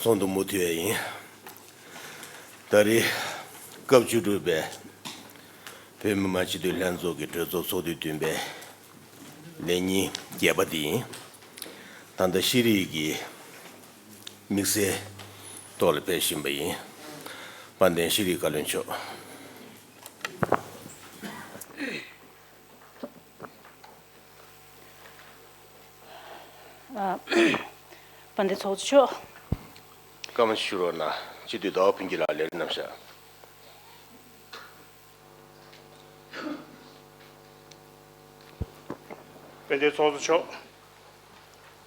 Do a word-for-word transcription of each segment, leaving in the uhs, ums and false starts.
ཚོགས་འདུ་མུ་མཐུད་ཡིན། ད་རེས་སྐབས་བཅུ་དྲུག་པའི་བོད་མི་མང་སྤྱི་འཐུས་ལྷན་ཚོགས་ཀྱི་གྲོས་ཚོགས་ཚོགས་དུས་བདུན་པའི་ལས་ཉིན་བརྒྱད་པ་འདི་ཡིན། ད་ལྟ་ཤེས་རིག་གི་དམིགས་བསལ་ཐོག་ལ་ཕེབས་བཞིན་པ་ཡིན། དཔལ་ལྡན་ཤེས་རིག་བཀའ་བློན་མཆོག་ཨ། དཔལ་ལྡན་ཚོགས་གཙོ་མཆོག་བཀའ་མོལ་ཞུ་རོགས་གནང་། སྤྱི་འཐུས་ཟླ་བ་ཕུན་སྐྱིད་ལགས། ལས་རིམ་རྣམ་གཞག་དཔལ་ལྡན་ཚོགས་གཙོ་མཆོག་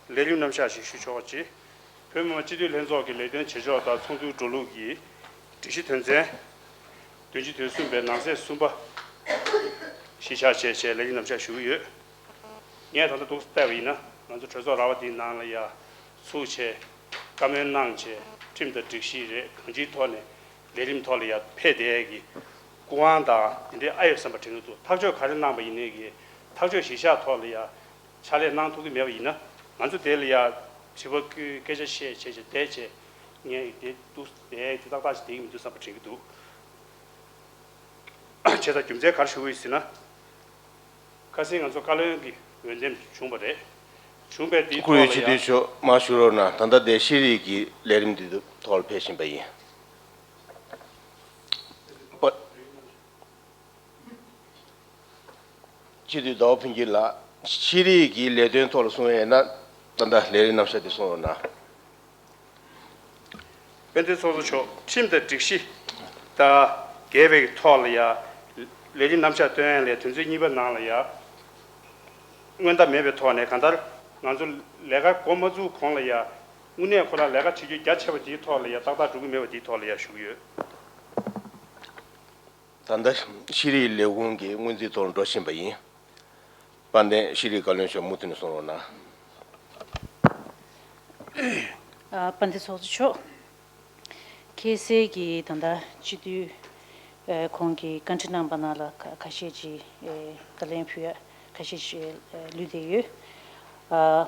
ལས་རིམ་རྣམ་གཞག་ཞིག་ཞུ་ཆོག་པ་ཅིག་བོད་མི་མང་སྤྱི་འཐུས་ལྷན་ཚོགས་ཀྱི་ལས་དོན་བྱེད་ཕྱོགས་དང་ཚོགས་འདུའི་འགྲོ་ལུགས་ཀྱི་སྒྲིག་གཞི་དོན་ཚན་བདུན་ཅུ་དོན་གསུམ་པའི་ནང་གསེས་གསུམ་པ་གཞི་བཞག་བྱས་བྱས་ལས་རིམ་རྣམ་གཞག་ཞུ་གི་ཡོད། ངས་ད་ལྟ་འདུག་བལྟས་པ་ཡིན་ན། ང་ཚོ་གྲོས་ཚོགས་ར་བ་འདིའི་ནང་ལ་ཡ་ཚུགས་བྱས། བཀའ་མོལ་གནང་བྱས། ཁྲིམས་དང་སྒྲིག་གཞི་རེད། གང་ཅིའི་ཐོག་ནས་ལས་རིམ་ཐོག་ལ་ཡ་ཕེབས་བསྡད་ཀྱི་སྐུ་དབང་དང་དེ་འདྲའི་ཨ་ཡོད་བསམ་པ་དྲན་གྱི་འདུག་ཐག་གཅོད་ག་རེ་གནང་པ་ཡིན་ནའི་གི་ཐག་གཅོད་གཞི་བཞག་ཐོག་ལ་ཡ་ཕྱག་ལས་གནང་ཐུབ་ཀྱི་མེད་པ་ཡིན་ན། ང་ཚོ་དེ་ལ་ཡ་དྲི་བ་བཀོད། སྐད་ཆ་བཤད་བྱས་བྱས་བསྡད་བྱས། ངས་དེ་འདུག་བསྡད་དེ་ཏག་ཏག་ཅིག་བསྡད་ཀྱི་མི་འདུག་བསམ་པ་དྲན་གྱི་འདུག་བྱས་ཙང་རྒྱུ་མཚན་ག་རེ་ཞུ་གི་ཡོད་ཟེར་ན། ཁ་སང་ང་ཚོ་བཀའ་བློན་གྱི་འོས་འདེམས་བྱུང་བ་རེད། བྱུང་བའི་དེའི་བཀུར་འོས་ཐོག་ལ་སྤྱི་འཐུས་ཡང་མཆོག་མར་བཞུགས་རོགས་གནང་། ད་ལྟ་དེ་ཤེས་རིག་གི་ལས་རིམ་འདི་ཐོག་ལ་ཕེབས་བཞིན་པ་ཡིན། པ། སྤྱི་འཐུས་ཟླ་བ་ཕུན་སྐྱིད་ལགས། ཤེས་རིག་གི་ལས་དོན་ཐོག་ལ་གསུང་ཡས་ཡིན་ན། ད་ལྟ་ལས་རིམ་རྣམ་གཞག་འདི་གསུང་རོགས་གནང་། དཔལ་ལྡན་ཚོགས་གཙོ་མཆོག་ཁྲིམས་དང་སྒྲིག་གཞི་དང་འགལ་བའི་ཐོག་ལ་ཡ་ལས་རིམ་རྣམ་གཞག་སྟོན་ཡ་ལས་དོན་ཚན་གཉིས་པ་ནང་ལ་ཡ་སྔོན་བརྡ་མེད་པའི་ཐོག་ནས། གང་ལྟར་ང་ཚོ་ལས་ཀ་འགོ་མ་བཙུགས་གོང་ལ་ཡ་དངོས་གནས་ཁོ་རང་ལས་ཀ་བྱེད་རྒྱུ་རྒྱ་ཆེ་བ་དེའི་ཐོག་ལ་ཡ་ཏག་ཏག་འགྲོ་གི་མེད་པ་དེའི་ཐོག་ལ་ཡ་ཞུ་གི་ཡོད། ད་ལྟ་ཤེས་རིག་ལས་ཁུངས་ཀྱི་སྔོན་རྩིས་ཐོག་འགྲོ་བཞིན་པ་ཡིན། དཔལ་ལྡན་ཤེས་རིག་བཀའ་བློན་མཆོག་མུ་མཐུད་ནས་གསུང་རོགས་གནང་། ཨ། དཔལ་ལྡན་ཚོགས་གཙོ་མཆོག་ཁ་སང་གི་ད་ལྟ་སྤྱི་འཐུས་ཨ་ཁོང་གིས་བཀའ་འདྲི་གནང་པ་ནང་ལ་ཁ་ཁ་ཤས་ཅིག་ཨ་བཀའ་ལན་ཕུལ་ཡ་ཁ་ཤས་ཅིག་ཨ་ལུས་བསྡད་ཡོད། ཨ།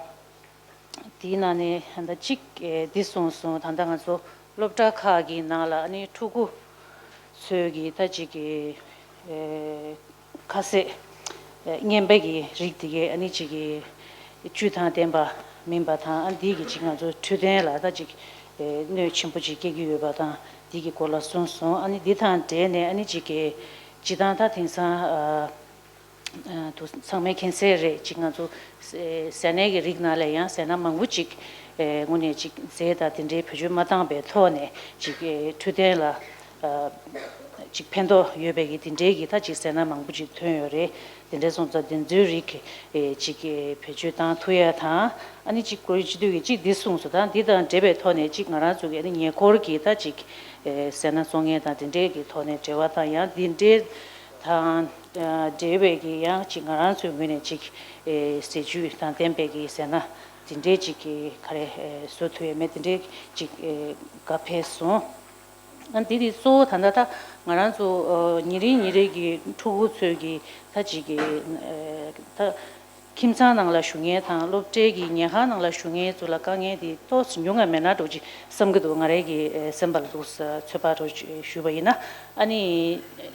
དེའི་ནང་ནས་ད་ལྟ་གཅིག་ཨེ་འདི་གསུངས་སོང་། ད་ལྟ་ང་ཚོ་སློབ་གྲྭ་ཁག་གི་ནང་ལ་ཨ་ནི་ཕྲུ་གུ་ཚོས་ཀྱི་ད་ཅིག་གི་ཨེ་ཁ་ཟས་ཨེ་རྔན་པ་གི་རིགས་དེ་གས་ཨ་ནི་ཅིག་གི་བཅུད་དང་ལྡན་པ་མིན་པ་དང་། ཨ་འདི་གི་ཅིག་ང་ཚོ་འཕྲོད་བསྟེན་ལ་ད་ཅིག་ཨེ་གནོད་ཆེན་པོ་ཅིག་སྐྱེལ་གྱི་ཡོད་པ་དང་། འདི་གི་སྐོར་ལ་གསུངས་སོང་། ཨ་ནི་འདི་དང་འབྲེལ་ནས་ཨ་ནི་ཅིག་གི་སྤྱིར་བཏང་ད་དེང་སང་ཨ། ཨ། དུ་ཚང་མས་མཁྱེན་གསལ་རེད། ཅིག་ང་ཚོ་ཟས་ཟས་སྣའི་གི་རིགས་ནང་ལ་ཡང་ཟས་སྣ་མང་པོ་ཅིག་ཨེ་དངོས་གནས་ཅིག་རྫས་དང་དེ་འདྲའི་བེད་སྤྱོད་མ་བཏང་པའི་ཐོག་ནས་ཅིག་ཨེ་འཕྲོད་བསྟེན་ལ་ཨ་ཅིག་ཕན་ཐོགས་ཡོད་པའི་གི་དེ་འདྲའི་གི་ད་ཅིག་ཟས་སྣ་མང་པོ་ཅིག་ཐོན་ཡོད་རེད། དེ་འདྲ་སོང་ཙང་དེ་ཚོའི་རིགས་ཨེ་ཅིག་ཨེ་བེད་སྤྱོད་བཏང་ཐུབ་ཡ་དང་། ཨ་ནི་ཅིག་བཀུར་འོས་སྤྱི་འཐུས་ཀྱིས་ཅིག་འདི་གསུངས་སོང་། ད་འདི་དང་འབྲེལ་བའི་ཐོག་ནས་ཅིག་ང་རང་ཚོ་གི་ཨ་ནི་ཉེ་འཁོར་གྱི་ད་ཅིག་ཨེ་ཟས་སྣ་བཙོང་མཁན་དང་དེ་འདྲའི་གི་ཐོག་ནས་འབྲེལ་བ་དང་། ཡང་འདི་འདྲའི་དང་འབྲེལ་བའི་གི་ཡང་ཅིག་ང་རང་ཚོའི་ངོས་ནས་ཅིག་ཨེ་ཟས་བཅུད་དང་ལྡན་པའི་གི་ཟས་སྣ་དེ་འདྲའི་ཅིག་གི་ག་རེ་ཨེ་བཟོ་ཐུབ་ཡས་མེད། དེ་འདྲའི་ཅིག་ཨེ་བཀའ་ཕེབས་སོང་། ཨ་འདི་དེ་གཙོ་བོ་ད་ལྟ་ད་ང་རང་ཚོ་ཨ་ཉིན་རེ་ཉིན་རེ་གི་ཕྲུ་གུ་ཚོའི་གི་ད་ཅིག་གི་ཨེ་ད་ཁྱིམ་ཚང་ནང་ལ་བཞུགས་མཁན་དང་སློབ་གྲྭའི་གི་ཉལ་ཁང་ནང་ལ་བཞུགས་མཁན་ཚོ་ལ་དཀའ་ངལ་དེ་ཏོག་ཙམ་ཉུང་ང་མེད་ན་འགྲོ་ཅིག་བསམ་གྱི་འདུག་ང་རའི་གི་ཨེ་སེམས་པ་ལ་འདུག་ཚོད་དཔག་འགྲོ་ཞུས་པ་ཡིན་ན། ཨ་ནི་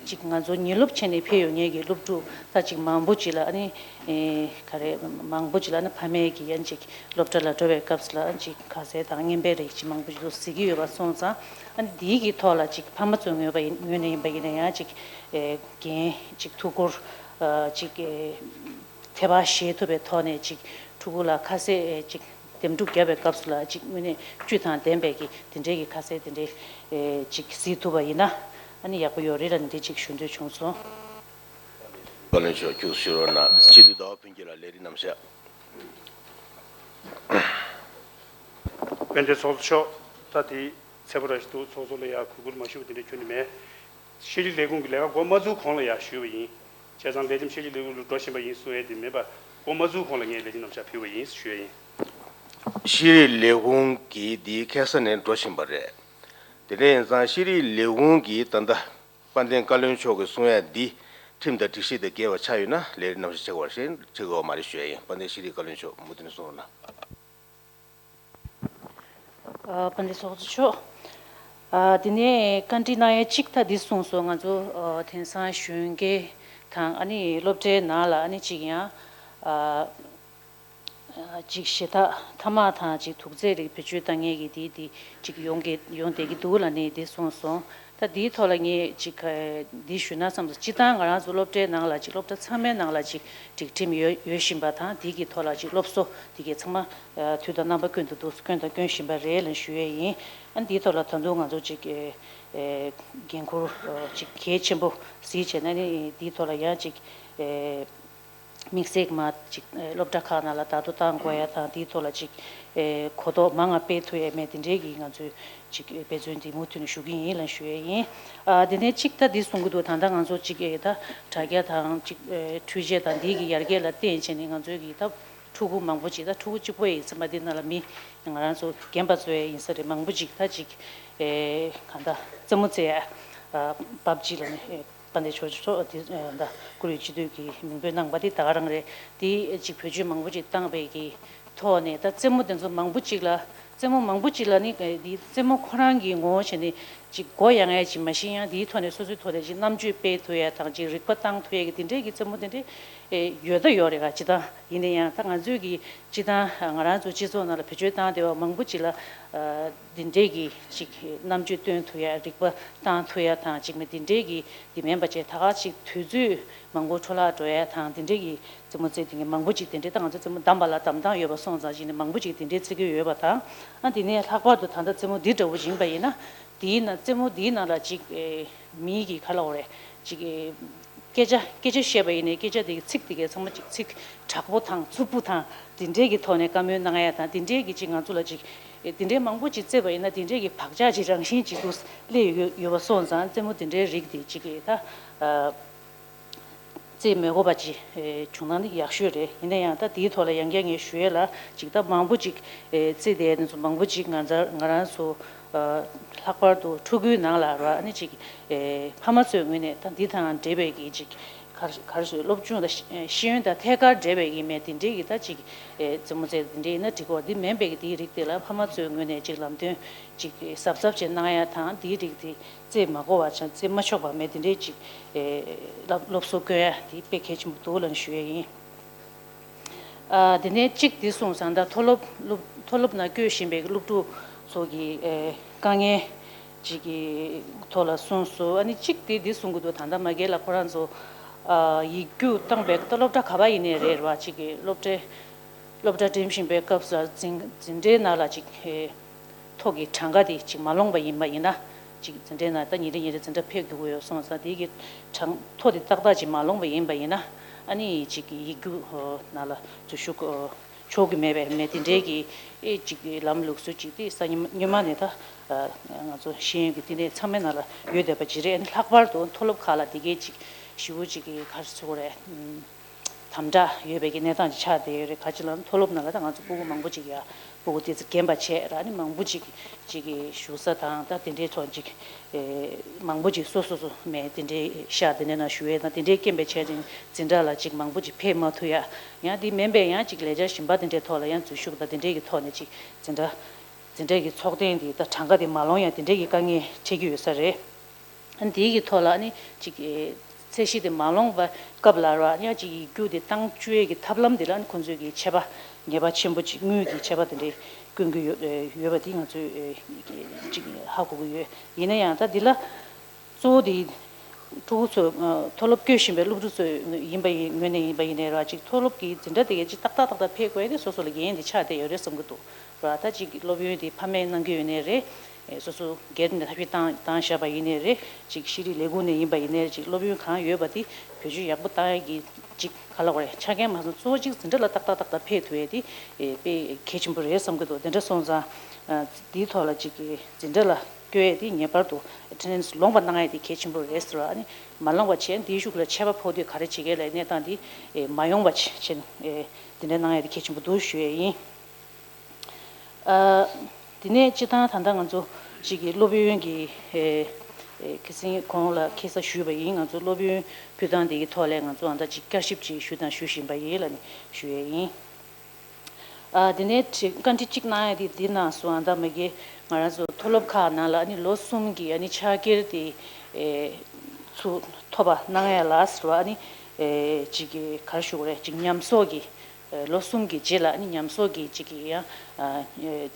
ཅིག་ང་ཚོ་ཉིན་སློབ་བྱས་ནས་ཕེབས་ཡོང་མཁན་གྱི་སློབ་ཕྲུག་ད་ཅིག་མང་པོ་ཅིག་ལ་ཨ་ནི་ཨེ་ག་རེ་མང་པོ་ཅིག་ལ་ཨ་ནི་ཕ་མས་གི་ཡང་ཅིག་སློབ་གྲྭ་ལ་འགྲོ་བའི་སྐབས་སུ་ལ་ཨ་ཅིག་ཁ་ཟས་དང་རྔན་པའི་རིགས་ཅིག་མང་པོ་ཅིག་འདུག་ཟེར་གྱི་ཡོད་པ་སོང་ཙང་། ཨ་ནི་འདིའི་གི་ཐོག་ལ་ཅིག་ཕ་མ་ཚོའི་ངོས་པ་ཡིན་ངོས་ནས་ཡིན་པ་ཡིན་ན་ཡང་ཅིག་ཨེ་འགན་ཅིག་ཐུགས་ཁུར་ཨ་ཅིག་ཨེ་ཐེ་བ་བཞེས་ཐུབ་པའི་ཐོག་ནས་ཅིག་ཕྲུ་གུ་ལ་ཁ་ཟས་ཨེ་ཅིག་འདེམས་སྒྲུག་བརྒྱབ་པའི་སྐབས་སུ་ལ་ཅིག་དངོས་གནས་བཅུད་དང་ལྡན་པའི་གི་དེ་འདྲའི་གི་ཁ་ཟས་དེ་འདྲའི་ཨེ་ཅིག་གཟིགས་ཐུབ་པ་ཡིན་ན་ཨ་ནི་ཡག་པོ་ཡོད་རེད་ལ། འདི་ཅིག་ཞུ་འདོད་བྱུང་སོང་། བཀའ་བློན་མཆོག་ཁྱུག་ཞུ་རོགས་གནང་། སྤྱི་འཐུས་ཟླ་བ་ཕུན་སྐྱིད་ལགས། ལས་རིམ་རྣམ་གཞག་དཔལ་ལྡན་ཚོགས་གཙོ་མཆོག་ད་དེ་ཚད་པ་ར་ཞིག་འདུག་ཚོགས་གཙོ་ལ་ཡ་གུས་བཀུར་མ་ཞུས་པ་དེ་འདྲ་ཁྱོན་ནས་མེད། ཤེས་རིག་ལས་ཁུངས་ཀྱི་ལས་ཀ་འགོ་མ་བཙུགས་གོང་ལ་ཡ་ཞུས་པ་ཡིན། བྱས་ཙང་ལས་རིམ་ཤེས་རིག་ལས་ཁུངས་ལ་འགྲོ་བཞིན་པ་ཡིན་གསུང་ཡས་དེ་མེད་པ། འགོ་མ་བཙུགས་གོང་ལ་ངས་ལས་རིམ་རྣམ་གཞག་ཕུལ་བ་ཡིན་ཞུ་ཡས་ཡིན། ཤེས་རིག་ལས་ཁུངས་ཀྱི་འདི་ཁ་སང་ནས་འགྲོ་བཞིན་པ་རེད། དེ་འདྲ་ཡིན་ཙང་ཤེས་རིག་ལས་ཁུངས་ཀྱི་ད་ལྟ་དཔལ་ལྡན་བཀའ་བློན་མཆོག་གིས་གསུང་ཡ་འདི་ཁྲིམས་དང་སྒྲིག་གཞི་དང་འགལ་བ་ཆགས་ཡོད་ན་ལས་རིམ་རྣམ་གཞག་བྱེད་དགོས་པ་རེད། བྱེད་དགོས་པ་མ་རེད་ཞུ་ཡ་ཡིན། དཔལ་ལྡན་ཤེས་རིག་བཀའ་བློན་མཆོག་མུ་མཐུད་ནས་གསུང་རོགས་གནང་། ཨ། ཨ། དཔལ་ལྡན་ཚོགས་གཙོ་མཆོག་ཨ། དེ་ནས་བཀའ་འདྲི་གནང་ཡ་གཅིག་ད་འདི་གསུངས་སོང་། ང་ཚོ་ཨ། དེང་སང་གཞོན་སྐྱེས་དང་ཨ་ནི་སློབ་གྲྭའི་ནང་ལ་ཨ་ནི་གཅིག་ཡང་ཨ། ཅིག་ཞེ་དྲག་ཐ་མག་དང་ཅིག་དུག་རྫས་རིགས་བེད་སྤྱོད་བཏང་མཁན་གྱི་དེ་དེ་ཅིག་ཡོང་གི་ཡོང་བསྡད་ཀྱི་འདུག་ལབ་ནས་དེ་གསུངས་སོང་། ད་དེའི་ཐོག་ལ་ངས་ཅིག་ག་འདི་ཞུས་ན་བསམ་སོང་། སྤྱིར་བཏང་ང་རང་ཚོ་སློབ་གྲྭའི་ནང་ལ་ཅིག་སློབ་གྲྭ་ཚང་མའི་ནང་ལ་ཅིག་སྒྲིག་ཁྲིམས་ཡོད་ཡོད་བཞིན་པ་དང་། དེ་གི་ཐོག་ལ་ཅིག་སློབ་གསོ་དེ་གའི་ཚང་མ་དུས་དང་རྣམ་པ་ཀུན་ཏུ་འདུག་སྐྱོན་དང་སྐྱོན་བཞིན་པ་རེད་ལབ་ཞུ་ཡས་ཡིན། ཨ་ནི་དེའི་ཐོག་ལ་ད་དུང་ང་ཚོ་ཅིག་འགན་འཁུར་ཅིག་གལ་ཆེན་པོ་གཟིགས་བྱས་ན་ནི་དེའི་ཐོག་ལ་ཡང་ཅིག་དམིགས་བསལ་མ་ཅིག་སློབ་གྲྭ་ཁག་ནང་ལ་བརྡ་ཐོ་བཏང་དགོས་ཡ་དང་། དེའི་ཐོག་ལ་ཅིག་གོ་རྟོགས་མང་ང་སྤེལ་ཐུབ་ཡ་མེད་དེ་འདྲའི་གི་ང་ཚོས་ཅིག་འབད་བརྩོན་འདི་མུ་མཐུད་ནས་ཞུ་གི་ཡིན་ལབ་ཞུ་ཡ་ཡིན། ཨ། དེ་ནས་ཅིག་ད་འདི་གསུང་གི་འདུག་ད་ལྟ་ང་ཚོ་ཅིག་ད་དྲ་རྒྱ་དང་ཅིག་འཕྲུལ་ཆས་དང་འདི་གི་ཡར་རྒྱས་ལ་བརྟེན་བྱས་ནས་ང་ཚོའི་གི་ད་ཕྲུ་གུ་མང་པོ་ཅིག་ད་ཕྲུ་གུ་གཅིག་པོ་ཡིན་ཙམ་པ་འདི་ནང་ལ་མི་ང་རང་ཚོ་རྒན་པ་ཚོ་ཡ་ཡིན་ས་རེད། མང་པོ་ཅིག་ད་ཅིག་གང་ལྟར་རྩེད་མོ་རྩེ་ཡ། ཨ། པབ་ཇི་ལབ་ནས། དཔལ་ལྡན་ཚོགས་གཙོ་དེ་ད་ཀུ་རེ་སྤྱི་འཐུས་ཀྱིས་མིང་འབོད་གནང་པ་དེ་ད་ག་རང་རེད། དེ་ཅིག་བེད་སྤྱོད་མང་པོ་ཅིག་བཏང་བའི་གི་ཐོག་ནས། ད་རྩེད་མོ་དེ་ཚོ་མང་པོ་ཅིག་ལ་རྩེད་མོ་མང་པོ་ཅིག་ལ་ནི་དེ་རྩེད་མོ་ཁོ་རང་གི་ངོ་བོ་བྱས་ནས་ཅིག་མགོ་ཡང་ཡང་ཅིག་མ་ཤེས། ཡང་དེའི་ཐོག་ནས་སོ་སོའི་ཐོག་ནས་ཅིག་རྣམ་དཔྱོད་སྤེལ་ཐུབ་ཡ་དང་ཅིག་རིག་པ་བཏང་ཐུབ་ཡ་གི་དེ་འདྲའི་གི་རྩེད་མོ་དེ་འདྲའི་ཡོད་ད་ཡོད་རེད་ག། ཅི་ད་ཡིན་ན་ཡང་ད་ང་ཚོའི་གི་སྤྱིར་བཏང་ང་རང་ཚོ་སྤྱི་ཚོགས་ནང་ལ་བེད་སྤྱོད་བཏང་བསྡད་པ་མང་པོ་ཅིག་ལ། ཨ། འདི་འདྲས་ཀྱི་ཅིག་རྣམ་དཔྱོད་སྟོན་ཐུབ་ཡ། རིག་པ་བཏང་ཐུབ་ཡ་དང་ཅིག་མི་འདི་འདྲས་ཀྱི་འདི་མིན་པ་བྱས། ད་ག་ཅིག་དུས་ཚོད་མང་པོ་འཕྲོ་བརླག་འགྲོ་ཡ་དང་། འདི་འདྲས་ཀྱི་རྩེད་མོ་རྩེ་དེ་གི་མང་པོ་ཅིག་དེ་འདྲས། ད་ང་ཚོ་རྩེད་མོ་བསྡམས་པ་ལ་བསྡམས་སྟངས་ཡོད་པ་སོང་ཙང་ཅིག་ནི་མང་པོ་ཅིག་དེ་འདྲས་རྩེ་གི་ཡོད་པ་དང་། ཨ། འདི་ནས་ལྷག་པར་དུ་ད་ལྟ་རྩེད་མོ་འདི་འདྲ་བོ་ཡིན་པ་ཡིན་ན། དེའི་ནང་རྩེད་མོ་འདིའི་ནང་ལ་ཅིག་ཨེ། མིའི་གི་ག་ལབ་དགོས་རེད། ཅིག་ཨེ། སྐད་ཆ་སྐད་ཆ་བཤད་པ་ཡིན་ནའི་སྐད་ཆ་དེ་གི་ཚིག་དེ་གའི་ཚང་མ་ཅིག་ཚིག་དྲག་པོ་དང་རྩུབ་པོ་དང་དེ་འདྲའི་གི་ཐོག་ནས་བཀའ་མོལ་གནང་ཡ་དང་། དེ་འདྲའི་གི་ཅིག་ང་ཚོ་ལ་ཅིག་ཨེ། དེ་འདྲའི་མང་པོ་ཅིག་རྩེས་པ་ཡིན་ན་དེ་འདྲའི་གི་བག་ཆགས་ཅིག་རང་བཞིན་ཅིག་ཏུ་སླེབས་ཡོད་ཡོད་པ་སོང་ཙང་། རྩེད་མོ་དེ་འདྲའི་རིགས་དེ་ཅིག་གི་ད་ཨ། རྩེད་མི་དགོས་པ་ཅིག་ཨེ། བྱུང་ན་ནི་ཡག་ཤོས་རེད། ཡིན་ན་ཡང་ད་དེའི་ཐོག་ལ་ཡང་བསྐྱར་ངས་ཞུ་ཡས་ལ། ཅིག་ད་མང་པོ་ཅིག་ཨེ། རྩེད་བསྡད་དེ་ཚོ་མང་པོ་ཅིག་ང་ཚ་ང་རང་ཚོ་ཨ། ལྷག་པར་དུ་ཕྲུ་གུའི་ནང་ལ་ར། ཨ་ནི་ཅིག་ཨེ། ཕ་མ་ཚོའི་ངོས་ནས་ད་འདི་དང་འབྲེལ་བའི་གི་ཅིག་གར་གར་སོའི་སློབ་སྦྱོང་དང་ཤེས་ཤེས་ཡོན་དང་ཐད་ཀར་འབྲེལ་བའི་གི་མེད་དེ་འདྲའི་གི་ད་ཅིག་ཨེ། རྩེད་མོ་རྩེ་དེ་འདྲའི་ཡིན་ན་འགྲིག་གོ། འདི་མིན་པའི་གི་དེའི་རིགས་དེ་ལ་ཕ་མ་ཚོའི་ངོས་ནས་ཅིག་ལམ་སྟོན་ཅིག་གཟབ་གཟབ་བྱས་གནང་ཡ་དང་། དེའི་རིགས་དེ་རྩེད་མ་དགོས་པ་བྱ། རྩེད་མ་ཆོག་པ་མེད་དེ་འདྲའི་ཅིག་ཨེ། སློབ་སློབ་གསོ་སྐྱོན་ཡ་དེ་དཔེ་གལ་ཆེན་པོ་འདུག་ལབ་ནས་ཞུ་ཡ་ཡིན། ཨ། དེ་ནས་གཅིག་དེ་གསུངས་ཙང་། ད་མཐོ་སློབ་སློབ་མཐོ་སློབ་ནང་བསྐྱོད་བཞིན་པའི་སློབ་ཕྲུག་ཚོ་གི་ཨེ། དཀའ་ངལ་ཅིག་གི་ཐོག་ལ་གསུངས་སོང་། ཨ་ནི་གཅིག་དེ་དེ་གསུང་གི་འདུག་ད་ལྟ་མ་གི་ལ་ཁོ་རང་ཚོ་ཨ། ཡིག་རྒྱུགས་བཏང་པའི། ད་སློབ་གྲྭ་ག་པར་ཡིན་ནའི་རེད་ར། ཅིག་གི་སློབ་གྲྭའི་སློབ་གྲྭ་འགྲིམ་བཞིན་པའི་སྐབས་སུ་འཛིན་འཛིན་གྲྭའི་ནང་ལ་ཅིག་ཨེ། ཐོ་གི་གྲངས་ཀ་དེ་ཅིག་མ་ལོངས་པ་ཡིན་པ་ཡིན་ན། ཅིག་འཛིན་གྲྭའི་ནང་ད་ཉིན་རེ་ཉིན་རེ་འཛིན་གྲྭ་ཕེབས་དགོས་ཀྱི་ཡོད་སོང་ཙང་། དེ་གི་གྲངས་ཐོ་དེ་ཏག་ཏག་ཅིག་མ་ལོངས་པ་ཡིན་པ་ཡིན་ན། ཨ་ནི་ཅིག་ཡིག་རྒྱུགས་ནང་ལ་འཛུལ་ཞུགས་ཆོག་གི་མེད་པའི་མེད་དེ་འདྲའི་གི་ཨེ། ཅིག་ལམ་ལུགས་སྲོལ་ཅིག་དེ་སང་ཉིན་སྔོན་མ་ནས་ད་ང་ཚོ་ཤེས་ཡོན་གྱི་བསྟི་གནས་ཚང་མའི་ནང་ལ་ཡོད་བསྡད་པ་ཅིག་རེད། ཨ་ནི་ལྷག་པར་དུ་མཐོ་སློབ་ཁག་ལ་དེ་གའི་ཅིག་ཞེ་པོ་ཅིག་གི་ག་རེ་ཟེར་དགོས་རེད། དམ་དྲག་ཡོད་པའི་གི་གནས་སྟངས་ཅིག་ཆགས་བསྡད་ཡོད་རེད། ག་ཅི་ལབ་ན་མཐོ་སློབ་ནང་ལ་ད་ང་ཚོ་སྤུ་གུ་མང་པོ་ཅིག་ཡ་སྤུ་གུ་ཏོག་ཙམ་རྒན་པ་བྱས་ར། ཨ་ནི་མང་པོ་ཅིག་ཅིག་གི་བཞུགས་ས་དང་ད་དེ་འདྲའི་ཐོག་ཅིག་ཨེ། མང་པོ་ཅིག་སོ་སོ་སོ་མེད་དེ་འདྲའི་ཤག་དེ་འདྲའི་ནང་བཞུགས་ཡས་དང་། དེ་འདྲའི་རྐྱེན་པས་བྱས་ཙང་འཛིན་གྲྭ་ལ་ཅིག་མང་པོ་ཅིག་ཕེབས་མ་ཐུབ་ཡ། ཡང་དེ་མིན་པའི་ཡང་ཅིག་ལས་འཆར་གཞན་པ་དེ་འདྲའི་ཐོག་ལ་ཡང་འཛུལ་ཞུགས་དང་དེ་འདྲའི་གི་ཐོག་ནས་ཅིག་འཛིན་གྲྭ་འཛིན་གྲྭ་གི་ཚོགས་ཐེངས་དེ་ད་གྲངས་ཀ་དེ་མ་ལོངས་ཡ་དེ་འདྲའི་གི་དཀའ་ངལ་འཕྲད་ཀྱི་ཡོད་ས་རེད། ཨ་ནི་དེའི་གི་ཐོག་ལ་ཨ་ནི་ཅིག་ཨེ། ཚད་གཞི་དེ་མ་ལོངས་པ་སྐབས་ལ་ར། ཡང་ཅིག་ཡིག་རྒྱུགས་དེ་བཏང་བཅུག་ཡས་ཀྱི་ཐབས་ལམ་དེ་ལ་ཨ་ནི་ཁོང་ཚོས་ཀྱི་ཆད་པ་ཉེས་པ་ཆེན་པོ་ཅིག་དངུལ་གྱི་ཆད་པ་དེ་འདྲའི་བསྐྱོན་གྱི་ཡོད་ཨེ། ཡོད་པ་དེ་ང་ཚོས་ཨེ། ཅིག་ཧ་གོ་གི་ཡོད། ཡིན་ན་ཡང་ད་འདི་ལ་གཙོ་བོ་དེ་ཕྲུ་གུ་ཚོ་ཨ། མཐོ་སློབ་སྐྱོད་བཞིན་པའི་སློབ་ཕྲུག་ཚོ་ཡིན་པ་ཡིན་ངོས་ནས་ཡིན་པ་ཡིན་ནའི་ར། ཅིག་མཐོ་སློབ་ཀྱི་འཛིན་གྲྭ་དེ་གའི་ཅིག་ཏག་ཏག་ཏག་ཏག་ཕེབས་དགོས་ཡ་དེ་སོ་སོ་ལ་འགན་དེ་ཆགས་བསྡད་ཡོད་རེད་བསམ་གྱི་འདུག་ར། ད་ཅིག་སློབ་ཡོན་དེ་ཕ་མས་གནང་གི་ཡོད་ནའི་རེད། ཨེ། སོ་སོ་སྒེར་ནས་ཐབས་ཤེས་བཏང་བཏང་བཞག་པ་ཡིན་ནའི་རེད། ཅིག་ཤེས་རིག་ལས་ཁུངས་ནས་ཡིན་པ་ཡིན་ནའི་རེད། ཅིག་སློབ་ཡོན་གང་ཡོད་པ་དེ་བེད་སྤྱོད་ཡག་པོ་བཏང་ཡ་གི་ཅིག་ག་ལབ་དགོས་རེད། ཆ་རྐྱེན་མ་སོང་། གཙོ་བོ་ཅིག་འཛིན་གྲྭ་ལ་ཏག་ཏག་ཏག་ཏག་ཕེབས་ཐུབ་ཡ་དེ་ཨེ། དཔེ་གལ་ཆེན་པོ་རེད་བསམ་གྱི་འདུག་དེ་འདྲ་སོང་ཙང་ཨ། དེའི་ཐོག་ལ་ཅིག་གི་འཛིན་གྲྭ་ལ་བསྐྱོད་ཡ་དེ་ངེས་པར་དུ་ཨེ་ཊེན་ཌེན་སི་ལོངས་པ་གནང་ཡ་དེ་གལ་ཆེན་པོ་རེད་ཟེར་བ། ཨ་ནི་མ་ལོངས་པ་བྱས། དེའི་གཞུག་ལ་ཆད་པ་ཕོག་དུས་ག་རེ་བྱེད་ཀྱི་ལབ་གནས་སྟངས་དེ་ཨེ། མ་ཡོང་བ་བྱས་བྱས་ནས་ཨེ། དེ་འདྲ་གནང་ཡ་དེ་གལ་ཆེན་པོ་འདུག་ཞུ་ཡ་ཡིན། ཨ། དེ་ནས་སྤྱིར་བཏང་ད་ལྟ་ང་ཚོ་ཅིག་གི་སློབ་ཡོན་གྱི་ཨེ། ཨེ། ཁ་སང་གོང་ལ་ཁ་སང་ཞུས་པ་ཡིན། ང་ཚོ་སློབ་ཡོན་ཕུལ་སྟངས་དེ་གི་ཐོག་ལ་ང་ཚོ་ཨ་ད་ཅིག་བསྐྱར་ཞིབ་ཅིག་ཞུས་དང་ཞུ་བཞིན་པ་ཡིན་ལབ་ནས་ཞུ་ཡ་ཡིན། ཨ་དེ་ནས་དྲི་བཀའ་འདྲི་གཅིག་གནང་ཡ་དེ་འདི་གནང་སོང་། ཨ་ད་མ་གི་ང་རང་ཚོ་མཐོ་སློབ་ཁག་ནང་ལ་ཨ་ནི་ལོ་གསུམ་གྱི་ཨ་ནི་ཕྱག་འཁྱེར་དེ་ཨེ་ཚུར་ཐོབ་པ་གནང་ཡ་ལ་ཟེར་བ་ཨ་ནི་ཨེ་གཅིག་གི་ག་རེ་ཞུ་དགོས་རེད། གཅིག་ཉམས་གསོག་གི་ཨེ་ལོ་གསུམ་གྱི་རྗེས་ལ་ཨ་ནི་ཉམས་གསོག་གི་གཅིག་གི་ཡང་ཨ་ཨེ་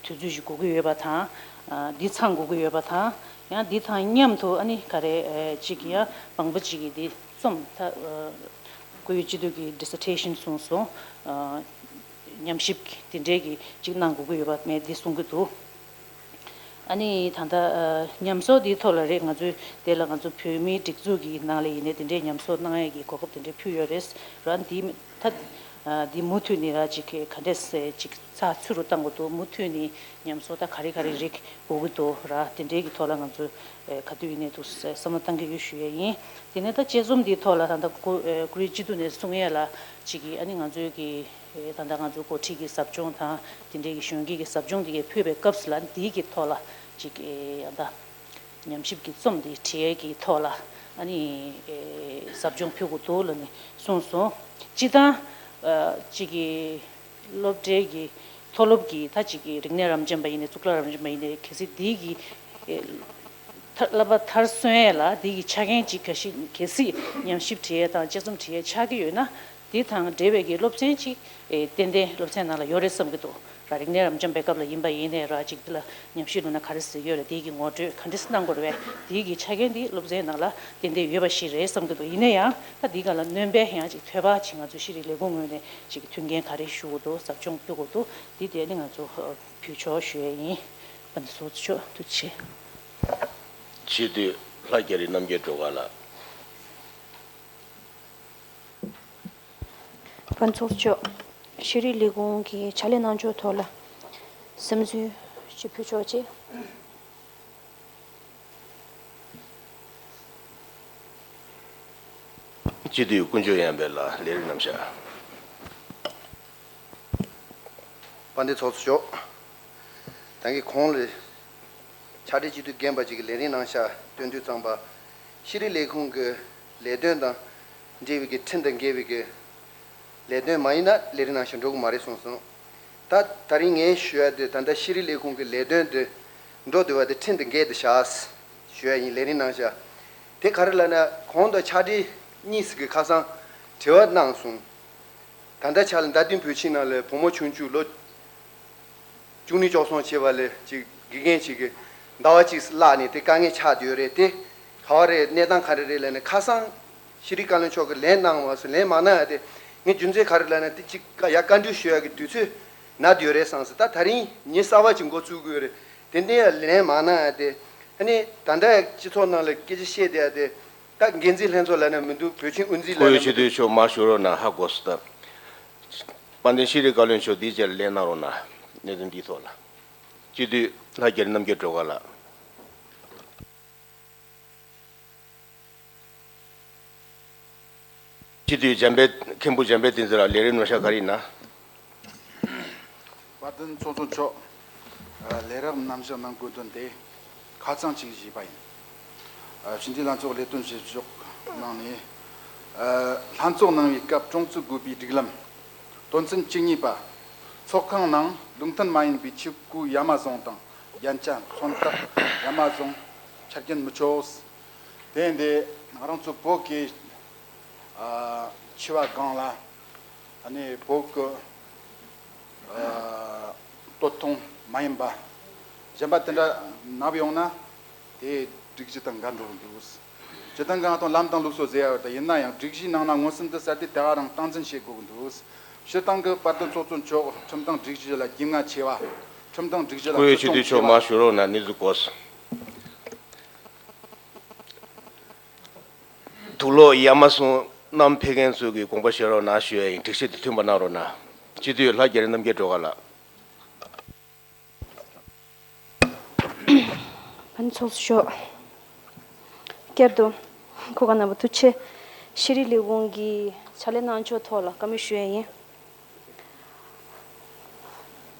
དུས་ཚོད་ཞིག་དགོས་ཀྱི་ཡོད་པ་དང་། ཨ་འདི་ཚང་དགོས་ཀྱི་ཡོད་པ་དང་། ཡང་འདི་དང་མཉམ་དུ་ཨ་ནི་ག་རེ་ཨེ་གཅིག་གི་ཡང་མང་པོ་གཅིག་གི་འདི་རྩོམ་ད་ཨ་བཀུར་འོས་སྤྱི་འཐུས་ཀྱི་ཌི་སར་ཊེ་ཤན་གསུངས་སོང་། ཨ་ཉམས་ཞིབ་དེ་འདྲའི་གི་གཅིག་གནང་དགོས་ཀྱི་ཡོད་པ་མེད་འདི་གསུང་གི་འདུག་ཨ་ནི་ད་ལྟ་ཨ་ཉམས་གསོག་འདིའི་ཐོག་ལ་རེད། ང་ཚོས་དེ་ལ་ང་ཚོ་བོད་མིའི་སྒྲིག་འཛུགས་ཀྱི་ནང་ལ་ཡིན་ནའི་དེ་འདྲའི་ཉམས་གསོག་གནང་ཡས་ཀྱི་གོ་སྐབས་དེ་འདྲའི་ཕུལ་ཡོད་རེད། ར་འདི་ད་ཨ་འདི་མུ་མཐུད་ནས་ར་ཅིག་ག་འདྲས་ཅིག་ཚགས་ཚུད་རུ་བཏང་དགོས་འདུག་མུ་མཐུད་ནས་ཉམས་གསོག་ད་ག་རེ་ག་རེ་རིགས་དགོས་ཀྱི་འདུག་ར་དེ་འདྲའི་གི་ཐོག་ལ་ང་ཚོས་ཨ་ག་དུས་ཡིན་ནའི་འདུག་བསམ་བློ་བཏང་གི་ཡོད་ཞུ་ཡས་ཡིན། དེ་ནས་ད་དཔྱད་རྩོམ་འདིའི་ཐོག་ལ་ད་ལྟ་བཀུར་ཨ་བཀུར་འོས་སྤྱི་འཐུས་ནས་གསུང་ཡས་ལ་ཅིག་གི་ཨ་ནི་ང་ཚོའི་གི་ད་ལྟ་ང་ཚོ་འགོ་ཁྲིད་ཀྱི་ཟབ་སྦྱོང་དང་དེ་འདྲའི་གི་གཞོན་སྐྱེས་ཀྱི་ཟབ་སྦྱོང་དེ་གའི་ཕུལ་བའི་སྐབས་སུ་ལ་འདིའི་གི་ཐོག་ལ་ཅིག་ཨེ་ཡང་ད་ཉམས་ཞིབ་ཀྱི་རྩོམ་འདི་བྲིས་ཡས་ཀྱི་ཐོག་ལ་ཨ་ནི་ཨེ་ཟབ་སྦྱོང་ཕུལ་དགོས་འདུག་ལབ་ནས་གསུངས་སོང་། སྤྱིར་བཏང་ཨ་ཅིག་གི་སློབ་གྲྭའི་གི་མཐོ་སློབ་ཀྱི་ད་ཅིག་གི་རིག་གནས་རབ་འབྱམས་པ་ཡིན་ནའི་གཙུག་ལག་རབ་འབྱམས་པ་ཡིན་ནའི་གལ་སྲིད་འདིའི་གི་ཨེ་མཐར་བསླབ་པ་མཐར་སོན་ཡས་ལ་འདི་གི་ཆ་རྐྱེན་གཅིག་གལ་སྲིད་གལ་སྲིད་ཉམས་ཞིབ་བྲིས་ཡས་དང་དཔྱད་རྩོམ་བྲིས་ཡས་ཆགས་ཀྱི་ཡོད་ན། འདི་དང་འབྲེལ་བའི་གི་སློབ་ཚན་གཅིག་ཨེ་ཏན་ཏན་སློབ་ཚན་ནང་ལ་ཡོད་རེད་བསམ་གྱི་འདུག་ར་རིག་གནས་རབ་འབྱམས་པའི་སྐབས་ལ་ཡིན་པ་ཡིན་ནའི་ར་གཅིག་འདི་ལ་ཉམས་ཞིབ་ལབ་ན་ག་རེ་ཟེར་ཡོད་རེད། འདི་གི་ངོ་སྤྲོད་ག་འདྲས་གནང་དགོས་རེད་པས། འདི་གི་ཆ་རྐྱེན་འདི་སློབ་ཚན་ནང་ལ་ཏན་ཏན་ཡོད་པ་ཞིག་རེད་བསམ་གྱི་འདུག་ཡིན་ན་ཡང་ད་འདི་ག་ལ་སྣོན་པའི་ཡང་གཅིག་ཐོས་པ་གཅིག་ང་ཚོ་ཤེས་རིག་ལས་ཁུངས་ངོས་ནས་གཅིག་མཐུན་རྐྱེན་ག་རེ་ཞུ་དགོས་འདུག་ཟབ་སྦྱོང་ཕུལ་དགོས་འདུག་འདི་དེ་ནི་ང་ཚོ་ཕུལ་ཆོག་ཞུ་ཡས་ཡིན། དཔལ་ལྡན་ཚོགས་གཙོ་མཆོག་ཐུགས་རྗེ་ཆེ། སྤྱི་འཐུས་ལྷ་རྒྱ་རི་རྣམ་རྒྱལ་སྒྲོལ་དཀར་ལགས། དཔལ་ལྡན་ཚོགས་གཙོ་མཆོག་ཤེས་རིག་ལས་ཁུངས་ཀྱི་ཕྱག་ལས་གནང་ཕྱོགས་ཐོག་ལ་སེམས་གསོ་ཞིག་ཕུལ་ཆོག་ཅིག་སྤྱི་འཐུས་དཀོན་མཆོག་ཡངས་པའི་ལགས་ལས་རིམ་རྣམ་གཞག་དཔལ་ལྡན་ཚོགས་གཙོ་མཆོག་ད་གིན་གོང་ལ་ཕྱག་སྦྲེལ་སྤྱི་འཐུས་རྒན་པ་ཅིག་གིས་ལས་རིམ་གནང་བཞག་སྟོན་དུས་ཙམ་པ། ཤེས་རིག་ལས་ཁུངས་ཀྱི་ལས་དོན་དང་འབྲེལ་བའི་གི་ཁྲིམས་དང་འགལ་བའི་གི་ལས་དོན་མ་ཡིན་ན་ལས་རིམ་ནང་བཞིན་འགྲོ་གི་མ་རེད་གསུངས་སོང་། ད་ད་རིང་ངས་ཞུ་ཡ་དེ་ད་ལྟ་ཤེས་རིག་ལས་ཁུངས་ཀྱི་ལས་དོན་དེ་འགྲོ་བསྡད་པ་དེ་ཁྲིམས་དང་འགལ་དུ་བཞག་ཞུ་ཡ་ཡིན། ལས་རིམ་ནང་བཞག་དེ་ག་རེ་ལབ་ན་གོང་དུ་ཕྱག་སྦྲེལ་གཉིས་ཀྱིས་ཁ་སང་དྲི་བ་གནང་སོང་། ད་ལྟ་ཆ་ལ་མདའ་སྟོད་བོད་ཁྱིམ་ནང་ལ་བུ་མོ་ཆུང་ཆུང་ལོ་བཅུ་གཉིས་བཅུ་གསུམ་བྱས་པ་ལས་ཅིག་དགེ་རྒན་ཅིག་གིས་ཟླ་བ་གཅིག་བརླགས་ནས་དེ་དཀའ་ངལ་ཆགས་བསྡད་ཡོད་རེད། དེ་ག་བ་རེད། གནས་སྟངས་ག་རེ་རེད་ལབ་ནས་ཁ་སང་ཤེས་རིག་བཀའ་བློན་མཆོག་གིས་ལན་གནང་བ་སོང་། ལན་མ་གནང་ཡ་དེ་ངས་རྒྱུ་མཚན་ག་རེ་ལབ་ན་དེ་ཅིག་ཡ་བཀའ་འདྲི་ཞུ་ཡ་གི་དུས་ཚོད་ན་བསྡད་ཡོད་རེད་བསམ་སོང་། ད་ད་རིང་ཉིན་གསར་པ་ཅིག་འགོ་བཙུགས་དགོས་རེད། དེ་འདྲ་ཡ་ལན་མ་གནང་ཡ་དེ་ཨ་ནི་ད་ལྟ་སྤྱི་ཚོགས་ནང་ལ་སྐད་ཆ་བཤད་བསྡད་ཡ་དེ་ད་འགན་འཛིན་ལྷན་ཚོགས་ལབ་ན་མི་འདུག་བོད་ཁྱིམ་དབུ་འཛིན་ལབ་ན་མི་འདུག་སྤྱི་འཐུས་མཆོག་མར་བཞུགས་རོགས་གནང་། ཧ་གོ་སོང་། ད་དཔལ་ལྡན་ཤེས་རིག་བཀའ་བློན་མཆོག་འདིའི་རྗེས་ལ་ལན་གནང་རོགས་གནང་། གནད་དོན་འདིའི་ཐོག་ལ། སྤྱི་འཐུས་ལྷ་རྒྱ་རི་རྣམ་རྒྱལ་སྒྲོལ་དཀར་ལགས། སྤྱི་འཐུས་འཇམ་དཔལ་མཁན་པོ་འཇམ་དཔལ་བསྟན་འཛིན་ལགས་ལས་རིམ་རྣམ་གཞག་ག་རེ་ཡིན་ན། དཔལ་ལྡན་ཚོགས་གཙོ་མཆོག་ལས་རིམ་རྣམ་གཞག་གནང་དགོས་དོན་དེ་ཁ་ཚང་གཅིག་ཞུས་པ་ཡིན། སྤྱི་འཐུས་ལྷན་ཚོགས་ལས་དོན་བྱེད་ཕྱོགས་ནང་ནས་ལྷན་ཚོགས་གནང་བའི་སྐབས་ཀྲོང་ཙེ་དགོན་པའི་སྒྲིག་ལམ་དོན་ཚན་བཅུ་གཉིས་པ། ཚོགས་ཁང་ནང་ལུགས་མཐུན་མ་ཡིན་པའི་ཆོས་གོས་ཡ་མ་བཟུང་དང་རྒྱན་ཆ་མཚོན་རྟགས་ཡ་མ་བཟུང་ཆ་རྐྱེན་མི་ཆོག་དེ་འདི་ང་རང་ཚོ་བོད་ཀྱི་ཨ་ཆེ་བ་སྒང་ལ་ཨ་ནི་བོད་ཀྱི་ཨ་སྟོད་ཐུང་མ་ཡིན་པ་གཞན་པ་དེ་འདྲ་མནབས་ཡོང་ན་དེ་སྒྲིག་གཞི་དང་འགལ་འགྲོ་གི་འདུག་སྤྱིར་བཏང་གང་ལྟར་ལམ་དང་ལུགས་སྲོལ་ཟེར་ཡ་ཡོད། ད་ཡིན་ན་ཡང་སྒྲིག་གཞིའི་ནང་ན་མངོན་སུམ་དུ་གསལ་དེ་དེ་ག་རང་སྟངས་འཛིན་བྱེད་དགོས་ཀྱི་འདུག་སྤྱིར་བཏང་གི་དཔལ་ལྡན་ཚོགས་གཙོ་མཆོག་ཁྲིམས་དང་སྒྲིག་གཞི་ལ་རྒྱུས་མངའ་ཆེ་བ། ཁྲིམས་དང་སྒྲིག་གཞི་ལ་བཀུར་འོས་སྤྱི་འཐུས་མཆོག་མར་བཞུགས་རོགས་གནང་། གནས་ཚུལ་གོ་སོང་། དུག་ལོག་ཡ་མ་ཟུང་བསྣམས་ཕེབས་མཁན་ཚོ་གིས་དགོངས་པ་བཞེས་རོགས་གནང་ཞུ་ཡ་ཡིན། སྒྲིག་གཞི་དེ་མཐུན་པ་གནང་རོགས་གནང་། སྤྱི་འཐུས་ལྷ་རྒྱ་རི་རྣམ་རྒྱལ་སྒྲོལ་དཀར་ལགས། ཨ་ནི་ཚོགས་གཙོ་མཆོག་བསྐྱར་དུ་གོ་སྐབས་གནང་བར་ཐུགས་རྗེ་ཆེ། ཤེས་རིག་ལས་ཁུངས་ཀྱི་ཕྱག་ལས་གནང་ཕྱོགས་ཐོག་ལ་བཀའ་མོལ་ཞུ་ཡ་ཡིན།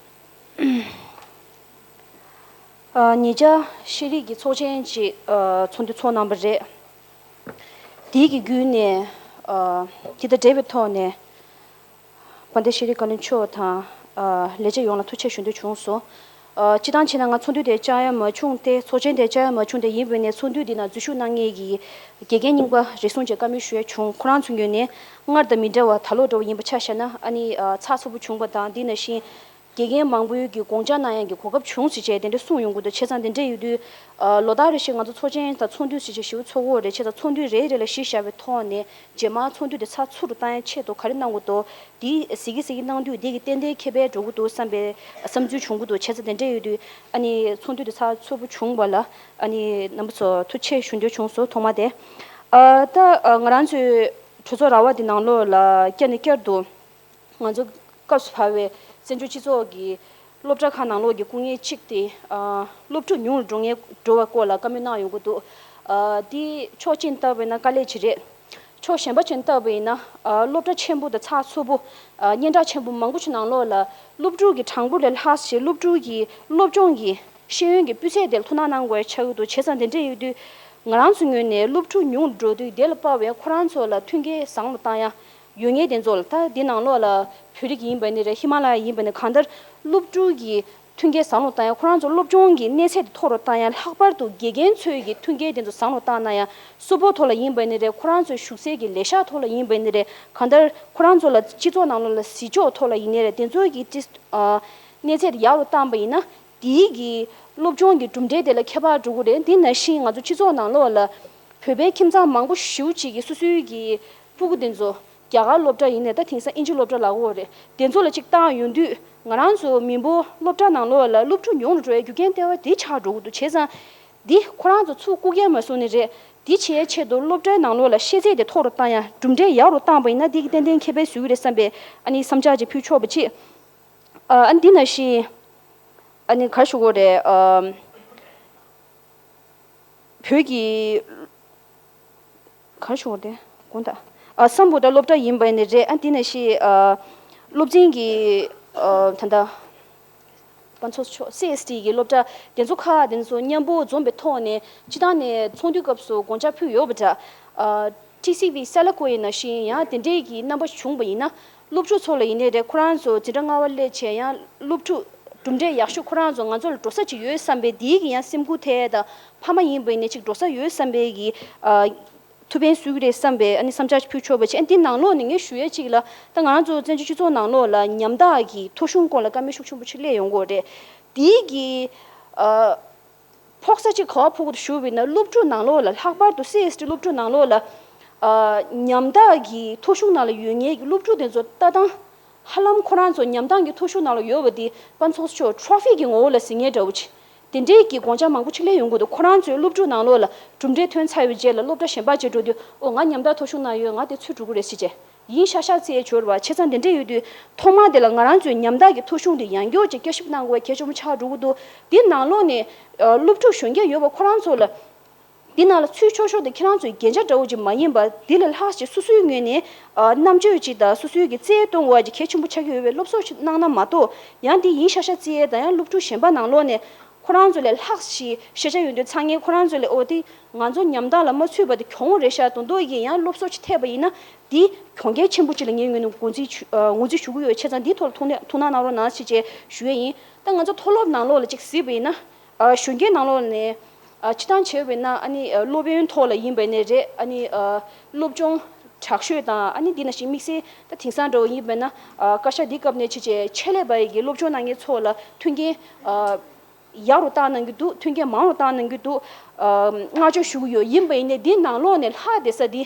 ཨ་ཉེ་ཆར་ཤེས་རིག་གི་ཚོགས་ཆེན་ཅིག་ཨ་ཚོགས་འདུ་ཚོགས་གནང་བ་རེད། དེའི་གི་བརྒྱུད་ནས་ཨ་དེ་དང་འབྲེལ་བའི་ཐོག་ནས་དཔལ་ལྡན་ཤེས་རིག་བཀའ་བློན་མཆོག་དང་ ལས་བྱེད་ཡོངས་ལ་ཐུགས་རྗེ་ཆེ་ཞུ་འདོད་བྱུང་སོང་། ཨ། སྤྱིར་བཏང་བྱས་ན་ང་ཚོགས་འདུ་དེ་བཅར་ཡ་མ་བྱུང་སྟེ། ཚོགས་ཆེན་དེ་བཅར་ཡ་མ་བྱུང་སྟེ། ཡིན་པ་ཡིན་ནའི་ཚོགས་འདུ་འདི་ནང་འཛུལ་ཞུགས་གནང་མཁན་གྱི་དགེ་རྒན་རྙིང་པ་རེ་ཟུང་བཅས་བཀའ་མོལ་ཞུ་ཡ་བྱུང་། ཁོ་རང་ཚོའི་ངོས་ནས་སྔར་དང་མི་འདྲ་བ་ད་ལོ་འདྲ་བོ་ཡིན་པ་ཆ་བཞག་ན། ཨ་ནི། ཨ། ཚགས་ཚུད་པོ་བྱུང་བ་དང་། འདི་ནང་བཞིན་དགེ་རྒན་མང་པོའི་གི་དགོངས་འཆར་གནང་ཡ་གི་གོ་སྐབས་བྱུང་ཟེར་བྱས་དེ་འདྲ་གསུངས་ཡོང་གི་འདུག་བྱས་ཙང་དེ་འདྲ་ཡོད་དུས། ཨ། ལོ་ལྟར་རེ་བཞིན་ང་ཚོ་ཚོགས་ཆེན་དང་ཚོགས་འདུ་ཟེར་བྱས་ཞེ་པོ་ཚོགས་ཀྱི་ཡོད་རེད། བྱས་ཙང་ཚོགས་འདུ་རེ་རེ་ལ་གཞི་བཞག་པའི་ཐོག་ནས་རྗེས་མ་ཚོགས་འདུ་དེ་ཚགས་ཚུད་དུ་བཏང་ཡ་ཆེད་དུ་ག་རེ་གནང་དགོས་འདུག་འདི་གཟིགས་གི་གཟིགས་གི་གནང་དུས། འདི་གི་ཏན་ཏན་ཁྱད་པར་འགྲོ་གི་འདུག་བསམ་པའི་བསམ་ཚུལ་བྱུང་གི་འདུག་བྱས་ཙང་དེ་འདྲ་ཡོད་དུས། ཨ་ནི་ཚོགས་འདུ་དེ་ཚགས་ཚུད་པོ་བྱུང་བ་ལ། ཨ་ནི་རྣམ་པ་ཚོ་ཐུགས་རྗེ་ཆེ་ཞུ་འདོད་བྱུང་སོང་། ཐོག་མ་དེ། ཨ། ད། ཨ། ང་རང་ཚོའི་གྲོས་ཚོགས་ར་བ་དེ་ནང་ལོགས་ལ་བསྐྱར་ནས་བསྐྱར་དུ་ང་ཚོ་སྐབས་སུ་བབས་པའི་བཙན་བྱོལ་སྤྱི་ཚོགས་ཀྱི་སློབ་གྲྭ་ཁག་ནང་ལོགས་ཀྱི་སྐུ་ངལ་གཅིག་དེ། ཨ། སློབ་ཕྲུག་ཉུང་རུ་འགྲོ་ངེས་འགྲོ་བའི་སྐོར་ལ་བཀའ་མོལ་གནང་ཡོང་གི་འདུག་ཨ། འདི་ཕྱོགས་གཅིག་ནས་བལྟས་པ་ཡིན་ན་དཀའ་ལས་ཅིག་རེད། ཕྱོགས་གཞན་པ་ཅིག་ནས་བལྟས་པ་ཡིན་ན། ཨ། སློབ་གྲྭ་ཆེན་པོ་དང་ཚགས་ཚུད་པོ། ཨ། སྙན་གྲགས་ཆེན་པོ་མང་པོ་ཞིག་ནང་ལོགས་ལ་སློབ་ཕྲུག་གི་གྲངས་འབོར་ལས་ལྷག་ཞིག་སློབ་ཕྲུག་གི་སློབ་སྦྱོང་གི་ཤེས་ཡོན་གྱི་སྤུས་ཚད་དེར་ཐུགས་སྣང་གནང་དགོས་ཆགས་ཀྱི་འདུག་བྱས་ཙང་དེ་འདྲ་ཡོད་དུས། ང་རང་ཚོའི་ངོས་ནས་སློབ་ཕྲུག་ཉུང་རུ་འགྲོ་དུས་དེ་ལ་དཔག་པའི་ཁོ་རང་ཚོ་ལ་མཐུན་རྐྱེན་བཟང་རུ་བཏང་ཡ། ཡོད་མཁན་དེ་ཚོ་ལ། ད་འདི་ནང་ལོགས་ལ་བོད་རིགས་ཡིན་པ་ནི་རེད། ཧི་མ་ལ་ཡ་ཡིན་པ་ནི། གང་ལྟར་སློབ་ཕྲུག་གི་མཐུན་རྐྱེན་བཟང་རུ་བཏང་ཡ། ཁོ་རང་ཚོ་སློབ་སྦྱོང་གི་གནས་ཚད་དེ་མཐོ་རུ་བཏང་ཡ། ལྷག་པར་དུ་དགེ་རྒན་ཚོའི་གི་མཐུན་རྐྱེན་དེ་ཚོ་བཟང་རུ་བཏང་ན་ཡང་། གསོལ་ཕོགས་ཐོག་ལ་ཡིན་པ་ནི་རེད། ཁོ་རང་ཚོའི་བཞུགས་སའི་གི་ལས་ཤག་ཐོག་ལ་ཡིན་པ་ནི་རེད། གང་ལྟར་ཁོ་རང་ཚོ་ལ་སྤྱི་ཚོགས་ནང་ལོགས་ལ་གཟིགས་ཕྱོགས་ཐོག་ལ་ཡིན་ནི་རེད། དེ་ཚོའི་གི་ཅི། ཨ། གནས་ཚད་དེ་ཡག་རུ་བཏང་པ་ཡིན་ན། དེའི་གི་སློབ་སྦྱོང་གི་གྲུབ་འབྲས་དེ་ལ་ཁྱད་པར་འགྲོ་གི་རེད། དེ་ནང་བཞིན་ང་ཚོ་སྤྱི་ཚོགས་ནང་ལོགས་ལ་བོད་པའི་ཁྱིམ་ཚང་མང་པོ་ཞེ་པོ་ཅིག་གིས་སོ་སོའི་གི་སྤུ་གུ་དེ་ཚོ་རྒྱ་གར་སློབ་གྲྭ་ཡིན་ནའི། ད་དེང་སང་དབྱིན་ཇི་སློབ་གྲྭ་ལབ་ཀྱི་ཡོད་རེད། དེ་ཚོ་ལ་ཅིག་བཏང་ཡོང་དུས། ང་རང་ཚོ་མི་འབོར་སློབ་གྲྭ་ནང་ལོགས་ལ་སློབ་ཕྲུག་ཉུང་རུ་འགྲོ་བའི་རྒྱུ་རྐྱེན་ལྟེ་བ་དེ་ཆགས་འགྲོ་གི་འདུག་བྱས་ཙང་འདི་ཁོ་རང་ཚོ་ཚུར་རྐུ་མཁན་མ་བཟོ་ནི་རེད། འདི་བྱེད་ཡའི་ཆེད་དུ་སློབ་གྲྭའི་ནང་ལོགས་ལ་ཤེས་ཚད་དེ་མཐོ་རུ་བཏང་ཡ། གྲུབ་འབྲས་ཡག་རུ་བཏང་པ་ཡིན་ན། འདི་གི་ཏན་ཏན་ཁྱད་པར་བཟོ་གི་རེད་བསམ་པའི། ཨ་ནི་བསམ་འཆར་ཅིག་ཕུལ་ཆོག་པ་བྱེད། ཨ། ཨ་ནི་འདི་ནང་བཞིན། ཨ་ནི་ག་རེ་ཞུ་དགོས་རེད། ཨ། བོད་ཀྱི། ག་རེ་ཞུ་དགོས་རེད། དགོངས་དག་ཨ། སམ་བྷོ་ཊ་སློབ་གྲྭ་ཡིན་པ་ནི་རེད། ཨ། འདི་ནང་བཞིན། ཨ། སློབ་ཆེན་གྱི། ཨ། ད་ལྟ་དཔལ་འབྱོར་ཕྱོགས་སི་ཨེས་ཊི་གི་སློབ་གྲྭ་དེ་ཚོ་ཁག་དེ་ཚོ་མཉམ་པོ་འཛོམས་པའི་ཐོག་ནས། སྤྱིར་བཏང་ནས་ཚོགས་འདུའི་སྐབས་སུ་དགོངས་འཆར་ཕུལ་ཡོད་པ་འདྲ། ཨ། ཊི་སི་ཝི་སེ་ལ་ཀོ་ཡི་ནང་བཞིན་ཡང་དེ་འདྲའི་གི་རྣམ་པ་བྱུང་བ་ཡིན་ན། སློབ་ཕྲུག་ཚོ་ལ་ཡིན་ནའི་རེད། ཁོ་རང་ཚོ་འཛིན་གྲྭ་ལྔ་པ་སླེབས་བྱས་ཡང་སློབ་ཕྲུག་གྲུབ་འབྲས་ཡག་ཤོས་ཁོ་རང་ཚོ་ང་ཚོ་ལ་འགྲོ་ས་ཅིག་ཡོད་བསམ་པའི། དེའི་གི་ཡང་སེམས་ཁུར་ཐེབས། ད་ཕ་མ་ཡིན་པ་ཡིན་ནའི་ཅིག་འགྲོ་ས་ཡོད་བསམ་པའི་གི། ཨ། ཐུགས་ཕན་གསོས་ཀྱི་རེད་བསམ་པའི། ཨ་ནི་བསམ་འཆར་ཞིག་ཕུལ་ཆོག་པ་བྱས། འདི་ནང་ལོགས་ནས་ངས་ཞུ་ཡས་གཅིག་ལ། ད་ང་རང་ཚོ་བཙན་བྱོལ་སྤྱི་ཚོགས་ནང་ལོགས་ལ་ཉམ་ཐག་གི་ཐོ་གཞུང་སྐོར་ལ་བཀའ་མོལ་ཤུགས་ཆེན་པོ་ཅིག་སླེབས་ཡོང་གི་ཡོད་རེད། དེའི་གི། ཨ། ཕོག་ས་ཅིག་ག་པར་ཕོག་གི་འདུག་ཞུ་བ་ཡིན་ན། སློབ་ཕྲུག་ནང་ལོགས་ལ། ལྷག་པར་དུ་སི་ཨེས་ཊི་སློབ་ཕྲུག་ནང་ལོགས་ལ། ཨ། ཉམ་ཐག་གི་ཐོ་གཞུང་ནང་ལ་ཡོད་མཁན་གྱི་སློབ་ཕྲུག་དེ་ཚོ་ལྟ་སྟངས། ཧ་ལམ་ཁོ་རང་ཚོ་ཉམ་ཐག་གི་ཐོ་གཞུང་ནང་ལ་ཡོད་པ་དེ་དཔལ་འབྱོར་ཕྱོགས་ཊོ་ཕི་གི་ངོ་བོ་ལ་གཟིགས་མཁན་འདྲ་བོ་ཅིག་དེ་འདྲའི་གི་དགོངས་འཆར་མང་པོ་ཅིག་སླེབས་ཡོང་གི་འདུག་ཁོ་རང་ཚོའི་སློབ་ཕྲུག་ནང་ལོགས་ལ་གྲུབ་འབྲས་ཐོན་ཚར་བའི་རྗེས་ལ་སློབ་གྲྭ་གཞན་པ་ཅིག་འགྲོ་དུས། ཨོ། ང་ཉམ་ཐག་ཐོ་གཞུང་ནང་ཡོད། ང་དེ་ཚུད་འགྲོ་གི་རེད་ཟེར་བྱས་ཡིན་ཤག་ཤག་བརྩི་ཡས་ཡོད་རེད་པ། བྱས་ཙང་དེ་འདྲ་ཡོད་དུས་ཐོག་མ་དེ་ལ་ང་རང་ཚོའི་ཉམ་ཐག་གི་ཐོ་གཞུང་དེ་ཡང་བསྐྱར་ཅིག་བསྐྱར་ཞིབ་གནང་དགོས་པའི་གལ་ཆེན་པོ་ཆགས་འགྲོ་གི་འདུག་དེ་ནང་ལོགས་ནས། ཨ། སློབ་ཕྲུག་གཞོན་སྐྱེས་ཡོད་པ་ཁོ་རང་ཚོ་ལ། འདི་ནང་ལ་ཚུད་ཆོག་ཆོག་དེ་ཁྱེད་རང་ཚོའི་རྒྱན་ཆ་འདྲ་བོ་ཅིག་མ་ཡིན་པར། འདི་ལས་ལྷག་ཅིག་སོ་སོའི་ངོས་ནས། ཨ། རྣམ་དཔྱོད་ཅིག་དང་སོ་སོའི་གི་རྩལ་གཏོང་དགོས་པ་ཅིག་གལ་ཆེན་པོ་ཆགས་ཀྱི་ཡོད་པའི་སློབ་གསོ་ཞིག་གནང་ན་མ་གཏོགས། ཡང་འདི་ཡིན་ཤག་ཤག་བརྩི་ཡས་དང་། ཡང་སློབ་ཕྲུག་གཞན་པ་ནང་ལོགས་ནས་ཁོ་རང་ཚོ་ལས་ལྷག་ཅིག་ཤེས་བྱ་ཡོད་འདོད་ཚང་མཁན་ཁོ་རང་ཚོ་ལས། ཨོ། དེ་ང་ཚོ་ཉམ་ཐག་ལ་མ་ཚུད་པ་དེ་གྱོང་རེད་ཤག་མདོག་མདོག་གི་ཡང་སློབ་གསོ་ཅིག་ཐེབས་པ་ཡིན་ན། འདི་གྱོང་གུན་ཆེན་པོ་ཅིག་ལ་ངའི་ངོས་ནས་ངོས་འཛིན་ཞུ། ཨ། ངོས་འཛིན་ཞུ་གི་ཡོད། བྱས་ཙང་འདིའི་ཐོག་ལ་ཐུགས་སྣང་ཐུགས་སྣང་གནང་རོགས་གནང་ཞེས་བྱས་ཞུ་ཡས་ཡིན། ད་ང་ཚོ་མཐོ་སློབ་ནང་ལོགས་ལ་ཅིག་གཟིགས་པ་ཡིན་ན། ཨ། གཞོན་སྐྱེས་ནང་ལོགས་ནས། ཨ། སྤྱིར་བཏང་བྱས་པ་ཡིན་ན། ཨ་ནི། ཨ། སློབ་ཡོན་ཐོག་ལ་ཡིན་པ་ནི་རེད། ཨ་ནི། ཨ། སློབ་སྦྱོང་དྲག་ཤོས་དང་། ཨ་ནི་འདི་ནང་བཞིན་དམིགས་བསལ་ད་དེང་སང་འདྲ་བོ་ཡིན་པ་ན། ཨ། བཀའ་ཤག་འདིའི་སྐབས་ནས་བྱས་བྱས་ཆེད་ལས་པ་ཡི་གི་སློབ་སྦྱོང་གནང་མཁན་ཚོ་ལ་མཐུན་རྐྱེན། ཨ། ཡག་རུ་བཏང་གནང་གི་འདུག་མཐུན་རྐྱེན་མང་རུ་བཏང་གནང་གི་འདུག་ཨ། བསྔགས་བརྗོད་ཞུ་གི་ཡོད། ཡིན་པ་ཡིན་ནའི་འདི་ནང་ལོགས་ནས་ལྷག་བསྡད་ས་འདི།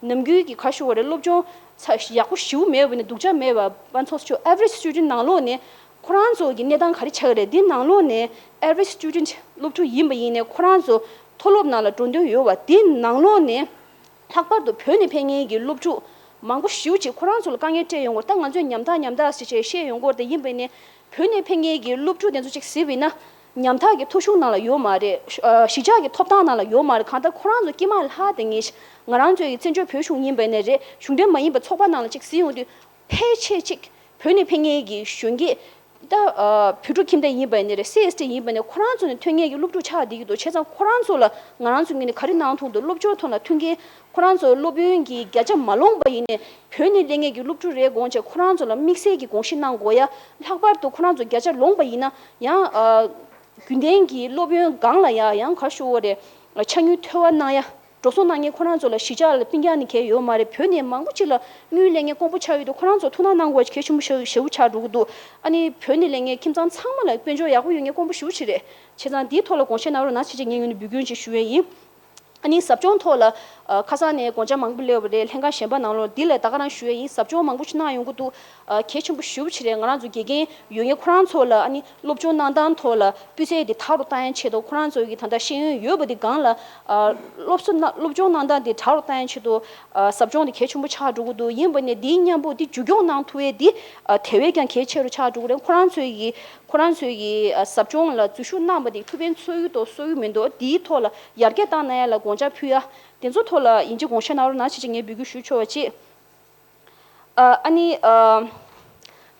ནམ་རྒྱུན་གྱི་ག་ཞུ་བ་རེད། སློབ་སྦྱོང་ཚ་ཡག་པོ་ཞེ་པོ་མེད་པ་ནས་སྡུག་ཅག་མེད་པ། དཔལ་འབྱོར་ཕྱོགས་average student ནང་ལོགས་ནས་ཁོ་རང་ཚོ་གི་གནས་སྟངས་ག་རེ་ཆགས་ཀྱི་རེད། འདི་ནང་ལོགས་ནས་average student སློབ་ཕྲུག་ཡིན་པ་ཡིན་ནའི་ཁོ་རང་ཚོ་མཐོ་སློབ་ནང་ལ་འགྲོ་འདོད་ཡོད་པ། འདི་ནང་ལོགས་ནས་ལྷག་པར་དུ་བོད་ནས་ཕེབས་མཁན་གྱི་སློབ་ཕྲུག་མང་པོ་ཞེ་པོ་ཅིག་ཁོ་རང་ཚོ་ལ་དཀའ་ངལ་འཕྲད་ཡོང་གི་ཡོད་རེད། ད་ང་ཚོས་ཉམ་ཐག་ཉམ་ཐག་ཟེར་བྱས་བཤད་ཡོང་གི་ཡོད་རེད། ཡིན་པ་ཡིན་ནའི་བོད་ནས་ཕེབས་མཁན་གྱི་སློབ་ཕྲུག་དེ་ཚོ་ཅིག་གཟིགས་པ་ཡིན་ན། ཉམ་ཐག་གི་ཐོ་གཞུང་ནང་ལ་ཡོད་མ་རེད། ཨ། གཞིས་ཆགས་ཀྱི་ཐོབ་ཐང་ནང་ལ་ཡོད་མ་རེད། གང་ལྟར་ཁོ་རང་ཚོ་དཀྱིལ་མ་ལ་ལྷག་བསྡད་མཁན་ཞིག་ང་རང་ཚོའི་གི་བཙན་བྱོལ་བོད་གཞུང་ཡིན་པ་ནི་རེད། གཞུང་འབྲེལ་མ་ཡིན་པའི་ཚོགས་པ་ནང་ལ་ཅིག་གཟིགས་ཡོང་དུས། ཕལ་ཆེར་ཅིག་བོད་ནས་ཕེབས་མཁན་གྱི་གཞོན་སྐྱེས་ ད་ཨ་བོད་ཕྲུག་ཁྱིམ་སྡེ་ཡིན་པ་ནི་རེད། སི་ཨེས་ཊི་ཡིན་པ་ནི་ཁོ་རང་ཚོ་ནི་ཐོན་མཁན་གྱི་སློབ་ཕྲུག་ཆགས་བསྡད་ཀྱི་འདུག་བྱས་ཙང་ཁོ་རང་ཚོ་ལ་ང་རང་ཚོ་ངོས་ནས་ག་རེ་གནང་ཐུབ་འདུག་སློབ་སྦྱོང་ཐོག་ལ་མཐུན་རྐྱེན། ཁོ་རང་ཚོ་སློབ་ཡོན་གྱི་བརྒྱ་ཆ་མ་ལོངས་པ་ཡིན་ནའི་བོད་ནས་སླེབས་མཁན་གྱི་སློབ་ཕྲུག་རེད་དགོངས་བྱས་ཁོ་རང་ཚོ་ལ་དམིགས་བསལ་གྱི་དགོངས་བཞེས་གནང་དགོས་ཡ། ལྷག་པར་དུ་ཁོ་རང་ཚོ་བརྒྱ་ཆ་ལོངས་པ་ཡིན་ན་ཡང་ཨ་རྒྱུན་ལྡན་གྱི་སློབ་ཡོན་སྒང་ལ་ཡ་ཡང་ག་ཞུ་བ་རེད། ཆ་སྙོམས་འཚོ་བ་གནང་ཡ། འགྲོ་སོང་གནང་མཁན་ཁོ་རང་ཚོ་ལ་གཞིས་ཆགས་ལ་སྤུན་ཀྱག་ནི་གལ་ཡོད་མ་རེད། བོད་ནས་མང་པོ་ཅིག་ལ་དངུལ་ལེན་མཁན་དཀོན་པོ་ཆགས་ཡོད་དུས་ཁོ་རང་ཚོ་ཐུགས་སྣང་གནང་དགོས་གལ་ཆེན་པོ་ཞེ་ཞེ་པོ་ཆགས་འགྲོ་གི་འདུག་ཨ་ནི་བོད་ནས་སླེབས་མཁན་ཁྱིམ་ཚང་ཚང་མ་ལ་དཔལ་འབྱོར་ཡག་པོ་ཡོད་མཁན་དཀོན་པོ་ཞེ་པོ་ཅིག་རེད། བྱས་ཙང་འདིའི་ཐོག་ལ་དགོངས་བཞེས་གནང་རོགས་གནང་བྱས་བྱས་ངས་ངོས་ནས་འབོད་སྐུལ་ཅིག་ཞུ་ཡས་ཡིན། ཨ་ནི་ཟབ་སྦྱོང་ཐོག་ལ་ཨ་ཁ་སང་ནས་དགོངས་འཆར་མང་པོ་སླེབས་པ་རེད། ལྷན་ཁང་གཞན་པ་ནང་ལོགས་འདི་ལ་ད་ག་རང་ཞུ་ཡས་ཡིན། ཟབ་སྦྱོང་མང་པོ་ཞིག་གནང་ཡོང་གི་འདུག་ཨ་གལ་ཆེན་པོ་ཞེ་པོ་ཅིག་རེད། ང་རང་ཚོ་དགེ་རྒན་ཡོད་མཁན་ཁོ་རང་ཚོ་ལ་ཨ་ནི་སློབ་སྦྱོང་གནང་སྟངས་ཐོག་ལ་སྤུས་ཚད་དེ་དག་རུ་བཏང་ཡ་ཆེད་དུ་ཁོ་རང་ཚོ་གི་ད་ལྟ་ཤེས་ཡོན་ཡོད་པ་དེ་སྒང་ལ་ཨ་སློབ་གསོ་གནང་སློབ་སྦྱོང་གནང་སྟངས་དེ་དྲག་རུ་བཏང་ཡ་ཆེད་དུ་ཨ་ཟབ་སྦྱོང་དེ་གལ་ཆེན་པོ་ཆགས་འགྲོ་གི་འདུག་ཡིན་པ་ནས་དེའི་མཉམ་པོ་དེ་མཇུག་སྐྱོང་གནང་ཐུབ་ཡས་དེ་ཨ་དེ་བས་ཀྱང་གལ་ཆེ་རུ་ཆགས་འགྲོ་གི་རེད། ཁོ་རང་ཚོ་གི་ཁོ་རང་ཚོ་གི་ཨ་ཟབ་སྦྱོང་ལ་འཛུལ་ཞུགས་གནང་པ་དེ་ཐུགས་ཕན་གསོས་ཀྱི་འདུག་གསོས་ཀྱི་མི་འདུག་དེའི་ཐོག་ལ་ཡར་རྒྱས་བཏང་གནང་ཡ་ལ་དགོངས་འཆར་ཕུལ་ཡ། དེ་ཚོ་ཐོག་ལ་ཡིན་གཅིག་དགོངས་བཞེས་གནང་རོགས་གནང་བྱས་བྱས་ངས་འབོད་སྐུལ་ཞུ་ཆོག་པ་བྱེད། ཨ་ཨ་ནི་ཨ་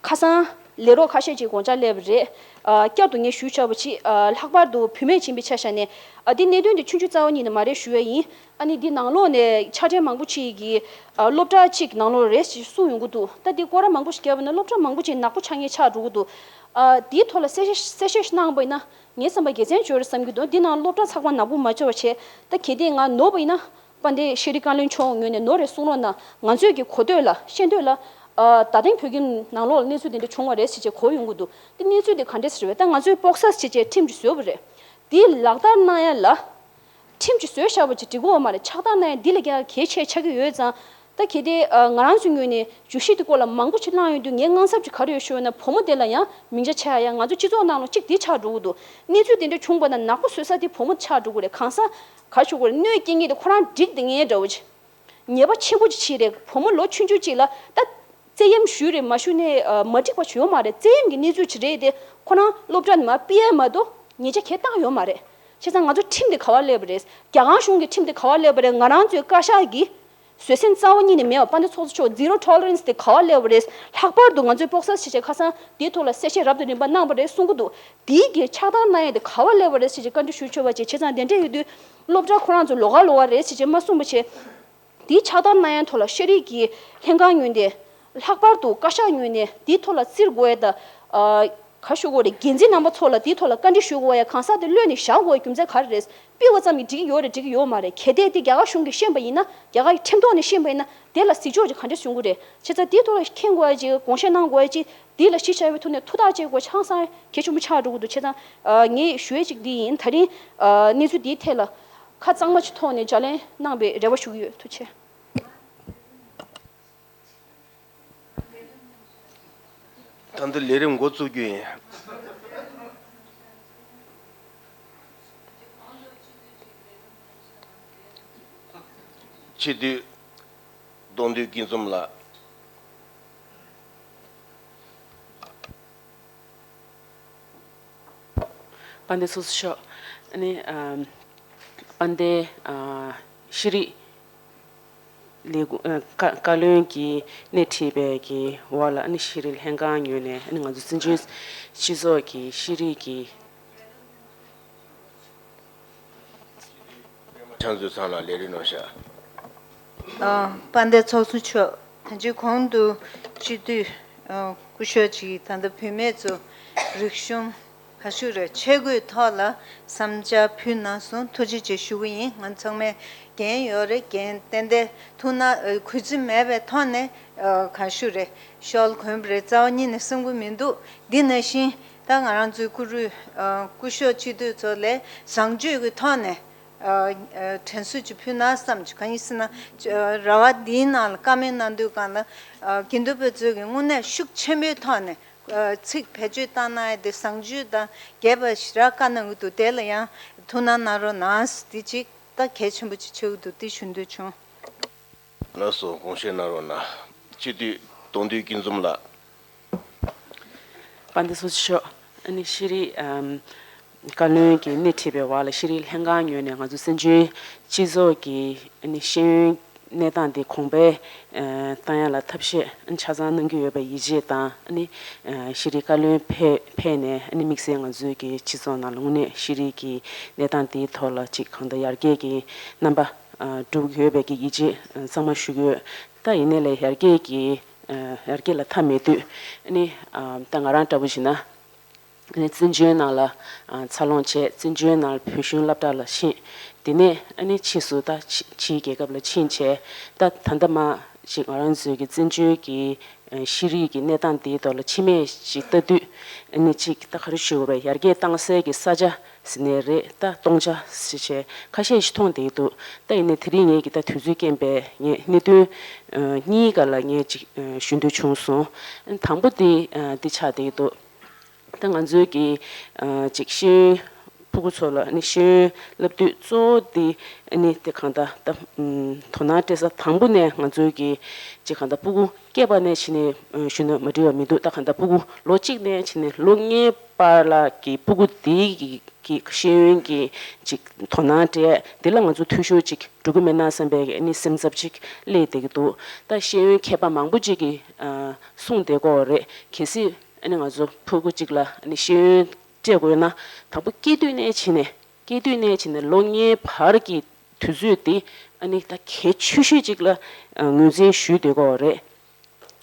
ཁ་སང་ལས་རོགས་ཁ་ཤས་ཀྱིས་དགོངས་འཆར་སླེབས་པ་རེད། ཨ་བསྐྱར་དུ་ངས་ཞུ་ཆོག་པ་བྱེད། ཨ་ལྷག་པར་དུ་བུད་མེད་ཡིན་པའི་ཆ་བཞག་ནས་ཨ་འདི་གནད་དོན་འདི་ཆུང་ཆུང་རྩ་བ་ཉིད་ནས་མ་རེད་ཞུ་ཡ་ཡིན། ཨ་ནི་འདི་ནང་ལོགས་ནས་ཕྱག་སྦྲེལ་མང་པོ་ཅིག་གིས་ཨ་སློབ་གྲྭ་གཅིག་ནང་ལོགས་རེད་ཅེས་གསུངས་ཡོང་གི་འདུག་ད་འདི་སྐོར་ར་མང་པོ་ཞིག་བརྒྱབ་པ་ན་སློབ་གྲྭ་མང་པོ་ཅིག་ནག་པོ་ཆགས་མཁན་ཆགས་འགྲོ་གི་འདུག་ཨ་འདིའི་ཐོག་ལ་གསལ་བཤད་གསལ་བཤད་ཞིག་གནང་པ་ཡིན་ན་ངའི་བསམ་པ་དགེ་མཚན་ཡོད་རེད་བསམ་གྱི་འདུག་འདི་ནང་སློབ་གྲྭ་ཚགས་པ་ནག་པོ་མ་བྱས་པ་བྱས། ད་གལ་ཏེ་ང་ནོར་བ་ཡིན་ན། དཔལ་ལྡན་ཤེས་རིག་བཀའ་བློན་མཆོག་ངོས་ནས་ནོར་རེད་གསུང་རོགས་གནང་། ང་ཚོས་ཀྱི་གོ་ཐོས་ལ་ཤེས་འདོད་ལ། ཨ་ད་ཐེངས་བོད་ཁྱིམ་ནང་ལོགས་ལ་གནས་ཚུལ་དེ་འདྲ་བྱུང་བ་རེད་ཟེར་བྱས་གོ་ཡོང་གི་འདུག་དེ་གནས་ཚུལ་དེ་ག་འདྲས་ཟེར་བས། ད་ང་ཚོས་པོག་སས་བྱས་བྱས་ཁྲིམས་ཅིག་བཟོས་པ་རེད། དེ་ལག་བསྟར་གནང་ཡ་ལ་ཁྲིམས་ཅིག་བཟོས་བཞག་པ་ཅིག་འགྲིག་གི་ཡོད་མ་རེད། ཆགས་སྡང་གནང་ཡ་འདི་ལས་ཀྱང་གལ་ཆེ་ཆགས་ཀྱི་ཡོད་ཙང་། ད་གལ་ཏེ་ཨ་ང་རང་ཚོའི་ངོས་ནས་བརྗོད་གཞི་དེ་སྐོར་ལ་མང་པོ་ཅིག་བླངས་ཡོང་དུས་ངའི་དངངས་འཚབ་ཅིག་ག་རེ་ཡོད་ཞུས་ན། བུ་མོ་དེ་ལ་ཡང་མིང་ཆ་ཆགས་ཡ། ང་ཚོ་སྤྱི་ཚོགས་ནང་ལ་གཅིག་དེ་ཆགས་འགྲོ་གི་འདུག་གནས་ཚུལ་དེ་འདྲ་བྱུང་བ་ན་ནག་པོ་བཟོ་ས་དེ་བུ་མོ་ཆགས་འགྲོ་གི་རེད། གང་ཟག་ག་ཞུ་དགོས་རེད། གནོད་སྐྱེལ་མཁན་དེ་ཁོ་རང་འགྲིག་བསྡད་མཁན་འདྲ་བོ་ཅིག་ཉེས་པ་ཆེན་པོ་ཅིག་བྱས་རེད། བུ་མོ་ལོ་ཆུང་ཆུང་ཅིག་ལ་ད་བཙན་གཡེམ་ཞུས་རེད་མ་ཞུས་ནས་ཨ་མ་འགྲིག་པ་ཞིག་ཡོད་མ་རེད། བཙན་གཡེམ་གྱི་གནས་ཚུལ་ཅིག་རེད་དེ། ཁོ་རང་སློབ་གྲྭ་ནས་མར་ཕུད་ཡ་མ་གཏོགས་ཉེས་ཆད་གང་ཡང་བཏང་ཡོད་མ་རེད། བྱས་ཙང་ང་ཚོ་ཁྲིམས་དེ་ག་པར་སླེབས་པ་རེད། རྒྱ་གར་གཞུང་གི་ཁྲིམས་དེ་ག་པར་སླེབས་པ་རེད། ང་རང་ཚོའི་བཀའ་ཤག་གིས་བཟོད་སེམས་རྩ་བ་ཉིད་ནས་མེད་པ། དཔལ་ལྡན་ཚོགས་གཙོ་མཆོག zero tolerance དེ་ག་པར་སླེབས་པ་རེད། ལྷག་པར་དུ་ང་ཚོའི་པོག་སས་བྱས་བྱས་ཁ་སང་དེའི་ཐོག་ལ་གསལ་བཤད་རབ་དང་རིམ་པ་གནང་བ་རེད་གསུང་གི་འདུག་དེའི་གི་ཆགས་སྡང་གནང་ཡ་དེ་ག་པར་སླེབས་པ་རེད་ཟེར་བྱས་བཀའ་འདྲི་ཞུ་ཆོག་པ་བྱས། བྱས་ཙང་དེ་འདྲ་ཡོད་དུས་སློབ་གྲྭ་ཁོ་རང་ཚོ་ལོགས་ཀ་ལོགས་ཀ་རེད་ཟེར་བྱས་མ་གསུངས་པ་བྱས། དེའི་ཆགས་སྡང་གནང་ཡ་ཐོག་ལ་ཤེས་རིག་གི་ལྷན་ཁང་ངོས་ནས་ལྷག་པར་དུ་བཀའ་ཤག་ངོས་ནས་དེའི་ཐོག་ལ་བརྩི་དགོས་ཡ་དང་། ཨ་ག་ཞུ་དགོས་རེད། འགན་འཛིན་རྣམ་པ་ཚོ་ལ་དེའི་ཐོག་ལ་བཀའ་འདྲི་ཞུ་དགོས་ཡ། གང་ཟག་དེ་གློད་ནས་བཞག་དགོས་ཡ་རྒྱུ་མཚན་ག་རེ་རེད། ཕུད་པ་ཙམ་གྱིས་འགྲིག་གི་ཡོད་རེད་འགྲིག་གི་ཡོད་མ་རེད། གལ་ཏེ་དེ་རྒྱ་གར་གཞུང་གིས་ཤེས་པ་ཡིན་ན། རྒྱ་གར་གྱི་ཁྲིམས་ཐོག་ནས་ཤེས་པ་ཡིན་ན། དེ་ལ་གཟིགས་ཕྱོགས་ཅིག་ག་འདྲས་བྱུང་གི་རེད། བྱས་ཙང་དེའི་ཐོག་ལ་མཁྱེན་དགོས་ཡ་ཅིག་དགོངས་བཞེས་གནང་དགོས་ཡ་ཅིག་དེ་ལ་གཞི་བཞག་པའི་ཐོག་ནས་ཐུགས་ཐག་བཅད་དགོས་ཡ་ཧང་སང་གལ་ཆེན་པོ་ཆགས་འགྲོ་གི་འདུག་བྱས་ཙང་ཨ་ངས་ཞུ་ཡ་ཅིག་འདི་ཡིན། ད་རིང་ཨ་གནས་ཚུལ་འདིའི་ཐད་ལ་ཁ་གཙང་མ་ཅིག་ཐོག་ནས་ལྗགས་ལན་གནང་བའི་རེ་བ་ཞུ་གི་ཡོད། ཐུགས་རྗེ་ཆེ། ད་འདི་ལས་རིམ་འགོ་བཙུགས་རྒྱུ་ཡིན། སྤྱི་འཐུས་གདོང་འདུས་སྐྱིད་འཛོམས་ལགས། དཔལ་ལྡན་ཚོགས་གཙོ་མཆོག་ཨ་ནི་ཨམ་དཔལ་ལྡན་ཨ་ཤེས་རིག་ལས་ཁུངས་ཨ་བཀའ་བཀའ་བློན་གྱིས་སྣེ་ཁྲིད་པའི་གི་འོག་ལ་ཨ་ནི་ཤེས་རིག་ལྷན་ཁང་ངོས་ནས་ཨ་ནི་ང་ཚོ་བཙན་བྱོལ་སྤྱི་ཚོགས་ཀྱི་ཤེས་རིག་གི་ཕྱག་མཛོད་ཚང་ལ་ལས་རིམ་གནང་ཤག་ཨ་དཔལ་ལྡན་ཚོགས་གཙོ་མཆོག་ད་ཅི་གོང་དུ་སྤྱི་འཐུས་ཨ་སྐུ་ཞབས་ཀྱིས་ད་ལྟ་བུད་མེད་ཚོ་རིག་གཞུང་ག་ཞུ་རེད་ཆས་གོས་ཐོག་ལ་བསམ་འཆར་ཕུལ་གནང་སོང་། ཐུགས་རྗེ་ཆེ་ཞུ་གི་ཡིན། ང་ཚང་མས་འགན་ཡོད་རེད། འགན་ཏན་ཏན་ཐུགས་སྣང་ཨ་གུས་བརྩི་མེད་པའི་ཐོག་ནས་ཨ་ག་ཞུ་རེད་ཤོག་གོན་པ་རེད་རྩ་བ་ཉིད་ནས་བསམ་གི་མི་འདུག་འདི་ནང་བཞིན་ད་ང་རང་ཚོའི་སྐུ་རུས་ཨ་སྐུ་ཞབས་སྤྱི་འཐུས་ཚོ་ལས་བཟང་སྤྱོད་ཀྱི་ཐོག་ནས་ཨ་ཨ་དྲན་གསོ་ཅིག་ཕུལ་ན་བསམ་བྱུང་། གང་ཡིན་ཟེར་ན་ཨ་ར་བ་འདིའི་ནང་ལ་བཀའ་མོལ་གནང་དུས་སྒང་ལ་ཨ་དགེ་འདུན་པ་ཚོས་ཀྱི་དངོས་གནས་ཤུགས་ཆེན་པོའི་ཐོག་ནས་ཨ་ཚིག་བེད་སྤྱོད་བཏང་གནང་ཡ་དེ་བཟང་སྤྱོད་དང་རྒྱས་པ་ཞེ་དྲག་བཀའ་གནང་གི་འདུག་དེ་ལ་ཡང་ཐུགས་སྣང་གནང་རོགས་གནང་། འདི་གཅིག་ད་གལ་ཆེན་པོ་ཅིག་ཆགས་ཀྱི་འདུག་འདི་ཞུ་འདོད་བྱུང་། ལགས་སོ། དགོངས་བཞེས་གནང་རོགས་གནང་། སྤྱི་འཐུས་གདོང་འདུས་སྐྱིད་འཛོམས་ལགས། དཔལ་ལྡན་ཚོགས་གཙོ་མཆོག་ཨ་ནི་ཤེས་རིག་ཨམ་བཀའ་བློན་གྱིས་སྣེ་ཁྲིད་པའི་འོག་ལ་ཤེས་རིག་ལྷན་ཁང་ངོས་ནས་ང་ཚོ་བཙན་བྱོལ་སྤྱི་ཚོགས་ཀྱི་ཨ་ནི་ཤེས་ཡོན་ གནས་སྟངས་འདི་གོང་འཕེལ་ཨ་བཏང་ཡ་ལ་ཐབས་ཤེས་ཨ་ཆ་ཚང་གནང་གི་ཡོད་པའི་ཡིད་ཆེས་དང་། ཨ་ནི་ཨ་ཤེས་རིག་བཀའ་བློན་ཕེབས་ཕེབས་ནས་ཨ་ནི་དམིགས་བསལ་ང་ཚོའི་གི་སྤྱི་ཚོགས་ནང་ལ་དངོས་གནས་ཤེས་རིག་གི་གནས་སྟངས་འདིའི་ཐོག་ལ་ཅིག་གང་ལྟར་ཡར་རྒྱས་ཀྱི་རྣམ་པ་ཨ་འགྲོ་གི་ཡོད་པའི་གི་ཡིད་ཆེས་ཨ་གཙང་མ་ཞུ་གི་ཡོད། ད་ཡིན་ནའི་ལས་ཡར་རྒྱས་ཀྱི་ཨ་ཡར་རྒྱས་ལ་མཐའ་མེད་དུས། ཨ་ནི་ཨ་ད་ང་རང་འདྲ་པོ་བྱས་ན། ཨ་ནི་བཙན་བྱོལ་ནང་ལ་ཨ་འཚར་ལོངས་བྱས། བཙན་བྱོལ་ནང་ལ་བོད་གཞུང་སློབ་གྲྭ་ལ་ཕྱིན། དེ་ནས་ཨ་ནི་ཕྱིས་སུ་ད་ཕྱི་ཕྱིའི་རྒྱལ་ཁབ་ལ་ཕྱིན་བྱས། ད་ད་ལྟ་མ་ཅིག་ང་རང་ཚོའི་གི་བཙན་བྱོལ་གྱི་ཨ་ཤེས་རིག་གི་གནས་སྟངས་འདིའི་ཐོག་ལ་ཕྱི་མིག་ཅིག་ལྟ་དུས། ཨ་ནི་ཅིག་ད་ག་རེ་ཞུ་དགོས་རེད། ཡར་རྒྱས་བཏང་སའི་གི་ས་ཆ་ཟེར་ནའི་རེད། ད་སྟོང་ཆ་ཟེར་བྱས་ཁ་ཤས་ཤིག་མཐོང་བསྡད་འདུག་ད་ཡིན་ནའི་དེ་རིང་ངེད་ཀྱི་ད་དུས་ཚོད་རྐྱེན་པས་ངས་གནད་དོན་ཨ་གཉིས་སྒང་ལ་ངས་ཅིག་ཨ་ཞུ་འདོད་བྱུང་སོང་། ཨ་ནི་དང་པོ་དེ་ཨ་འདི་ཆགས་བསྡད་འདུག་ད་ང་ཚོའི་གི་ཨ་ཅིག་ཤེས་ཡོན་ཕྲུ་གུ་ཚོ་ལ་ཨ་ནི་ཤེས་ཡོན་བསླབ་དུས་གཙོ་བོ་དེ་ཨ་ནི་དེ་གང་ལྟར་ད་ཨམ་དོ་སྣང་སྤྲད་ས་དང་པོ་ནས་ང་ཚོའི་གི་ཅིག་གང་ལྟར་ཕྲུ་གུ་སྐྱེས་པ་ནས་བྱས་ནས་ཨ་ཞུས་ན་མ་འགྲིག་པ་མི་འདུག་ད་གང་ལྟར་ཕྲུ་གུ་ལོ་གཅིག་ནས་བྱས་ནས་ལོ་ལྔའི་བར་ལ་གི་ཕྲུ་གུ་དེའི་གི་གི་ཤེས་ཡོན་གི་ཅིག་དོ་སྣང་སྤྲད། དེ་ལ་ང་ཚོ་འཐུས་ཤོར་ཅིག་འགྲོ་གི་མེད་ན་བསམ་པའི་གི་ཨ་ནི་སེམས་འཚབ་ཅིག་སླེབས་བསྡད་ཀྱི་འདུག་ད་ཤེས་ཡོན་མཁས་པ་མང་པོ་ཅིག་གིས་ཨ་གསུངས་བསྡད་ཀྱི་ཡོད་རེད། གལ་སྲིད་ཨ་ནི་ང་ཚོ་ཕྲུ་གུ་གཅིག་ལ་ཨ་ནི་ཤེས་ཡོན་སྤྲད་དགོས་ན། དང་པོ་སྐྱེས་དུས་ནས་བྱས་ནས་སྐྱེས་དུས་ནས་བྱས་ནས་ལོ་ལྔའི་བར་གྱི་དུས་ཚོད་དེ་ཨ་ནི་ད་གལ་ཆེ་ཤོས་ཅིག་ལ་ཨ་ངོས་འཛིན་ཞུས་བསྡད་ཀྱི་ཡོད་རེད།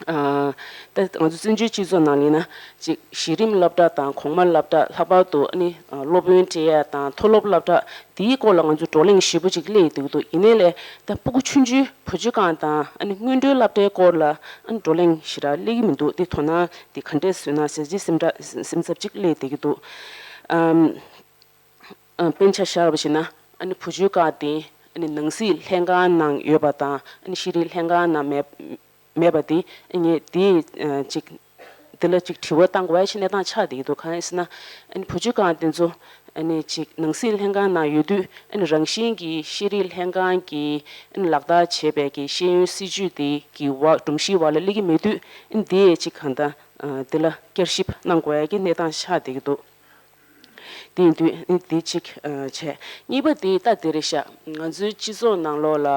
ཨ་ད་ང་ཚོ་བཙན་བྱོལ་སྤྱི་ཚོགས་ནང་ལ་ཡིན་ན་ཅིག་གཞི་རིམ་སློབ་གྲྭ་དང་གོང་མ་སློབ་གྲྭ། ལྷག་པར་དུ་ཨ་ནི་ཨ་སློབ་ཡོན་སྤྲད་ཡ་དང་མཐོ་སློབ་སློབ་གྲྭ་དེའི་སྐོར་ལ་ང་ཚོ་བགྲོ་གླེང་ཞེ་པོ་ཅིག་སླེབས་ཡོང་གི་འདུག་ཡིན་ནའི་ལས་ད་ཕྲུ་གུ་ཆུང་ཆུང་བུ་བཅོལ་ཁང་དང་ཨ་ནི་སྔོན་འགྲོའི་སློབ་གྲྭའི་སྐོར་ལ་ཨ་ནི་བགྲོ་གླེང་ཞེ་དྲག་སླེབས་ཀྱི་མི་འདུག་དེ་དོ་སྣང་དེ་ག་འདྲས་བཟོས་ན་ཟེར་གྱི་སེམས་ཁྲལ་སེམས་འཚབ་ཅིག་སླེབས་བསྡད་ཀྱི་འདུག་ཨམ། ཨ་དཔེར་ན་ཆ་བཞག་པ་ཞིག་ན། ཨ་ནི་བུ་བཅོལ་ཁང་དེ་ཨ་ནི་ནང་སྲིད་ལྷན་ཁང་ནང་ཡོད་པ་དང་ཨ་ནི་ཤེས་རིག་ལྷན་ཁང་ནང་མེད་མེད་པ་དེ། ཨ་ངས་དེ་ཨ་ཅིག་དེ་ལ་ཅིག་དྲི་བ་བཏང་དགོས་པ་ཞིག་གནས་སྟངས་ཆགས་བསྡད་ཀྱི་འདུག་གང་ཡིན་ཟེར་ན། ཨ་ནི་བུ་བཅོལ་ཁང་དེ་ཚོ་ཨ་ནི་ཅིག་ནང་སྲིད་ལྷན་ཁང་ནང་ཡོད་དུས། ཨ་ནི་རང་བཞིན་གྱིས་ཤེས་རིག་ལྷན་ཁང་གིས་ཨ་ནི་ལག་བསྟར་བྱས་པའི་གི་ཤེས་ཡོན་སྲིད་བྱུས་དེ་གི་འོག་སྒྲོམ་གཞིའི་འོག་ལ་སླེབས་ཀྱི་མེད་དུས། ཨ་ནི་དེ་ཅིག་གང་ལྟར་ཨ་དེ་ལ་བསྐྱར་ཞིབ་གནང་དགོས་ཡ་གི་གནས་སྟངས་ཆགས་བསྡད་ཀྱི་འདུག་དེ་ཡིན་དུས་ཨ་ནི་དེ་གཅིག་ཨ་བྱས། གཉིས་པ་དེ་ད་དེ་རེད་ཤག་ང་ཚོའི་སྤྱི་ཚོགས་ནང་ལོགས་ལ་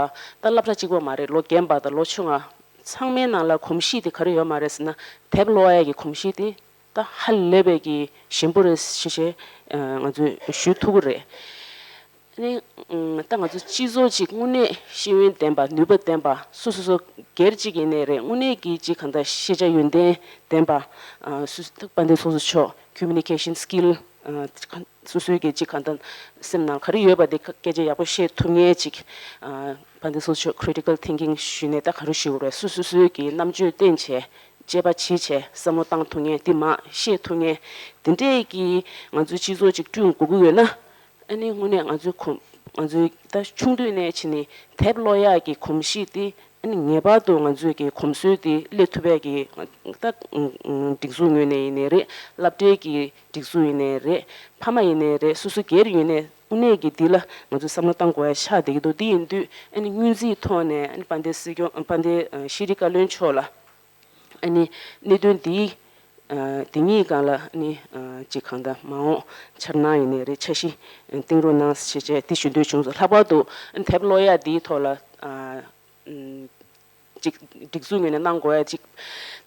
ད་སློབ་གྲྭ་གཅིག་པོ་མ་རེད། ལོ་རྒན་པ་དང་ལོ་ཆུང་བ་ཚང་མའི་ནང་ལ་གོམས་གཤིས་དེ་ག་རེ་ཡོད་མ་རེད་ཟེར་ན། དེབ་ཀློག་ཡ་གི་གོམས་གཤིས་དེ་ད་ཧ་ལས་པའི་གི་ཞན་པོ་རེད་ཞེས་བྱས་ཨ་ང་ཚོས་ཞུ་ཐུབ་ཀྱི་རེད། ཨ་ནི་ཨ་ད་ང་ཚོ་སྤྱི་ཚོགས་ཅིག་དངོས་གནས་ཤེས་ཡོན་ལྡན་པ། ནུས་པ་ལྡན་པ། སོ་སོ་སོ་སྒེར་ཅིག་ཡིན་ནའི་རེད། དངོས་གནས་ཀྱི་ཅིག་གང་ལྟར་ཤེས་བྱ་ཡོན་ཏན་ལྡན་པ། ཨ་སུ་དཔལ་ལྡན་ཚོགས་གཙོ་མཆོག་communication skill ཨ་སོ་སོའི་གི་ཅིག་གང་ལྟར་སེམས་ནང་ག་རེ་ཡོད་པ་དེ་སྐད་ཆ་ཡག་པོ་བཤད་ཐུབ་མཁན་ཅིག་ཨ་དཔལ་ལྡན་ཚོགས་གཙོ་མཆོག་critical thinking ཞུས་ནས་ད་ག་རེ་ཞུ་དགོས་རེད། སོ་སོ་སོའི་གི་རྣམ་དཔྱོད་བསྟན་བྱས། དཔྱད་པ་བྱེད་བྱས་བསམ་བློ་བཏང་ཐུབ་མཁན། དེ་མ་བཤད་ཐུབ་མཁན། དེ་འདྲས་ཀྱི་ང་ཚོའི་སྤྱི་ཚོགས་ཅིག་བསྐྲུན་དགོས་ཀྱི་ཡོད་ན། ཨ་ནི་དངོས་གནས་ང་ཚོའི་གོམས་ང་ཚོའི་ད་ཆུང་དུས་ནས་བྱས་ནས་དེབ་ཀློག་ཡག་གི་གོམས་གཤིས་དེ་ཨ་ནི་ངེས་པར་དུ་ང་ཚོའི་གི་གོམས་སྲོལ་དེ་སླེབས་ཐུབ་པའི་གི་ད་སྒྲིག་འཛུགས་ངོས་ནས་ཡིན་ནའི་རེད། སློབ་གྲྭའི་གི་སྒྲིག་འཛུགས་ཡིན་ནའི་རེད། ཕ་མ་ཡིན་ནའི་རེད། སོ་སོ་སྒེར་ཡིན་ནའི་དངོས་གནས་ཀྱི་འདི་ལ་ང་ཚོས་བསམ་བློ་གཏང་དགོས་ཡ་ཆགས་བསྡད་ཀྱི་འདུག་དེ་ཡིན་དུས་ཨ་ནི་སྔོན་རྩིས་ཐོག་ནས་ཨ་ནི་དཔལ་ལྡན་སྲིད་སྐྱོང་དཔལ་ལྡན་ཤེས་རིག་བཀའ་བློན་མཆོག་ལ། ཨ་ནི་གནད་དོན་འདིའི་ཨ་དེ་གཉིས་སྒང་ལ་ཨ་ནི་ཨ་ཅིག་གང་ལྟར་མ་འོངས་འཆར་སྣང་ཡིན་ནའི་རེད། འཆར་གཞི་ཨ་བཏིང་རོགས་གནང་ཞེས་བྱས་དེ་ཞུ་འདོད་བྱུང་སོང་། ལྷག་པར་དུ་ཨ་ནི་དེབ་ཀློག་ཡ་འདིའི་ཐོག་ལ་ཨ་ཨམ་ཅིག་སྒྲིག་འཛུགས་ངོས་ནས་གནང་དགོས་ཡ་ཅིག་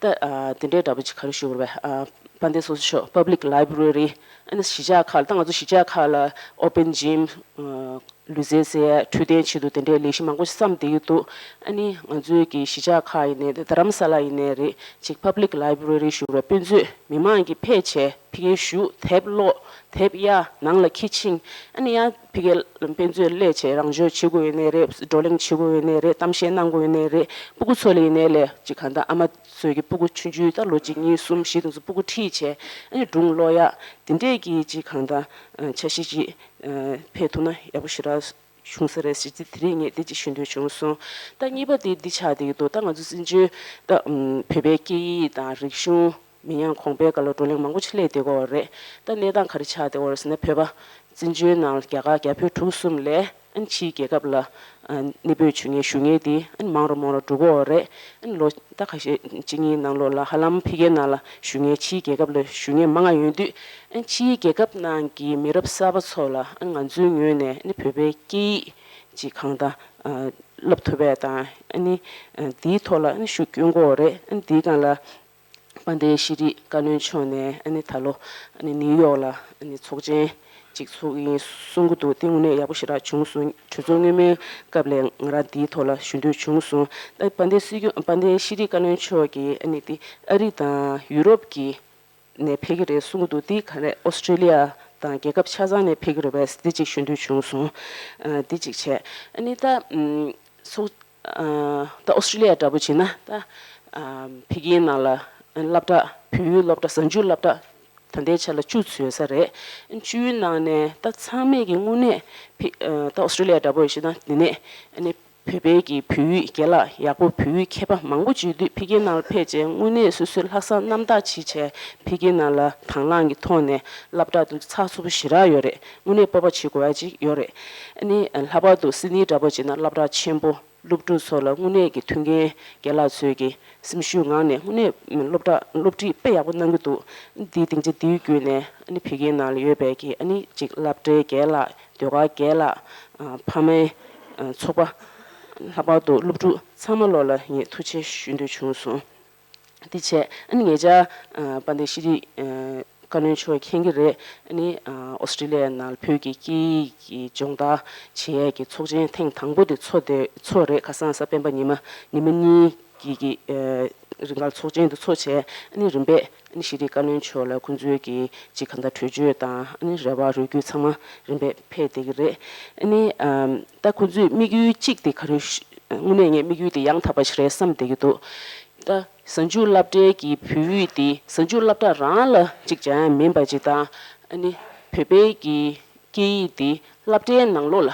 ད་ཨ་དེ་འདྲའི་འདྲ་པོ་ཅིག་ག་རེ་ཞུ་དགོས་རེད། ཨ་དཔལ་ལྡན་ཚོགས་གཙོ་མཆོག་public library ཨ་ནི་གཞིས་ཆགས་ཁག་ལ། ད་ང་ཚོ་གཞིས་ཆགས་ཁག་ལ་open gym ཨ་ལུས་རྩལ་རྩེ་ཡ་འཕྲོད་བསྟེན་ཆེད་དུ་དེ་འདྲའི་ལས་གཞི་མང་པོ་ཞིག་བརྩམས་བསྡད་ཀྱི་འདུག་ཨ་ནི་ང་ཚོའི་གི་གཞིས་ཆགས་ཁག་ཡིན་ནའི་རྡ་རམ་ས་ལ་ཡིན་ནའི་རེད། ཅིག་public library ཞུ་བའི་དཔེ་མཛོད་མི་མང་གིས་ཕེབས་བྱས་ཕ་གིར་བཞུགས། དེབ་ཀློག་དེབ་གཡར། ནང་ལ་ཁྱི་ཆིངས། ཨ་ནི་ཡང་ཕ་གིར་དཔེ་མཛོད་སླེབས་བྱས་རང་སྦྱོང་བྱེད་དགོས་ཡོད་ནའི་རེད། བགྲོ་གླེང་བྱེད་དགོས་ཡོད་ནའི་རེད། གཏམ་བཤད་གནང་དགོས་ཡོད་ནའི་རེད། སྤུ་གུ་ཚོ་ལ་ཡིན་ནའི་ལས་ཅིག་གང་ལྟར་ཨ་མ་ཚོས་ཀྱི་སྤུ་གུ་ཆུང་ཆུང་ད་ལོ་གཅིག་གཉིས་གསུམ་བཞི་དེ་ཚོ་སྤུ་གུ་ཁྲིད་བྱས་ཨ་ནི་སྒྲུང་ཀློག་ཡག་དེ་འདྲས་ཀྱི་ཅིག་གང་ལྟར་འཆར་གཞི་ཅིག་ཕེབས་ཐུབ་ན་ཡག་པོ་ཞེ་དྲག་བྱུང་ས་རེད་ཟེར་ཅིག་དེ་རིང་ངས་དེ་ཅིག་ཞུ་འདོད་བྱུང་སོང་། ད་གཉིས་པ་དེ་འདི་ཆགས་བསྡད་ཀྱི་འདུག་ད་ང་ཚོ་བཙན་བྱོལ་ད་བོད་པའི་སྐད་ཡིག་དང་རིག་གཞུང་། མིན་ཡང་གོང་འཕེལ་སྒང་ལ་བགྲོ་གླེང་མང་པོ་ཞིག་སླེབས་བསྡད་ཀྱི་ཡོད་རེད། ད་གནས་སྟངས་ག་རེ་ཆགས་བསྡད་ཀྱི་ཡོད་རེད་ཟེར་ན། བོད་པ་བཙན་བྱོལ་ནང་རྒྱ་གར་རྒྱ་བོད་གྲོས་གསུམ་ལས་ཕྱིའི་རྒྱལ་ཁབ་ལ་གནས་སྤོས་བྱེད་མཁན་བཞུགས་མཁན་དེ་མང་རུ་མང་རུ་འགྲོ་གི་ཡོད་རེད། ལོ་ཟླ་ཁ་ཤས་གཅིག་གཉིས་ནང་ལོགས་ལ་ཧ་ལམ་ཕ་གིའི་ནང་ལ་བཞུགས་མཁན་ཕྱིའི་རྒྱལ་ཁབ་ལ་བཞུགས་མཁན་མང་ང་ཡོང་དུས། ཕྱིའི་རྒྱལ་ཁབ་ནང་གི་མི་རབས་གསར་པ་ཚོ་ལ་ང་ཚོའི་ངོས་ནས་བོད་པའི་སྐད་ཡིག་ཅིག་གང་ལྟར། བསླབ་ཐུབ་པ་དང་ཨ་ནི་འདིའི་ཐོག་ལ་ཨ་ནི་ཤུགས་སྐྱོན་དགོས་རེད། ཨ་ནི་འདིའི་སྒང་ལ་དཔལ་ལྡན་ཤེས་རིག་བཀའ་བློན་མཆོག་ནས་ཨ་ནི་ད་ལོ་ཨ་ནི་ནིའུ་ཡོག་ལ་ཨ་ནི་ཚོགས་ཆེན་ཅིག་ཚོགས་ཡིན་གསུང་གི་འདུག་དེ་དངོས་གནས་ཡག་པོ་ཞེ་དྲག་བྱུང་སོང་། གྲོས་ཚོགས་སྔོན་མའི་སྐབས་ལ་ང་རང་འདིའི་ཐོག་ལ་ཞུ་འདོད་བྱུང་སོང་། ད་དཔལ་ལྡན་སྲིད་སྐྱོང་དཔལ་ལྡན་ཤེས་རིག་བཀའ་བློན་མཆོག་གིས་ཨ་ནི་དེ་ཨ་རི་དང་ཡུ་རོབ་ཀྱི་ནས་ཕེབས་ཀྱི་རེད་གསུང་གི་འདུག་དེ་ག་རེ་ཨོ་སི་ཀྲི་ལི་ཡ་དང་རྒྱལ་ཁབ་ཆ་ཚང་ནས་ཕེབས་ཀྱི་རེད་པས། དེ་གཅིག་ཞུ་འདོད་བྱུང་སོང་། ཨ་དེ་གཅིག་བྱས། ཨ་ནི་ད་ཨམ་ཚོགས་ཨ་ད་ཨོ་སི་ཀྲི་ལི་ཡ་འདྲ་པོ་བྱས་ན་ད་ཨ་ཕ་གིའི་ནང་ལ་སློབ་གྲྭ་བོད་ཡིག་སློབ་གྲྭ་གཟའ་མཇུག་སློབ་གྲྭ་ད་ལྟའི་ཆ་ལ་བཅུ་ཚུད་ས་རེད། བཅུའི་ནང་ནས་ད་ཚང་མས་ཀྱི་དངོས་གནས་ཕ་ཨ་ད་ཨོ་སི་ཀྲི་ལི་ཡ་འདྲ་པོ་བྱས་ན་འདི་ནས་ཨ་ནི། བོད་པའི་གི་བོད་ཡིག་རྒན་ལགས་ཡག་པོ་བོད་ཡིག་མཁས་པ་མང་པོ་བྱེད་དུས་ཕ་གིའི་ནང་ལ་ཕེབས་རྗེས་དངོས་གནས་སོ་སོའི་ལྷག་བསམ་རྣམ་དག་བྱེད་བྱས་ཕ་གིའི་ནང་ལ་དང་བླངས་ཀྱི་ཐོག་ནས་སློབ་གྲྭ་དེ་ཚགས་ཚུད་པོ་ཞེ་དྲག་ཡོད་རེད། དངོས་གནས་སྤོབས་པ་བྱེད་དགོས་ཡ་ཅིག་ཡོད་རེད། ཨ་ནི་ལྷག་པར་དུ་སིད་ནི་འདྲ་པོ་བྱས་ན་སློབ་གྲྭ་ཆེན་པོ་སློབ་ཕྲུག་ཚོ་ལ་དངོས་གནས་ཀྱི་མཐུན་རྐྱེན་རྒན་ལགས་ཚོས་ཀྱི་སེམས་ཤུགས་ངང་ནས་དངོས་གནས་སློབ་གྲྭ་སློབ་ཁྲིད་དཔེ་ཡག་པོ་གནང་གི་འདུག་འདིའི་སྡིངས་ཆ་འདིའི་བརྒྱུད་ནས་ཨ་ནི་ཕ་གིའི་ནང་ལ་ཡོད་པའི་གི་ཨ་ནི་ཅིག་སློབ་གྲྭའི་རྒན་ལགས། ཟློས་གར་རྒན་ལགས། ཕ་མའི་ཚོགས་པ། ལྷག་པར་དུ་སློབ་ཕྲུག་ཚང་མ་ལོ་ལ་ངས་ཐུགས་རྗེ་ཆེ་ཞུ་འདོད་བྱུང་སོང་། དེ་བྱས་ཨ་ནི་ངེད་ཅག་དཔལ་ལྡན་ཤེས་རིག་བཀའ་བློན་མཆོག་མཁྱེན་གྱི་རེད། ཨ་ནི་ཨོ་སི་ཀྲི་ལི་ཡའི་ནང་བོད་ཀྱི་སྐད་ཡིག་གི་སྦྱོང་བརྡར་བྱེད་ཡས་ཀྱི་ཚོགས་ཆེན་ཐེངས་དང་པོ་དེ་ཚོགས་དེ་ཚོགས་རེད། ཁ་སང་གཟའ་སྤེན་པ་ཉི་མ་ཉི་མ་གཉིས། གི་གི་ཨ་རིང་ག་ལ་ཚོགས་ཆེན་དུ་ཚོགས་བྱས། ཨ་ནི་རིམ་པས་ཨ་ནི་ཤེས་རིག་བཀའ་བློན་མཆོག་ལ་ཁོང་ཚོའི་གི་ཅིག་གང་ལྟར་གྲོས་ཆོད་དང་ཨ་ནི་རེ་བ་རེ་སྐུལ་ཚང་མ་རིམ་པས་ཕེབས་བསྡད་ཀྱི་རེད། ཨ་ནི་ཨམ་ད་ཁོང་ཚོའི་དམིགས་ཡུལ་གཅིག་དེ་ག་རེ་ཞུ། དངོས་གནས་ངས་དམིགས་ཡུལ་དེ་ཡང་དག་པ་ཞིག་རེད་བསམ་བསྡད་ཀྱི་འདུག་ད་གཟའ་མཇུག་སློབ་གྲྭའི་གི་བོད་ཡིག་དེ་གཟའ་མཇུག་སློབ་གྲྭ་རང་ལ་ཅིག་སྦྱང་ཡ་མིན་པ་ཅིག་དང་། ཨ་ནི་བོད་པའི་གི་སྐད་ཡིག་དེ་སློབ་གྲྭའི་ནང་ལོགས་ལ།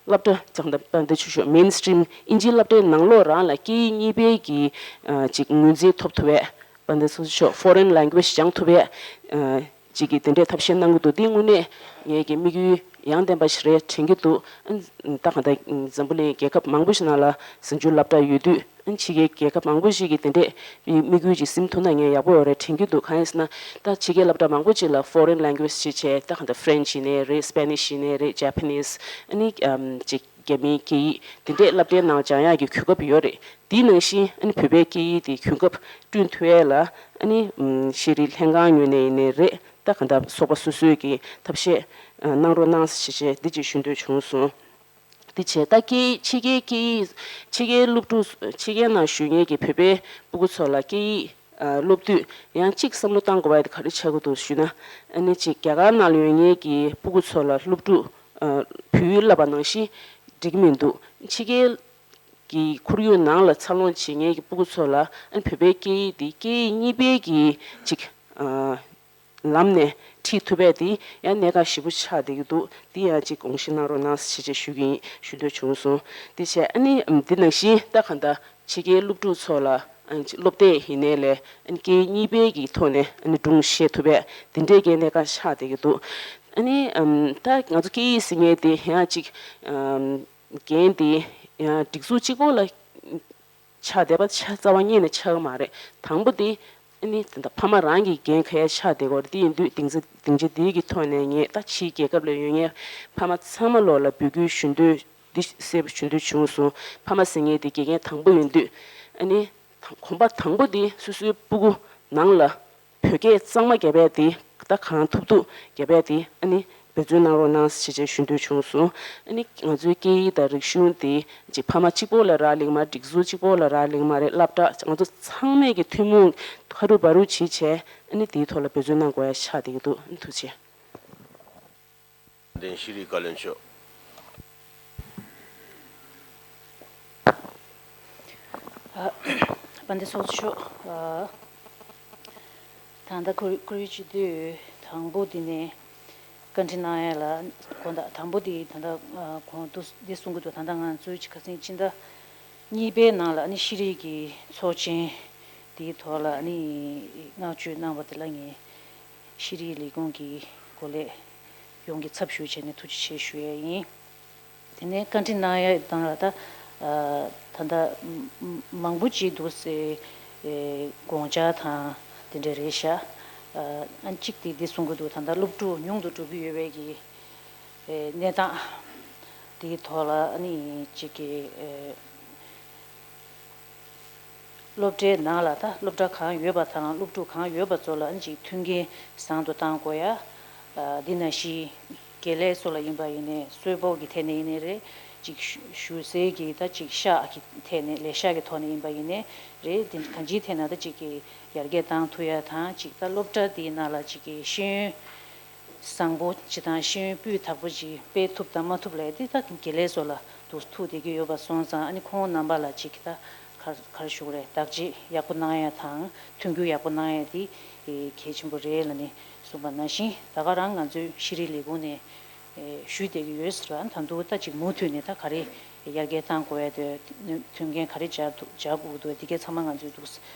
སློབ་གྲྭ་ཙང་ད་པ་འདི་ཆུ་ཤོག་མེན་སི་ཊིམ་ཨིན་ཇི་སློབ་གྲྭའི་ནང་ལོགས་རང་ལ་སྐད་ཡིག་གཉིས་པའི་གི་ཨ་ཅིག་ངོས་འཛིན་ཐོབ་ཐུབ་པའི་པ་འདི་ཆུ་ཤོག་ཕོ་རེན་ལེང་གུ་ཝེ་ཇི་སྦྱང་ཐུབ་པའི་ཨ་ཅིག་གི་དེ་འདྲའི་ཐབས་ཤེས་གནང་གི་འདུག་འདི་དངོས་གནས་ངའི་གི་དམིགས་ཡུལ་ཡང་ལྡན་པ་ཞིག་རེད་དྲན་གྱི་འདུག་ཨ་ད་ག་ད་འཛམ་བུ་གླིང་རྒྱལ་ཁབ་མང་པོ་ཞིག་ནང་ལ་གཟའ་མཇུག་སློབ་གྲྭ་ཡོད་དུས། ཨ་ཕྱི་རྒྱལ་རྒྱལ་ཁབ་མང་པོ་ཞིག་གིས་དེ་འདྲས་དམིགས་ཡུལ་ཅིག་ཟིན་ཐུབ་ན་ངས་ཡག་པོ་ཡོད་རེད་དྲན་གྱི་འདུག་གང་ཡིན་ཟེར་ན། ད་ཕྱི་རྒྱལ་སློབ་གྲྭ་མང་པོ་ཅིག་ལ་ཕོ་རེན་ལེང་གུ་ཝེ་ཇི་ཅིག་བྱས། ད་གང་ལྟར་ཧྥ་རན་ཆི་ཡིན་ནའི་རེད། སི་པེ་ནིཤ་ཡིན་ནའི་རེད། ཇ་པ་ནིས། ཨ་ནི་ཨམ་ཅིག་རྒྱ་མིའི་སྐད་ཡིག་དེ་འདྲས་སློབ་གྲྭའི་ནང་སྦྱང་ཡག་གི་གོ་སྐབས་ཡོད་རེད། དེའི་ནང་བཞིན་ཨ་ནི་བོད་པའི་སྐད་ཡིག་དེ་གོ་སྐབས་བསྐྲུན་ཐུབ་ཡས་ལ་ཨ་ནི་ཨམ་ཤེས་རིག་ལྷན་ཁང་ངོས་ནས་ཡིན་ནའི་རེད། ད་གང་ལྟར་ཚོགས་པ་སོ་སོའི་གི་ཐབས་ཤེས་ཨ་གནང་རོགས་གནང་ཞེས་བྱས་འདི་ཅིག་ཞུ་འདོད་བྱུང་སོང་། དེ་བྱས་ད་སྐད་ཡིག་ཕྱི་རྒྱལ་སྐད་ཡིག་ཕྱི་རྒྱལ་སློབ་ཕྲུག་ཕྱི་རྒྱལ་ནང་བཞུགས་མཁན་གྱི་བོད་པའི་སྤུ་གུ་ཚོ་ལ་སྐད་ཡིག་ཨ་སློབ་དུས་ཡང་གཅིག་བསམ་བློ་བཏང་དགོས་པ་དེ་ག་རེ་ཆགས་ཀྱི་འདུག་ཞུས་ན། ཨ་ནི་གཅིག་རྒྱ་གར་ནང་ལ་ཡོད་མཁན་གྱི་སྤུ་གུ་ཚོ་ལ་སློབ་ཕྲུག་ཨ་བོད་ཡིག་བསླབ་པ་ནང་བཞིན་འགྲིག་གི་མི་འདུག་ཕྱི་རྒྱལ་གྱི་ཁོར་ཡུག་ནང་ལ་འཚར་ལོངས་བྱེད་མཁན་གྱི་སྤུ་གུ་ཚོ་ལ་ཨ་ནི་བོད་པའི་སྐད་ཡིག་དེ་སྐད་ཡིག་གཉིས་པའི་གི་གཅིག་ཨ། ལམ་ནས་ཁྲིད་ཐུབ་པས་དེ་ཡང་གནད་འགག་ཞེ་པོ་ཆགས་བསྡད་ཀྱི་འདུག་དེ་ཡང་ཅིག་དགོངས་བཞེས་གནང་རོགས་གནང་ཞེས་བྱས་ཞུ་གི་ཡིན། ཞུ་འདོད་བྱུང་སོང་། དེ་བྱས་ཨ་ནི་འདི་ནང་བཞིན་ད་གང་ལྟར་ཕྱི་རྒྱལ་སློབ་ཕྲུག་ཚོ་ལ་ཨ་ནི་སློབ་དེབ་ཡིན་ནའི་ལས་ཨ་ནི་སྐད་གཉིས་པའི་གི་ཐོག་ནས་ཨ་ནི་སྒྲུང་བཤད་ཐུབ་པས་དེ་འདྲའི་གི་གནད་འགག་ཆགས་བསྡད་ཀྱི་འདུག་ཨ་ནི་ད་ང་ཚོ་སྐད་ཡིག་ཟེར་མཁན་དེ་ཡང་ཅིག་འགན་དེ་ཡང་སྒྲིག་འཛུགས་གཅིག་པོ་ལ། ཆགས་བསྡད་པ་ཆ་རྩ་བ་ཉིད་ནས་ཆགས་ཀྱི་མ་རེད། དང་པོ་དེ་ཨ་ནི་ད་ལྟ་ཕ་མ་རང་གི་འགན་ཁ་ཡ་ཆགས་བསྡད་ཀྱི་ཡོད་རེད། དེ་ཡིན་དུས་སྡིངས་ཆ་སྡིངས་ཆ་འདིའི་གི་ཐོག་ནས་ངས་ད་ཕྱིའི་རྒྱལ་ཁབ་ལ་ཡོད་མཁན་ཕ་མ་ཚང་མ་ལོག་ལ་འབོད་སྐུལ་ཞུ་འདོད་འདི་གསལ་པོ་ཞུ་འདོད་བྱུང་སོང་། ཕ་མ་ཟེར་མཁན་དེ་དགེ་རྒན་དང་པོ་ཡིན་དུས་ཨ་ནི་ད་གོམ་པ་དང་པོ་དེ་སོ་སོའི་སྤུ་གུ་ནང་ལ། བོད་སྐད་གཙང་མ་རྒྱབ་ཡས་དེ་ད་གང་ཐུབ་ཐུབ་རྒྱབ་ཡས་དེ་ཨ་ནི་འབད་བརྩོན་གནང་རོགས་གནང་ཞེས་བྱས་ཞུ་འདོད་བྱུང་སོང་། ཨ་ནི་ང་ཚོའི་སྐད་ཡིག་དང་རིག་གཞུང་དེ་ཅིག་ཕ་མ་གཅིག་པོ་ལ་རག་ལས་ཀྱི་མ་རེད། སྒྲིག་འཛུགས་གཅིག་པོ་ལ་རག་ལས་ཀྱི་མ་རེད། སློབ་གྲྭ་ང་ཚོ་ཚང་མས་ཀྱི་ཐུན་མོང་ཧ་རུ་བ་རུ་བྱེད་བྱས་ཨ་ནི་དེའི་ཐོག་ལ་འབད་བརྩོན་གནང་དགོས་ཡ་ཆགས་བསྡད་ཀྱི་འདུག་ཨ་ནི་ཐུགས་རྗེ་ཆེ། དཔལ་ལྡན་ཤེས་རིག་བཀའ་བློན་མཆོག་དཔལ་ལྡན་ཚོགས་གཙོ་མཆོག་ད་ལྟ་ཁོར་ཁོར་ཡུག་སྤྱི་འཐུས་དང་པོ་འདི་ནས་བཀའ་འདྲི་གནང་ཡ་ལ་དགོངས་དག་དང་པོ་འདི་ད་ལྟ་གོང་དུ་འདི་གསུང་གི་འདུག་ད་ལྟ་ང་ཚོའི་ཁ་སང་ཕྱི་ཟླ་གཉིས་པའི་ནང་ལ་ཨ་ནི་ཤེས་རིག་གི་ཚོགས་ཆེན་དེའི་ཐོག་ལ་ཨ་ནི་བསྔགས་བརྗོད་གནང་བ་དེ་ལ་ངས་ཤེས་རིག་ལས་ཁུངས་ཀྱི་སྐོར་ལས་ཡོངས་ཀྱི་ཚབ་ཞུས་བྱས་ནས་ཐུགས་རྗེ་ཆེ་ཞུ་ཡས་ཡིན། དེ་ནས་བཀའ་འདྲི་གནང་ཡས་དང་ལ་ད་ད་ལྟ་མང་པོ་ཅིག་འདུག་སེ་དགོངས་འཆར་དང་དེ་འདྲ་རེད་ཤག་ཨ་གཅིག་དེ་འདི་གསུང་གི་འདུག་ད་ལྟ་སློབ་ཕྲུག་ཉུང་དུ་འགྲོ་གི་ཡོད་པའི་གི་གནས་སྟངས་ དེའི་ཐོག་ལ་ཨ་ནི་གཅིག་གི་ཨེ། སློབ་གྲྭའི་ནང་ལ་ད་སློབ་གྲྭ་གང་ཡོད་པ་དང་སློབ་ཕྲུག་གང་ཡོད་པ་ཚོ་ལ་ཨ་ནི་གཅིག་མཐུན་རྐྱེན་བཟང་དུ་གཏང་དགོས་ཡ། ཨ་འདི་ནང་བཞིན་དགེ་ལས་ཚོ་ལ་ཡིན་པ་ཡིན་ནའི་གསོལ་ཕོགས་ཀྱི་ཐད་ནས་ཡིན་ནའི་རེད། གཅིག་ཞུ་ཞུ་སའི་གི་ད་གཅིག་ཤག་གི་ཐད་ནས་ལས་ཤག་གི་ཐོག་ནས་ཡིན་པ་ཡིན་ནའི་རེད། འདི་གང་ཅིའི་ཐད་ན་ད་གཅིག་གི་ཡར་རྒྱས་བཏང་ཐུབ་ཡ་དང་གཅིག་ད་སློབ་གྲྭ་འདིའི་ནང་ལ་གཅིག་གི་ཤེས་ཡོན་བཟང་པོ་ཅིག་དང་ཤེས་ཡོན་སྤུས་དག་པོ་ཅིག་སྤེལ་ཐུབ་དང་མ་ཐུབ་ལས་དེ་ད་དགེ་ལས་ཚོ་ལ་འདུག་ཐུག་བསྡད་ཀྱི་ཡོད་པ་སོང་ཙང་ཨ་ནི་ཁོང་རྣམ་པ་ལ་ཅིག་ད་ག་ག་རེ་ཞུ་དགོས་རེད། བདག་གཅེས་ཡག་པོ་གནང་ཡ་དང་མཐུན་འགྱུར་ཡག་པོ་གནང་ཡ་དེ་གལ་ཆེན་པོ་རེད་ལབ་ནས་གསུངས་པ་ནང་བཞིན་ད་ག་རང་ང་ཚོའི་ཤེས་རིག་ལས་ཁུངས་ནས་ཞུས་བསྡད་ཀྱི་ཡོད་ཟེར་བ། ད་དུང་ད་ཅིག་མུ་མཐུད་ནས་ད་ག་རེ་ཡར་རྒྱས་གཏང་དགོས་ཡ་དེ་མཐུན་རྐྱེན་ག་རེ་སྦྱར་ཐུབ་སྦྱར་དགོས་འདུག་དེ་གའི་ཚང་མ་ང་ཚོས་འདུག་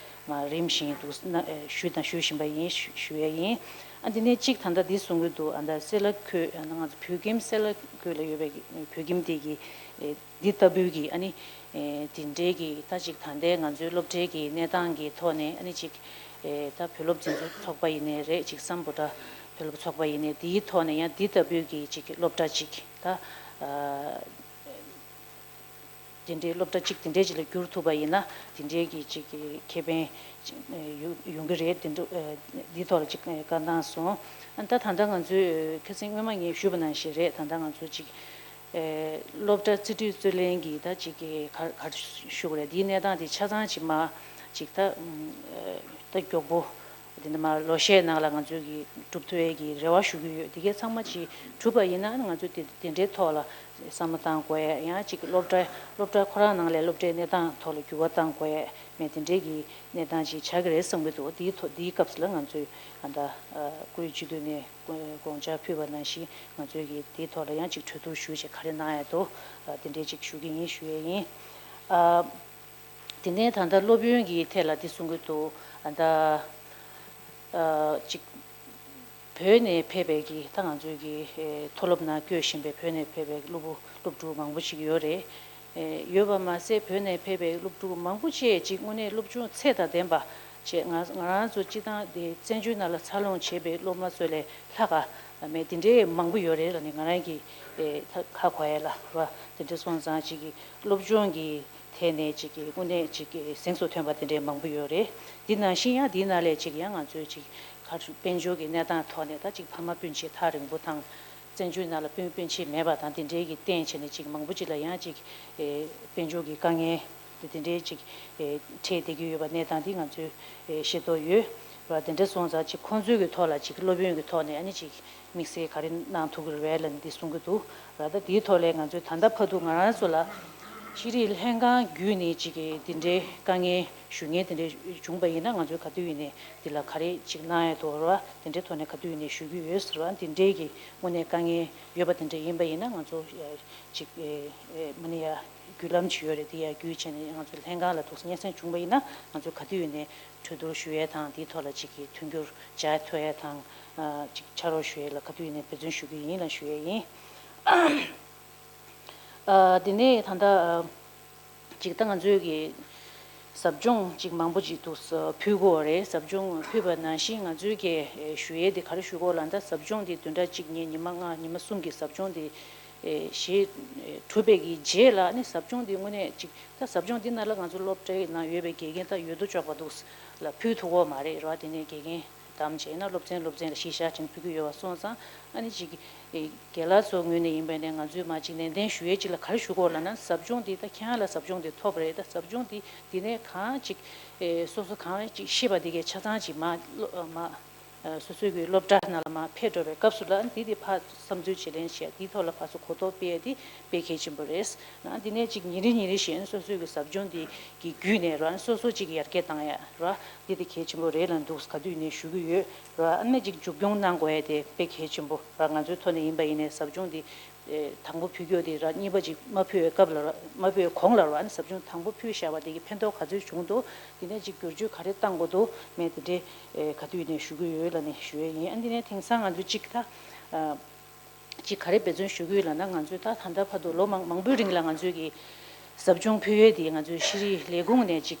མ་རིམ་བཞིན་འདུག་ན་ཞུས་དང་ཞུ་བཞིན་པ་ཡིན་ཞུ་ཞུ་ཡ་ཡིན། ཨ་འདི་ནས་གཅིག་ད་ལྟ་འདི་གསུང་གི་འདུག་ཨ་ད་སེ་ལ་ཁུལ་ཨ་ན་ང་ཚོ་བོད་ཁྱིམ་སེ་ལ་ཁུལ་ལ་ཡོད་པའི་བོད་ཁྱིམ་དེ་གི་འདི་ལྟ་བུའི་གི་ཨ་ནི་དེ་འདྲའི་གི་ད་ཅིག་ད་ལྟའི་ང་ཚོའི་སློབ་གྲྭའི་གི་གནས་སྟངས་ཀྱི་ཐོག་ནས་ཨ་ནི་ཅིག་ད་བོད་སློབ་འཛིན་ཚོགས་པ་ཡིན་ནའི་རེད། ཅིག་སམ་བྷོ་ཊ་བོད་སློབ་ཚོགས་པ་ཡིན་ནའི་དེའི་ཐོག་ནས་ཡང་འདི་ལྟ་བུའི་གི་ཅིག་སློབ་གྲྭ་ཅིག་ད། དེ་འདྲའི་སློབ་གྲྭ་གཅིག་དེ་འདྲའི་ཅིག་ལ་བསྒྱུར་ཐུབ་པ་ཡིན་ན་དེ་འདྲའི་གི་ཅིག་གི་ཁེ་ཕན་ཅིག་ཡོང་ཡོང་གི་རེད། དེ་འདྲ་འདིའི་ཐོག་ལ་ཅིག་བཀའ་གནང་སོང་། ད་ད་ལྟ་ང་ཚོས་ཁ་སང་སྔོན་མ་ངས་ཞུས་པ་ནང་བཞིན་རེད། ད་ལྟ་ང་ཚོ་ཅིག་སློབ་གྲྭ་རྩིས་སྤྲོད་རྩོད་ལེན་གྱི་ད་ཅིག་གི་ག་ག་རེ་ཞུ་དགོས་རེད། འདིའི་གནས་སྟངས་དེ་ཆ་ཚང་ཅིག་མ་ཅིག་ད་ད་མགྱོགས་པོ། དེ་འདྲ་མ་ལོ་ཤས་ནང་ལ་ང་ཚོས་ཀྱི་སྒྲུབ་ཐུབ་ཡས་ཀྱི་རེ་བ་ཞུ་གི་ཡོད། དེ་གའི་ཚང་མ་ཅིག་གྲུབ་པ་ཡིན་ན་ང་ཚོས་དེ་དེ་འདྲའི་ཐོག་ལ་བསམ་བློ་བཏང་དགོས་ཡས། ཡང་ཅིག་སློབ་གྲྭ་སློབ་གྲྭ་ཁོ་རང་ནང་ལས་སློབ་གྲྭའི་གནས་སྟངས་ཐོག་ལ་འགྱུར་བ་བཏང་དགོས་ཡས་མེད། དེ་འདྲའི་གི་གནས་སྟངས་ཅིག་ཆགས་ཀྱི་རེད་བསམ་གྱི་འདུག་དེའི་ཐོག་དེའི་སྐབས་སུ་ལ་ང་ཚོས་ཨ་ད་བཀུར་འོས་སྤྱི་འཐུས་ནས་དགོངས་འཆར་ཕུལ་བ་ནང་བཞིན་ང་ཚོས་ཀྱི་དེའི་ཐོག་ལ་ཡང་ཅིག་གྲོས་བསྡུར་ཞུས་བྱས་ག་རེ་གནང་ཡས་འདུག་དེ་འདྲའི་ཅིག་ཞུ་གི་ཡིན་ཞུ་ཡས་ཡིན། དེ་ནས་ད་ལྟ་སློབ་ཡོན་གྱི་ཐད་ལ་འདི་གསུང་གི་འདུག་ཨ་ད་ཨ་ཅིག་བོད་ནས་ཕེབས་པའི་གི་ད་ང་ཚོའི་གི་ཨེ་མཐོ་སློབ་ནང་བསྐྱོད་བཞིན་པའི་བོད་ནས་ཕེབས་པའི་སློབ་བུ་སློབ་ཕྲུག་མང་པོ་ཞིག་ཡོད་རེད། ཨེ་ཡོད་པ་མ་ཟད་བོད་ནས་ཕེབས་པའི་སློབ་ཕྲུག་མང་པོ་ཅིག་ཅིག་དངོས་གནས་སློབ་སྦྱོང་ཚད་དང་ལྡན་པ་བྱས། ང་ང་རང་ཚོ་སྤྱི་བཏང་དེ་བཙན་བྱོལ་ནང་ལ་འཚར་ལོངས་བྱས་པའི་སློབ་མ་ཚོ་ལས་ལྷག་ག་མེད་དེ་འདྲའི་མང་པོ་ཡོད་རེད་ལབ་ནས་ང་རང་གི་ཨེ་ཧ་གོ་ཡ་ལ་ར། དེ་འདྲ་སོང་ཙང་ཅིག་གི་སློབ་སྦྱོང་གི་ཐད་ནས་ཅིག་གི་དངོས་གནས་ཅིག་གི་གཟེངས་སུ་ཐོན་པ་དེ་འདྲའི་མང་པོ་ཡོད་རེད། འདི་ནང་བཞིན་ཡང་འདིའི་ནང་ལས་ཅིག་ཡང་ང་ཚོའི་ཅིག་ག་རེ་དཔལ་འབྱོར་གྱི་གནས་སྟངས་ཐོག་ནས་ད་ཅིག་ཕ་མ་སྤུན་མཆེད་ཐག་རིང་པོ་དང་། བཙན་བྱོལ་ནང་ལ་སྤུན་སྤུན་མཆེད་མེད་པ་དང་དེ་འདྲའི་གི་བརྟེན་བྱས་ནས་ཅིག་མང་པོ་ཅིག་ལ་ཡང་ཅིག་ཨེ་དཔལ་འབྱོར་གྱི་དཀའ་ངལ་དེ་དེ་འདྲའི་ཅིག་ཨེ་འཕྲད་བསྡད་ཀྱི་ཡོད་པ་གནས་སྟངས་འདི་ང་ཚོས་ཨེ་ཤེས་རྟོགས་ཡོད་པ། དེ་འདྲ་སོང་ཙང་ཅིག་ཁོང་ཚོའི་གི་ཐོག་ལ་ཅིག་སློབ་ཡོན་གྱི་ཐོག་ནས་ཨ་ནི་ཅིག་དམིགས་བསལ་ག་རེ་གནང་ཐུབ་ཀྱི་རེད་ལབ་ནས་འདི་གསུང་གི་འདུག་ར། ད་དེའི་ཐོག་ལས་ང་ཚོས་ད་ལྟ་བར་དུ་ང་རང་ཚོ་ལ་ཤེས་རིག་ལྷན་ཁང་བརྒྱུད་ནས་ཅིག་གི་འདི་འདྲའི་དཀའ་ངལ་ཞུ་མཁན་དེ་འདྲ་བྱུང་པ་ཡིན་ན་ང་ཚོས་ག་དུས་ཡིན་ནས་འདི་ལ་ག་རེ་ཅིག་གནང་ཡ་འདུག་ར། དེ་འདྲའི་ཐོག་ནས་ག་དུས་ཡིན་ནས་ཞུ་གི་ཡོད་ཟེར་བ། འདི་འདྲའི་གི་དངོས་གནས་དཀའ་ངལ་ཡོད་པ་དེ་འདྲ་ཡིན་པ་ཡིན་ན་ང་ཚོ་ཅིག་མ་ནི་ཡ་བརྒྱུད་ལམ་ཅིག་ཡོད་རེད། དེ་ཡ་བརྒྱུད་བྱས་ནས་ང་ཚོ་ལྷན་ཁང་ལ་འདུག་སེ་སྙན་སེང་བྱུང་པ་ཡིན་ན་ང་ཚོས་ག་དུས་ཡིན་ནས་གྲོས་བསྡུར་ཞུ་ཡས་དང་དེའི་ཐོག་ལ་ཅིག་གི་མཐུན་འགྱུར་སྦྱར་ཐུབ་ཡས་དང་། ཅིག་ཕྱག་རོགས་ཞུ་ཡས་ལ་ག་དུས་ཡིན་ནས་འབད་བརྩོན་ཞུ་གི་ཡིན་ལ་ཞུ་ཡས་ཡིན། དེ་ནས་ད་ལྟ་ཅིག་ད་ང་ཚོའི་གི་ཟབ་སྦྱོང་ཅིག་མང་པོ་ཅིག་འདུག་སེ་ཕུལ་དགོས་རེད། ཟབ་སྦྱོང་ཕུལ་བ་ནང་བཞིན་ང་ཚོའི་གི་ཞུ་ཡས་དེ་ག་རེ་ཞུ་དགོས་ལབ་ན་ད་ཟབ་སྦྱོང་དེ་བདུན་ཕྲག་གཅིག་གཉིས་ཉི་མ་ལྔ་ཉི་མ་གསུམ་གི་ཟབ་སྦྱོང་དེ་བཞེས་གྲུབ་པའི་གི་རྗེས་ལ་ནི་ཟབ་སྦྱོང་དེ་དངོས་གནས་ཅིག་ད་ཟབ་སྦྱོང་འདི་ནང་ལ་ང་ཚོ་སློབ་གྲྭའི་ནང་ཡོད་པའི་དགེ་རྒན་ད་ཡོད་དོ་ཅོག་པ་འདུག་ལ་ཕུལ་ཐུབ་ཀྱི་མ་རེད་ར། དེ་ནས་དགེ་རྒན་དམ་བཅས་ན་སློབ་ཚན་སློབ་ཚན་ལ་གཞི་བཞག་བྱས་ནས་ཕུལ་གྱི་ཡོད་པ་སོང་ཙང་ཨ་ནི་ཅིག་དགེ་ལགས་ཚོ་ངོས་ནས་ཡིན་པ་ནས་ང་ཚོས་མ་ཅིག་ནན་ཏན་ཞུ་ཡས་ཅིག་ལ་ག་རེ་ཞུ་དགོས་ལབ་ན་ཟབ་སྦྱོང་འདི་ད་ཁྱེད་རང་ལ་ཟབ་སྦྱོང་འདི་ཐོབ་རེད། ད་ཟབ་སྦྱོང་འདི་འདི་ནས་གང་ཅིག་སོ་སོ་གང་ཅིག་ཤེས་པ་འདི་གས་ཆ་ཚང་ཅིག་མ་མ། སོ་སོའི་གི་སློབ་གྲྭ་ནང་ལ་མར་ཕེབས་འགྲོ་བའི་སྐབས་སུ་ལ་འདི་དེ་ཕར་བསམ་ཚུལ་བརྗེ་ལེན་བྱས་འདིའི་ཐོག་ལ་ཕར་ཚུར་གོ་རྟོགས་སྤེལ་ཡ་འདི་དཔེ་གལ་ཆེན་པོ་རེད། ཨ་འདི་ནས་ཅིག་ཉིན་རེ་ཉིན་རེ་བཞིན་སོ་སོའི་གི་ཟབ་སྦྱོང་འདི་གི་བརྒྱུད་ནས་རང་སོ་སོ་ཅིག་ཡར་རྒྱས་བཏང་ཡ་ར་འདི་དེ་གལ་ཆེན་པོ་རེད་ལབ་འདུག་ག་དུས་ནས་ཞུ་གི་ཡོད་ར། ཨ་ནི་ཅིག་མཇུག་སྐྱོང་གནང་དགོས་ཡ་དེ་དཔེ་གལ་ཆེན་པོ་ར། ང་ཚོའི་ཐོག་ནས་ཡིན་པ་ཡིན་ནའི་ཟབ་སྦྱོང་འདི་དང་པོ་ཕུལ་རྒྱུ་དེ་ར་གཉིས་པ་ཅིག་མ་ཕུལ་བའི་སྐབས་ལ་ར་མ་ཕུལ་བའི་གོང་ལ་ར་ཨ་ནི་ཟབ་སྦྱོང་དང་པོ་ཕུལ་བཞག་པ་དེ་གི་ཕན་ཐོགས་ག་ཚོད་བྱུང་འདུག་དེ་ནས་ཅིག་བསྒྱུར་བཅོས་ག་རེ་བཏང་དགོས་འདུག་མེད་དེ་འདྲའི་ག་དུས་ནས་ཞུ་གི་ཡོད་ལབ་ནས་ཞུ་ཡས་ཡིན། ཨ་འདི་ནས་དེང་སང་ང་ཚོས་ཅིག་ད་ཅིག་ག་རེ་འབད་བརྩོན་ཞུ་གི་ཡོད་ལབ་ན་ང་ཚོས་ད་ད་ལྟ་བར་དུ་ལོ་མང་མང་པོའི་རིང་ལ་ང་ཚོས་ཀྱི་ཟབ་སྦྱོང་ཕུལ་ཡས་དེ་ང་ཚོའི་ཤེས་རིག་ལས་ཁུངས་ནས་ཅིག་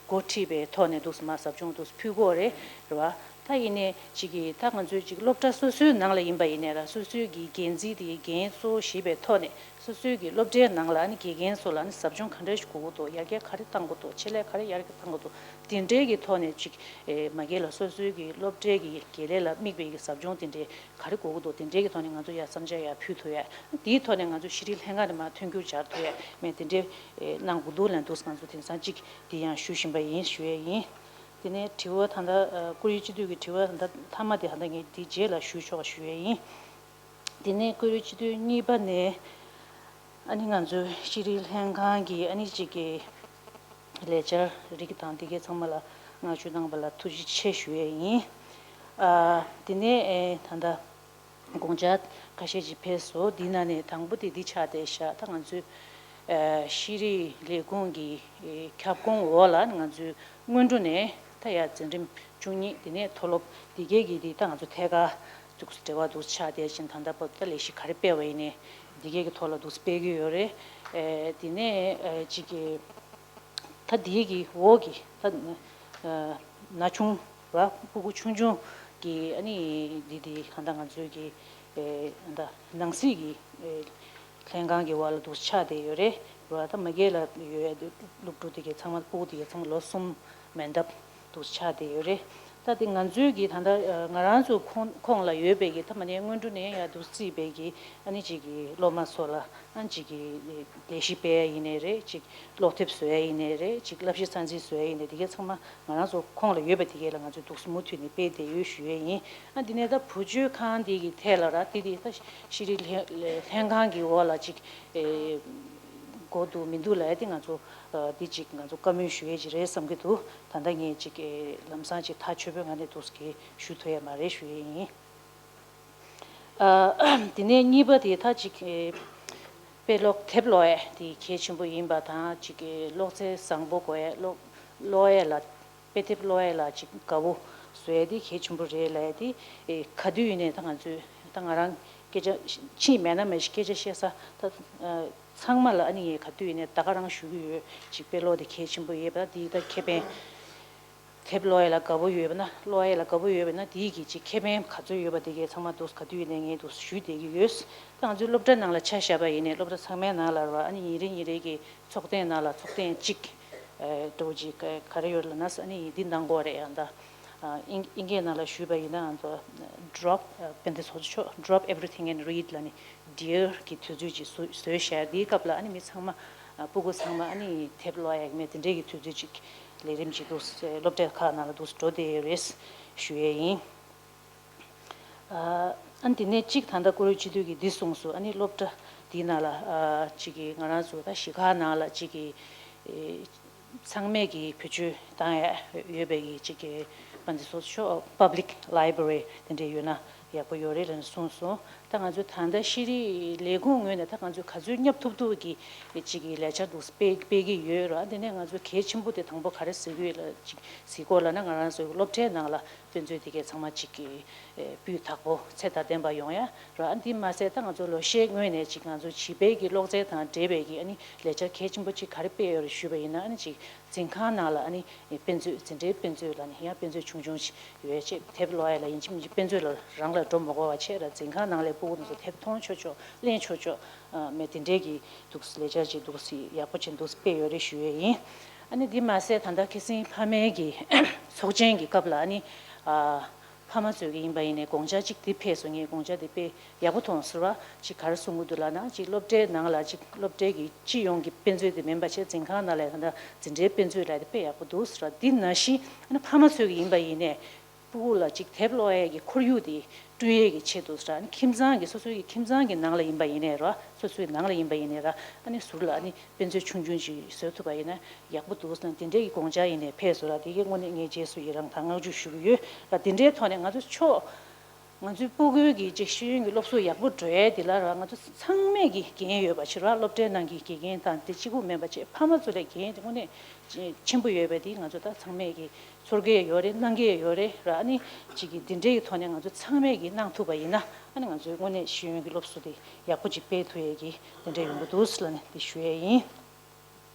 འགོ་ཁྲིད་པའི་ཐོག་ནས་འདུག་སེ་མར་ཟབ་སྦྱོང་འདུག་སེ་ཕུལ་གྱི་ཡོད་རེད་རེད་བ། ད་ཡིན་ནའི་ཅིག་གི་ད་ང་ཚོའི་ཅིག་སློབ་གྲྭ་སོ་སོའི་ནང་ལ་ཡིན་པ་ཡིན་ནའི་ར། སོ་སོའི་གི་འགན་འཛིན་དེ་འགན་གཙོ་བོ་བཞེས་པའི་ཐོག་ནས་སོ་སོའི་གི་སློབ་གྲྭའི་ནང་ལ་ཨ་ནི་དགེ་རྒན་ཚོ་ལ་ཨ་ནི་ཟབ་སྦྱོང་ག་འདྲ་ཞིག་དགོས་ཀྱི་འདུག་ཡར་རྒྱས་ག་རེ་གཏང་དགོས་འདུག་ཆེད་ལས་ག་རེ་ཡར་རྒྱས་གཏང་དགོས་འདུག་དེ་འདྲའི་གི་ཐོག་ནས་ཅིག་ཨེ་མ་གི་ལ་སོ་སོའི་གི་སློབ་གྲྭའི་གི་དགེ་ལས་ལ་དམིགས་པའི་གི་ཟབ་སྦྱོང་དེ་འདྲའི་ག་རེ་དགོས་ཀྱི་འདུག་དེ་འདྲའི་གི་ཐོག་ནས་ང་ཚོ་ཡར་བསམ་འཆར་ཡར་ཕུལ་ཐུབ་ཡ། དེའི་ཐོག་ནས་ང་ཚོ་ཤེས་རིག་ལྷན་ཁང་ནས་མར་མཐུན་འགྱུར་སྦྱར་ཐུབ་ཡ་མེད་དེ་འདྲའི་ཨེ་གནང་དགོས་འདུག་ལབ་འདུག་ང་ཚོ་དེང་སང་ཅིག་དེ་ཡང་ཞུ་བཞིན་པ་ཡིན་ཞུ་ཡ་ཡིན། དེ་ནས་དྲི་བ་ད་ལྟ་ཨ་བཀུར་འོས་སྤྱི་འཐུས་ཀྱི་དྲི་བ་ད་ལྟ་མཐའ་མ་དེ་ད་ལྟ་ངས་དེ་རྗེས་ལ་ཞུ་ཆོག་ཞུ་ཡས་ཡིན། དེ་ནས་བཀུར་འོས་སྤྱི་འཐུས་གཉིས་པ་ནས་ཨ་ནི་ང་ཚོའི་ཤེས་རིག་ལྷན་ཁང་གི་ཨ་ནི་གཅིག་གི་ལས་འཆར་རིགས་དང་དེ་གའི་ཚང་མ་ལ་བསྔགས་བརྗོད་གནང་བ་ལ་ཐུགས་རྗེ་ཆེ་ཞུ་ཡས་ཡིན། ཨ་དེ་ནས་ཨེ་ད་ལྟ་དགོངས་འཆར་ཁ་ཤས་ཅིག་ཕེབས་སོང་། འདི་ནང་ནས་དང་པོ་དེ་འདི་ཆགས་བསྡད་ཤག་ད་ང་ཚོའི་ཨ་ཤེས་རིག་ལས་ཁུངས་ཀྱི་ཨེ་ཁྱབ་ཁོངས་འོག་ལ་ང་ཚོའི་སྔོན་འགྲོ་ནས་ད་ཡར་འཛིན་རིམ་བཅུ་གཉིས་དེ་ནས་མཐོ་སློབ་དེ་གས་ཀྱི་དེ་ད་ང་ཚོ་ཐད་ཀར་འདུག་འབྲེལ་བ་འདུག་ཆགས་བསྡད་ཕྱིན། ད་ལྟ་བར་ད་ལས་གཞི་ག་རེ་སྤེལ་བ་ཡིན་ནའི་དེ་གས་ཀྱི་ཐོག་ལ་འདུག་སྤེལ་གྱི་ཡོད་རེད། ཨེ་དེ་ནས་ཨེ་གཅིག་གི་ད་འདིའི་གི་འོག་གི་ད་ན་ཆུང་ར་སྤུ་གུ་ཆུང་ཆུང་གི་ཨ་ནི་འདི་འདི་གང་ལྟར་ང་ཚོའི་གི་ཨེ་ད་ནང་སྲིད་ཀྱི་ཨེ་ལྷན་ཁང་གི་འོག་ལ་འདུག་ཆགས་བསྡད་ཡོད་རེད་ར། ད་མ་གི་ལ་ཡོད་ཡ་དེ་སློབ་ཕྲུག་དེ་གའི་ཚང་མ་སྤུ་གུ་དེ་གའི་ཚང་མ་ལོ་གསུམ་མན་འདབ་འདུག་ཆགས་བསྡད་ཡོད་རེད། ད་དེ་ང་ཚོའི་གི་ད་ལྟ་ང་རང་ཚོ་ཁོངས་ཁོངས་ལ་ཡོད་པའི་གི་ད་མ་ནས་སྔོན་འགྲོ་ནས་ཡར་འདུག་རྩིས་པའི་གི་ཨ་ནི་གཅིག་གི་སློབ་མ་ཚོ་ལ་ཨ་ནི་གཅིག་གི་ལས་གཞི་སྤེལ་ཡ་ཡིན་ནའི་རེད། གཅིག་སློབ་དེབ་བཟོ་ཡ་ཡིན་ནའི་རེད། གཅིག་བསླབ་གཞི་ཚན་རྩིས་བཟོ་ཡ་ཡིན་ནའི་དེ་གའི་ཚང་མ་ང་རང་ཚོ་ཁོངས་ལ་ཡོད་པ་དེ་གའི་ལ་ང་ཚོས་འདུག་མུ་མཐུད་ནས་སྤེལ་བསྡད་ཡོད་ཞུ་ཡས་ཡིན། ཨ་འདི་ནས་ད་བུ་བཅོལ་ཁང་འདི་གི་ཐད་ལ་ར་དེ་དེ་ད་ཤེས་རིག་ལྷན་ལྷན་ཁང་གི་འོག་ལ་གཅིག་ཨེ་དགོས་འདུག་མི་འདུག་ལབ་ཡ་དེ་ང་ཚོ་ཨ་འདི་གཅིག་ང་ཚོ་བཀའ་མོལ་ཞུ་ཡས་ཅིག་རེད་བསམ་གྱི་འདུག་ད་ལྟ་ངས་གཅིག་ཨེ་ལམ་སང་གཅིག་ཐག་ཆོད་པོའི་ངང་ནས་འདུག་གི་ཞུ་ཐུབ་ཡ་མ་རེད་ཞུ་ཡས་ཡིན། ཨ་དེ་ནས་གཉིས་པ་དེ་ད་ཅིག་ཨེ་དཔེ་ཀློག་དེབ་ཀློག་ཡས་དེ་གལ་ཆེན་པོ་ཡིན་པ་དང་། ཅིག་ཨེ་ཀློག་རྩལ་བཟང་པོ་དགོས་ཡས། ཀློག་ཀློག་ཡས་ལ་དཔེ་དེབ་ཀློག་ཡས་ལ་ཅིག་དགའ་བོ་བཟོ་ཡས་དེ་གལ་ཆེན་པོ་རེད་ལབ་ཡས་དེ་ཨེ་ག་དུས་ཡིན་ནའི་ད་ང་ཚོས་ད་ང་རང་སྐད་ཆ་ཕྱིན་མེད་ན་མེད་ཞིག་སྐད་ཆ་བཤད་ས་ད་ཨ་ཚང་མ་ལ་ཨ་ནི་ངས་ག་དུས་ཡིན་ནའི་ད་ག་རང་ཞུ་གི་ཡོད། ཅིག་དཔེ་ཀློག་དེ་གལ་ཆེན་པོ་ཡོད་པ་དེ་ད་ཁེ་ཕན། དེབ་ཀློག་ཡས་ལ་དགའ་པོ་ཡོད་པ་ན། ཀློག་ཡས་ལ་དགའ་པོ་ཡོད་པ་ན་དེའི་གི་ཅིག་ཁེ་ཕན་ག་ཚོད་ཡོད་པ་དེ་གའི་ཚང་མ་འདུག་ག་དུས་ཡིན་ནའི་ངས་འདུག་ཞུས་བསྡད་ཀྱི་ཡོད། ད་ང་ཚོའི་སློབ་གྲྭ་ནང་ལ་ཆ་བཞག་པ་ཡིན་ནའི་སློབ་གྲྭ་ཚང་མའི་ནང་ལ་ར་ཨ་ནི་ཉིན་རེ་ཉིན་རེ་གི་ཚོགས་ཐེངས་ནང་ལ་ཚོགས་ཐེངས་གཅིག་ཨེ་འགྲོ་གི་ག་རེ་ཡོད་ལབ་ན་ཨ་ནི་འདི་གནང་དགོས་རེད། ཡང་ད་ཨ་དབྱིན་དབྱིན་སྐད་ནང་ལ་ཞུས་པ་ཡིན་ན་ང་ཚོ་drop ཨ་དཔེ་འདི་ཚོགས་ཆོག drop everything and read ལབ་ནི། ཌི་ཨར་གི་དུས་ཚོད་ཅིག་བཟོ་བཟོས་བཞག་དེའི་སྐབས་ལ་ཨ་ནི་མི་ཚང་མ་ཨ་སྤུ་གུ་ཚང་མ་ཨ་ནི་དེབ་ཀློག་ཡག་མེད་དེ་འདྲའི་གི་དུས་ཚོད་ཅིག་ལས་རིམ་ཅིག་འདུག་སློབ་གྲྭ་ཁག་ནང་ལ་འདུག་འགྲོ་བསྡད་ཡོད་རེད་ཞུ་ཡས་ཡིན། ཨ་ཨ་ནི་དེ་ནས་གཅིག་ད་ལྟ་བཀུར་འོས་སྤྱི་འཐུས་ཀྱིས་འདི་གསུངས་སོང་། ཨ་ནི་སློབ་གྲྭ་འདིའི་ནང་ལ་ཨ་གཅིག་གི་ང་རང་ཚོ་ད་གཞིས་ཁག་ནང་ལ་གཅིག་གི་ཨེ་ཚང་མས་ཀྱི་བེད་སྤྱོད་བཏང་ཡ་ཡོད་པའི་གི་ཅིག་གི་པ་འདི་ཚོ་ཆོ་public library དེ་འདྲས་ཡོད་ན་ཡག་པོ་ཡོད་རེད་ལབ་ནས་གསུངས་སོང་། ད་ང་ཚོ་ད་ལྟ་ཤེས་རིག་ལས་ཁུངས་ངོས་ནས་ད་ང་ཚོས་ག་ཚོད་བསྙབ་ཐུབ་ཐུབ་ཀྱི་ཅིག་གི་ལས་འཆར་འདུག་སྤེལ་སྤེལ་གྱི་ཡོད་ར། དེ་ནས་ང་ཚོ་གལ་ཆེན་པོ་དེ་དང་པོ་ག་རེ་ཟེར་གྱི་ཡོད་ལ་ཅིག་ཟེར་སྐོར་ལ་ན་ང་རང་ཚོའི་སློབ་གྲྭའི་ནང་ལ་དཔེ་མཛོད་དེ་གའི་ཚང་མ་ཅིག་གི་ཨེ་སྤུས་དག་པོ་ཚད་དང་ལྡན་པ་ཡོང་ཡ་ར། ཨ་འདི་མ་ཟད་ད་ང་ཚོ་ལོ་ཤས་སྔོན་ནས་ཅིག་ང་ཚོ་བྱིས་པའི་གི་ཀློག་རྩལ་དང་འབྲེལ་བའི་གི་ཨ་ནི་ལས་འཆར་གལ་ཆེན་པོ་ཅིག་ག་རེ་སྤེལ་ཡོད་རེད་ཞུས་པ་ཡིན་ན། ཨ་ནི་ཅིག་འཛིན་ཁང་ནང་ལ་ཨ་ནི་དཔེ་མཛོད་འཛིན་གྲྭའི་དཔེ་མཛོད་ལ་ནི་ཡང་དཔེ་མཛོད་ཆུང་ཆུང་ཅིག་ཡོད་ཅེས་དེབ་ཀློག་ཡ་ལ་ཡིན་གཅིག་མིན་གཅིག་དཔེ་མཛོད་ལ་རང་ལ་འགྲོ་མ་དགོས་པ་བྱས་ར། འཛིན་ཁང་ནང་ལས་སྤུ་གུ་དེ་ཚོ་དེབ་མཐོང་ཆོག་ཆོག་ལེན་ཆོག་ཆོག་མེད་དེ་འདྲའི་གི་འདུག་ལས་འཆར་ཅིག་འདུག་ཡག་པོ་ཅིག་འདུག་སྤེལ་ཡོད་རེད་ཞུ་ཡས་ཡིན། ཨ་ནི་འདི་མ་ཟད་ད་ལྟ་ཁ་སང་ཕ་མའི་གི་ཚོགས་ཆེན་གྱི་སྐབས་ལ་ཨ་ནི་ཨ་ཕ་མ་ཚོས་ཀྱི་ཡིན་པ་ཡིན་ནའི་དགོངས་འཆར་གཅིག་འདི་ཕེབས་སོང་། ངས་དགོངས་འཆར་འདི་དཔེ་ཡག་པོ་མཐོང་སོང་ར། གཅིག་ག་རེ་གསུང་གི་འདུག་ལབ་ན། གཅིག་སློབ་གྲྭའི་ནང་ལ་གཅིག་སློབ་གྲྭའི་གི་སྤྱི་ཡོངས་ཀྱི་དཔེ་མཛོད་དེ་མིན་པ་བྱས་འཛིན་ཁང་ནང་ལ་ད་ལྟ་འཛིན་གྲྭའི་དཔེ་མཛོད་ལབ་དེ་དཔེ་ཡག་པོ་འདུག་ཟེར་ར། འདི་ནང་བཞིན་ཨ་ནི་ཕ་མ་ཚོས་ཀྱི་ཡིན་པ་ཡིན་ནའི་སྤུ་གུ་ལ་གཅིག་དེབ་ཀློག་ཡས་ཀྱི་ཁོར་ཡུག་དེ་བསྐྲུན་ཡས་ཀྱི་ཆེད་དུ་ཟེར་ར། ཨ་ནི་ཁྱིམ་ཚང་གི་སོ་སོའི་གི་ཁྱིམ་ཚང་གི་ནང་ལ་ཡིན་པ་ཡིན་ནའི་ར། སོ་སོའི་ནང་ལ་ཡིན་པ་ཡིན་ནའི་ར། ཨ་ནི་ཟུར་ལ་ཨ་ནི་དཔེ་མཛོད་ཆུང་ཆུང་ཅིག་བཟོ་ཐུབ་པ་ཡིན་ན་ཡག་པོ་འདུག་ཟེར་ན་དེ་འདྲའི་གི་དགོངས་འཆར་ཡིན་ནའི་ཕེབས་སོང་ར། དེ་གའི་དངོས་གནས་ངས་རྗེས་སུ་ཡི་རང་དང་བསྔགས་བརྗོད་ཞུ་གི་ཡོད་ར། དེ་འདྲའི་ཐོག་ནས་ང་ཚོ་ཕྱོགས་ང་ཚོའི་སྤུ་གུའི་གི་ཅིག་ཤེས་ཡོན་གྱི་སློབ་གསོ་ཡག་པོ་འགྲོ་ཡས་དེ་ལ་ར་ང་ཚོ་ཚང་མས་ཀྱི་འགན་ཡོད་པ་ཕྱིར་ར། སློབ་གྲྭའི་ནང་གི་དགེ་རྒན་དང་དེ་གཅིག་པུ་མིན་པ་བྱས་ཕ་མ་ཚོ་ལ་འགན་དེ་དངོས་གནས་ཆེན་པོ་ཡོད་པ་དེ་ང་ཚོ་ད་ཚང་མས་ཀྱི་ཚོར་གྱི་ཡོད་རེད། གནང་གི་ཡོད་རེད་ར། ཨ་ནི་ཅིག་གི་འདི་འདྲའི་གི་ཐོག་ནས་ང་ཚོ་ཚང་མས་ཀྱི་གནང་ཐུབ་པ་ཡིན་ན་ཨ་ནི་ང་ཚོའི་དངོས་གནས་ཤེས་ཡོན་གྱི་སློབ་གསོ་དེ་ཡག་པོ་ཅིག་སྤེལ་ཐུབ་ཡས་ཀྱི་དེ་འདྲ་ཡོང་གི་འདུག་ཟེར་ལབ་ནས་དེ་ཞུ་ཡས་ཡིན།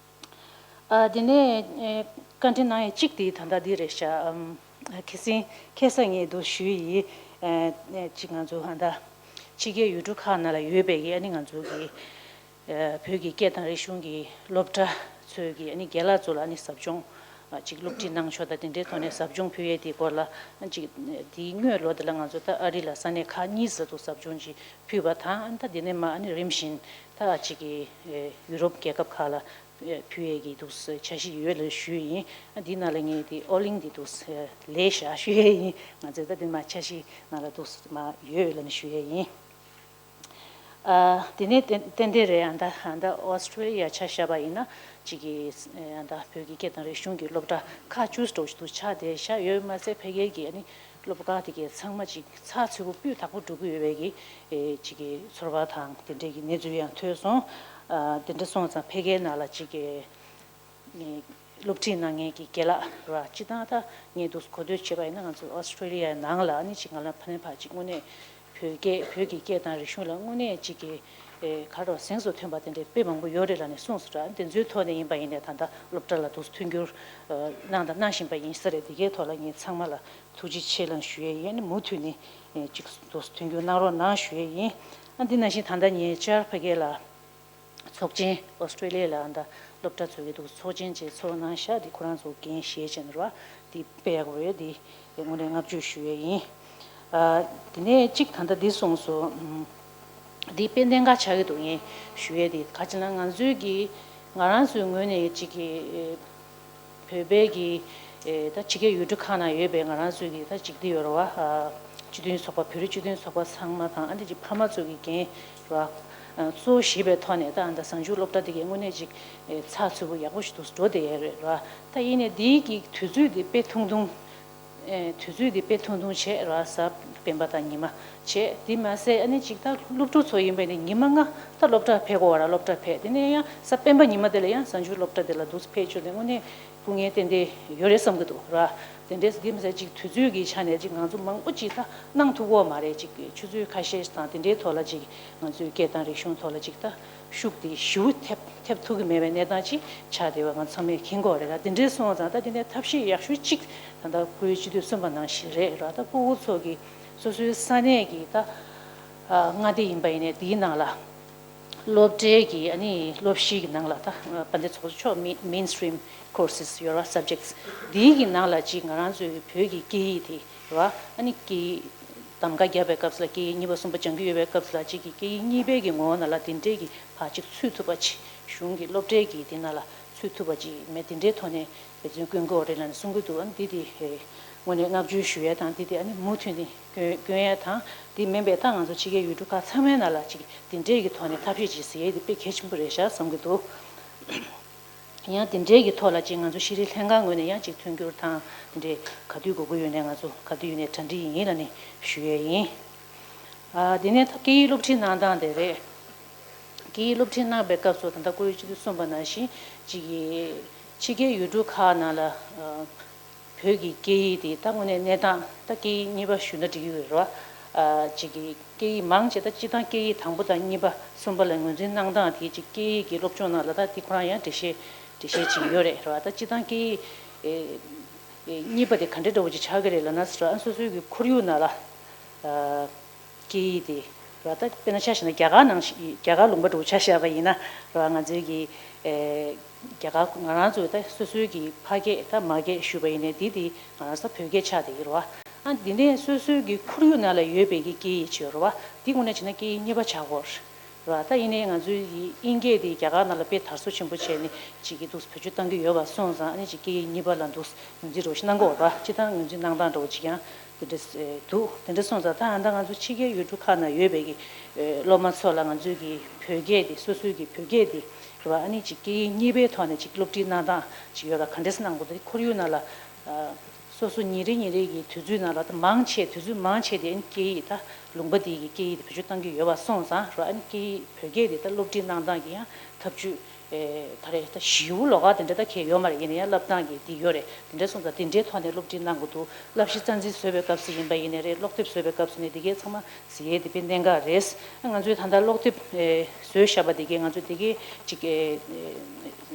ཨ་དེ་ནས་ཨེ་བཀའ་འདྲི་གནང་ཡས་གཅིག་དེ་ད་ལྟ་འདི་རེད་ཤག་ཨམ། ཁ་སང་ཁ་སང་ངས་འདུག་ཞུས་ཡིན། ཅིག་ང་ཚོ་ཧ་ད་ཕྱི་རྒྱལ་ཡུལ་གྲུ་ཁག་ནང་ལ་ཡོད་པའི་གི་ཨ་ནི་ང་ཚོ་གི་བོད་ཀྱི་སྐད་དང་རིག་གཞུང་གི་སློབ་གྲྭ་ཚོས་ཀྱི་ཨ་ནི་རྒན་ལགས་ཚོ་ལ་ཨ་ནི་ཟབ་སྦྱོང་ཅིག་སློབ་ཁྲིད་གནང་ཕྱོགས་དང་དེ་འདྲའི་ཐོག་ནས་ཟབ་སྦྱོང་ཕུལ་ཡས་དེའི་སྐོར་ལ་ཅིག་དེའི་སྔོན་ལོ་དེ་ལ་ང་ཚོ་ད་ཨ་རི་ལ་ས་གནས་ཁག་གཉིས་སུ་འདུག་ཟབ་སྦྱོང་ཅིག་ཕུལ་བ་དང་ད་དེ་ནས་མ་ཨ་ནི་རིམ་བཞིན་ད་ཅིག་གི་ཡུ་རོབ་རྒྱལ་ཁབ་ཁག་ལ་ཕུལ་ཡས་ཀྱི་འདུག་འཆར་གཞི་ཡོད་ལ་ཞུས་ཡིན། འདི་ནང་ལ་ངས་དེ་ཨོ་གླིང་འདི་འདུག་ལས་བཞག་ཞུ་ཡས་ཡིན། ང་ཚོས་ད་དེ་མ་འཆར་གཞི་ནང་ལ་འདུག་མ་ཡོད་ལ་ནི་ཞུ་ཡས་ཡིན། ཨ། དེ་ནས་ཏན་ཏན་ཏན་རེད། ཨ་ད་ཨ་ད་ཨོ་སི་ཀྲོ་ལི་ཡ་ཆ་བཞག་པ་ཡིན་ན་ཅིག་གི་ཨ་ད་བོད་ཀྱི་སྐད་དང་རིག་གཞུང་གི་སློབ་གྲྭ་ཁག་བཅུ་ཙམ་ཞིག་ཏུ་ཆགས་བསྡད་བཞག་ཡོད་མ་ཟད་ཕ་གིའི་གི་ཨ་ནི་སློབ་གྲྭ་དེ་གའི་ཚང་མ་ཅིག་ཚགས་ཚུད་པོ་སྤུས་དག་པོ་འགྲོ་གི་ཡོད་པའི་གི་ཨེ་ཅིག་གི་ཚོར་བ་དང་དེ་འདྲའི་གི་གནས་ཚུལ་ཡང་ཐོས་སོང་། ཨ་དེ་འདྲ་སོང་ཙང་ཕ་གིའི་ནང་ལ་ཅིག་གི་སློབ་ཁྲིད་གནང་མཁན་གྱི་རྒན་ལགས་ར་སྤྱི་བཏང་ད་ངས་འདུག་གོ་ཐོས་བྱས་པ་ཡིན་ན་ང་ཚོ་ཨོ་སི་ཀྲོ་ལི་ཡའི་ནང་ལ་ཨ་ནི་ཅིག་ང་ལ་ཕ་ནས་ཕར་ཅིག་དངོས་གནས་བོད་སྐད་བོད་ཀྱི་སྐད་དང་རིག་གཞུང་ལ་དངོས་གནས་ཅིག་གི་ཨེ་ག་རེ་གཟེངས་སུ་ཐོན་པ་དེ་འདྲའི་དཔེ་མང་པོ་ཡོད་རེད་ལབ་ནས་གསུངས་སོང་ར། དེ་ཚོའི་ཐོག་ནས་ཡིན་པ་ཡིན་ནའི་ད་ལྟ་སློབ་གྲྭ་ལ་འདུག་མཐུན་འགྱུར་ཨ་གནང་དང་གནང་བཞིན་པ་ཡིན་ས་རེད། དེ་གའི་ཐོག་ལ་ངས་ཚང་མ་ལ་ཐུགས་རྗེ་ཆེ་ལབ་ཞུ་ཡས་ཡིན། ཨ་ནི་མུ་མཐུད་ནས་ཨེ་ཅིག་འདུག་མཐུན་འགྱུར་གནང་རོགས་གནང་ཞུ་ཡས་ཡིན། ཨ་འདི་ནང་བཞིན་ད་ལྟ་ཉེ་ཆར་ཕ་གི་ལ། ཚོགས་ཆེན་ཨོ་སི་ཀྲོ་ལི་ཡ་ལ་ཨ་ད་སློབ་གྲྭ་ཚོ་གི་འདུག་ཚོགས་ཆེན་བཅས་ཚོགས་གནང་ཤག་འདི་ཁོ་རང་ཚོ་འགན་བཞེས་བྱས་ནས་རེད་བ། འདི་དཔེ་ཡག་པོ་རེད། འདི་དངོས་གནས་བསྔགས་བརྗོད་ཞུ་ཡས་ཡིན། ཨ་དེ་ནས་གཅིག་ད་ལྟ་འདི་གསུངས་སོང་། ཨམ། འདི་དཔེ་གནད་འགག་ཆགས་ཀྱི་འདུག་ངས་ཞུ་ཡས་འདི་ག་ཅི་ན་ང་ཚོའི་གི་ང་རང་ཚོའི་ངོས་ནས་གཅིག་གི་བོད་པའི་གི་ཨེ་ད་ཕྱི་རྒྱལ་ཡུལ་གྲུ་ཁག་ན་ཡོད་པའི་ང་རང་ཚོའི་གི་ད་ཅིག་འདི་ཡོད་རེད་བ། ཨ་སྤྱི་མཐུན་ཚོགས་པ་བོད་རིགས་སྤྱི་མཐུན་ཚོགས་པ་ཚང་མ་དང་ཨ་འདི་ཅིག་ཕ་མ་ཚོ་གི་འགན་རེད་བ། ཨ་གཙོ་བོ་བཞེས་པའི་ཐོག་ནས་ད་ཨ་ད་གཟའ་མཇུག་སློབ་གྲྭ་འདི་གའི་དངོས་གནས་ཅིག་ཨེ་ཚགས་ཚུད་པོ་ཡག་པོ་ཞིག་ཏུ་འགྲོ་བསྡད་ཡོད་རེད་བ། ད་ཡིན་ནའི་འདིའི་གི་དུས་ཚོད་འདི་དཔེ་ཐུང་ཐུང་། ཨེ་དུས་ཚོད་འདི་དཔེ་ཐུང་ཐུང་བྱས་ར། གཟའ་སྤེན་པ་དང་ཉི་མ་བྱས། དེ་མ་ཟད་ཨ་ནི་ཅིག་ད་སློབ་ཕྲུག་ཚོ་ཡིན་པ་ནི་ཉི་མ་ལྔ་ད་སློབ་གྲྭར་ཕེབས་དགོས་བ་ར། སློབ་གྲྭར་ཕེབས། དེ་ནས་ཡང་གཟའ་སྤེན་པ་ཉི་མ་དེ་ལ་ཡང་གཟའ་མཇུག་སློབ་གྲྭ་དེ་ལ་འདུག་ཕེབས་ཆོག་དེ་དངོས་གནས་སྐུ་ངལ་ཏན་ཏན་ཡོད་རེད་བསམ་གྱི་འདུག་ར། དེ་འདྲས་དེ་མ་ཟད་ཅིག་དུས་ཚོད་ཀྱི་ཆ་ནས་ཅིག་ང་ཚོ་མང་པོ་ཅིག་ད་གནང་ཐུབ་ཀྱི་ཡོད་མ་རེད། ཅིག་ཆུ་ཚོད་ཁ་ཤས་དང་དེ་འདྲའི་ཐོག་ལ་ཅིག་ང་ཚོའི་སྐད་དང་རིག་གཞུང་ཐོག་ལ་ཅིག་ད་ཤུགས་དེ་ཞེ་པོ་ཐེབས་ཐེབས་ཐུབ་ཀྱི་མེད་པའི་གནས་སྟངས་ཅིག་ཆགས་བསྡད་པ་ང་ཚང་མས་མཁྱེན་གྱི་ཡོད་རེད་ལ། དེ་འདྲའི་སོང་ཙང་ད་དེ་ནས་ཐབས་ཤེས་ཡག་ཤོས་ཅིག་ད་ལྟ་ཁོའི་སྤྱི་འཐུས་གསུངས་པ་ནང་བཞིན་རེད་ར། ད་སྤུ་གུ་ཚོ་གི་སོ་སོའི་ས་གནས་ཀྱི་ད་ཨ་མངའ་སྡེ་ཡིན་པ་ཡིན་ནའི་དེའི་ནང་ལ་སློབ་གྲྭའི་གི་ཨ་ནི་སློབ་གཞིའི་གི་ནང་ལ་ད་དཔལ་ལྡན་ཚོགས་གཙོ་མཆོག་མི་Mainstream Courses ཡོད་ར། Subjects འདིའི་གི་ནང་ལ་ཅིག་ང་རང་ཚོའི་བོད་ཀྱི་སྐད་ཡིག་དེ་ར། ཨ་ནི་སྐད་ཡིག་གདམ་ག་བརྒྱབ་པའི་སྐབས་སུ་ལ་སྐད་ཡིག་གཉིས་པ་གསུམ་པ་སྦྱང་གི་ཡོད་པའི་སྐབས་སུ་ལ་ཅིག་གི་སྐད་ཡིག་གཉིས་པའི་གི་ངོ་བོ་ནང་ལ་དེ་འདྲའི་གི་ཕར་ཅིག་ཚུད་ཐུབ་པ་ཅིག་གཞུང་གི་སློབ་གྲྭའི་གི་དེ་ནང་ལ་ཚུད་ཐུབ་པ་ཅིག་མེད། དེ་འདྲའི་ཐོག་ནས་འབད་བརྩོན་དཀོན་གྱི་ཡོད་རེད་ལབ་ནས་གསུང་གི་འདུག་ཨ་ནི་འདི་དེ་དངོས་གནས་བསྔགས་བརྗོད་ཞུ་ཡས་དང་། འདི་དེ་ཨ་ནི་མུ་མཐུད་ནས་སྐྱོན་སྐྱོན་ཡས་དང་། འདི་མིན་པའི་ད་ང་ཚོ་ཕྱི་རྒྱལ་ཡུལ་གྲུ་ཁག་ཚང་མའི་ནང་ལ་ཅིག་དེ་འདྲའི་གི་ཐོག་ནས་ཐབས་ཤེས་ཅིག་བྱེད་ཡས་དེ་དཔེ་གལ་ཆེན་པོ་རེད་ཤག་བསམ་གྱི་འདུག་ཡང་དེ་འདྲའི་གི་ཐོག་ལ་ཅིག་ང་ཚོ་ཤེས་རིག་ལྷན་ཁང་ངོས་ནས་ཡང་ཅིག་མཐུན་འགྱུར་དང་དེ་འདྲའི་ག་དུས་དགོས་ཀྱི་ཡོད་ནའི་ང་ཚོ་ག་དུས་ཡོད་ནའི་གྲ་སྒྲིག་ཡིན་ལབ་ནས་ཞུ་ཡས་ཡིན། ཨ་དེ་ནས་ད་སྐད་ཡིག་སློབ་ཁྲིད་གནང་སྟངས་དེ་རེད། སྐད་ཡིག་སློབ་ཁྲིད་གནང་པའི་སྐབས་སུ་ད་ལྟ་ཁོ་བོས་སྤྱི་འཐུས་གསུངས་པ་ནང་བཞིན་ཅིག་གི་ཕྱི་རྒྱལ་ཡུལ་གྲུ་ཁག་ནང་ལ་ཨ་བོད་ཀྱི་སྐད་ཡིག་དེ་ད་དངོས་གནས་གནས་སྟངས་ད་སྐད་ཡིག་གཉིས་པ་ཞུས་ན་འགྲིག་གི་ཡོད་རེད་བ། ཨ་ཅིག་གི་སྐད་ཡིག་མང་ཆེ་ད་སྤྱི་བཏང་སྐད་ཡིག་དང་པོ་དང་གཉིས་པ་གསུམ་པ་ལ་ངོས་འཛིན་གནང་སྟངས་དེ་ཅིག་སྐད་ཡིག་གི་སློབ་སྦྱོང་ནང་ལ་ད་དེ་ཁོ་རང་ཡང་འགྲེལ་བཤད་འགྲེལ་བཤད་ཅིག་ཡོད་རེད་རེད་བ། ད་སྤྱི་བཏང་སྐད་ཡིག་ཨེ་ཨེ་གཉིས་པ་དེ་ག་འདྲ་འདྲ་བོ་ཅིག་ཆགས་ཀྱི་རེད་ལབ་ན་ཟེར་བ། ཨ་སོ་སོའི་གི་ཁོར་ཡུག་ནང་ལ་ཨ་སྐད་ཡིག་དེ་རེད་བ། ད་དཔེར་ན་ཆ་བཞག་ན་རྒྱ་གར་ནང་བཞིན་རྒྱ་གར་ལུང་པ་འདྲ་བོ་ཆ་བཞག་པ་ཡིན་ན་རེད་བ། ང་ཚོའི་གི་ཨེ་རྒྱ་གར་ང་རང་ཚོའི་ད་སོ་སོའི་གི་ཕ་སྐད་ད་མ་སྐད་ཞུས་པ་ཡིན་ནའི་འདི་དེ་ང་རང་ཚོ་བོད་སྐད་ཆགས་བསྡད་ཀྱི་རེད་བ། ཨ་འདི་ནས་སོ་སོའི་གི་ཁོར་ཡུག་ནང་ལ་ཡོད་པའི་གི་སྐད་ཡིག་ཅིག་ཡོད་རེད་བ། འདི་དངོས་གནས་བྱས་ན་སྐད་ཡིག་གཉིས་པ་ཆགས་ཀྱི་ཡོད་རེད་བ། ད་ཡིན་ནའི་ང་ཚོའི་གི་དབྱིན་སྐད་དེ་རྒྱ་གར་ནང་ལ་དཔེ་དར་སྲོལ་ཆེན་པོ་བྱས་ནས་ཅིག་གི་འདུག་བེད་སྤྱོད་གཏང་གི་ཡོད་པ་སོང་ཙང་ཨ་ནི་ཅིག་སྐད་ཡིག་གཉིས་པ་ལ་འདུག་ངོས་འཛིན་འདྲ་བོ་ཞིག་གནང་གི་ཡོད་རེད་བ། སྤྱིར་བཏང་ངོས་འཛིན་གནང་སྟངས་འདྲ་བོ་ཅིག་ཡང་དེ་འདྲ་འདུག་དེ་འདྲ་སོང་ཙང་ད་ཨ་ད་ང་ཚོ་ཕྱི་རྒྱལ་ཡུལ་གྲུ་ཁག་ནང་ཡོད་པའི་གི་སློབ་མ་ཚོ་ལ་ང་ཚོའི་གི་བོད་སྐད་དེ་སོ་སོའི་གི་བོད་སྐད་དེ་རེད་བ། ཨ་ནི་ཅིག་སྐད་ཡིག་གཉིས་པའི་ཐོག་ནས་ཅིག་སློབ་ཁྲིད་གནང་སྟངས་ཅིག་ཡོད་ལ་ག་འདྲས་གནང་དགོས། ད་ཁོར་ཡུག་ནང་ལ་སོ་སོ་ཉིན་རེ་ཉིན་རེ་གི་དུས་ཚོད་ནང་ལ་ད་མང་ཆེ་དུས་ཚོད་མང་ཆེ་དེ་ཨ་ནི་སྐད་ཡིག་ད་ ལུང་པ་དེ་གི་སྐད་ཡིག་དེ་བེད་སྤྱོད་བཏང་གི་ཡོད་པ་སོང་ཙང་ར། ཨ་ནི་སྐད་ཡིག་བོད་སྐད་དེ་ད་སློབ་ཁྲིད་གནང་སྟངས་ཀྱི་ཡང་ཐབས་ཇུས་ཨེ་ག་རེ་ད་ཞེ་པོ་ལོགས་ཀ་དེ་འདྲ་ད་གང་ཡང་ཡོད་མ་རེད། ཡིན་ན་ཡང་བསླབ་སྟངས་ཀྱི་དེ་ཡོད་རེད། དེ་འདྲ་སོང་ཙང་དེ་འདྲའི་ཐོག་ནས་སློབ་ཁྲིད་གནང་དགོས་འདུག་བསླབ་གཞི་རྩ་འཛིན་བཟོས་པའི་སྐབས་སུ་ཡིན་པ་ཡིན་ནའི་རེད། ཀློག་དེབ་བཟོས་པའི་སྐབས་སུ་ནི་དེ་གའི་ཚང་མ་ཟེར་ཡས་དེ་དཔེ་གནད་འགག་རེད། ང་ཚོས་ད་ལྟ་ཀློག་དེབ་ཨེ་བཟོས་བཞག་པ་དེ་གའི་ང་ཚོས་དེ་གའི་ཅིག་ཨེ་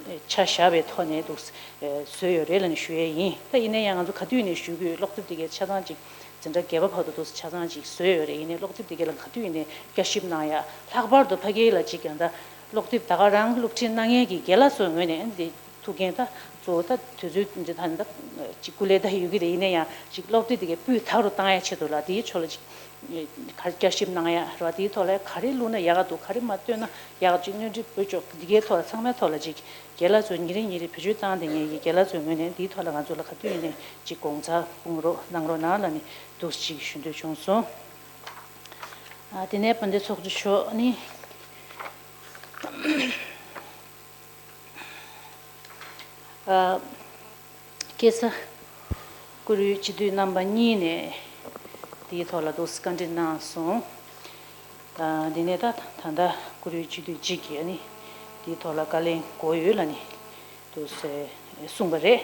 ཨེ་ཆ་བཞག་པའི་ཐོག་ནས་འདུག་ཨེ་བཟོས་ཡོད་རེད་ལབ་ནས་ཞུ་ཡས་ཡིན། ད་ཡིན་ན་ཡང་ང་ཚོ་ག་དུས་ནས་ཞུ་གི་ཡོད། ཀློག་དེབ་དེ་གའི་ཆ་ཚང་ཅིག་འཛིན་གྲྭ་བརྒྱད་པ་བར་དུ་འདུག་ཆ་ཚང་ཅིག་བཟོས་ཡོད་རེད། ཡིན་ནའི་ཀློག་དེབ་དེ་གའི་ལ་ག་དུས་ཡིན་ནའི་བསྐྱར་ཞིབ་གནང་ཡ། ལྷག་པར་དུ་ཕ་གིའི་ལ་ཅིག་ཡང་ད་ཀློག་དེབ་ད་ག་རང་སློབ་ཁྲིད་གནང་མཁན་གྱི་རྒན་ལགས་ཚོའི་ངོས་ནས་འདི་ཐུགས་འགན་ད་གཙོ་བོ་ད་དུས་ཚོད་འདི་ད་ད་ཅིག་སྐུ་ལས་ད་ཡོད་ཀྱི་རེད། ཡིན་ན་ཡང་ཅིག་ཀློག་དེབ་དེ་གའི་སྤུས་དག་རུ་བཏང་ཡ་ཆེད་དུ་ལ་དེའི་ཕྱོགས་ལ་ཅིག་ག་རེ་བསྐྱར་ཞིབ་གནང་ཡ་ར། དེའི་ཐོག་ལ་ག་རེ་བླུགས་ན་ཡག་ག་འདུག་ག་རེ་མ་བཏོན་ན་ཡག་ག་ཅིག་སྣོན་འཕྲི་འབུལ་ཆོག་འདི་གའི་ཐོག་ལ་ཚང་མའི་ཐོག་ལ་ཅིག་རྒན་ལགས་ཚོས་ཉིན་རེ་ཉིན་རེ་བེད་སྤྱོད་བཏང་བསྡད་མཁན་གྱི་རྒན་ལགས་ཚོའི་ངོས་ནས་འདིའི་ཐོག་ལ་ང་ཚོ་ལ་ག་དུས་ཡིན་ནའི་ཅིག་དགོངས་ཚུལ་སྤུངས་རོགས་གནང་རོགས་གནང་ལབ་ནས་འདུག་ཅིག་ཞུ་འདོད་བྱུང་སོང་། ཨ། དེ་ནས་དཔལ་ལྡན་ཚོགས་གཙོ་མཆོག་ནི། ཨ། ཁ་སང་བཀུར་འོས་སྤྱི་འཐུས་རྣམ་པ་གཉིས་ནས་དེའི་ཐོག་ལ་འདུག་བཀའ་འདྲི་གནང་སོང་། ཨ། དེ་ནས་ད་ད་ལྟ་བཀུར་འོས་སྤྱི་འཐུས་གཅིག་གིས་ཨ་ནི་དེའི་ཐོག་ལ་བཀའ་ལན་དགོས་ཡོད་ལབ་ནས་འདུག་སེ་གསུངས་པ་རེད།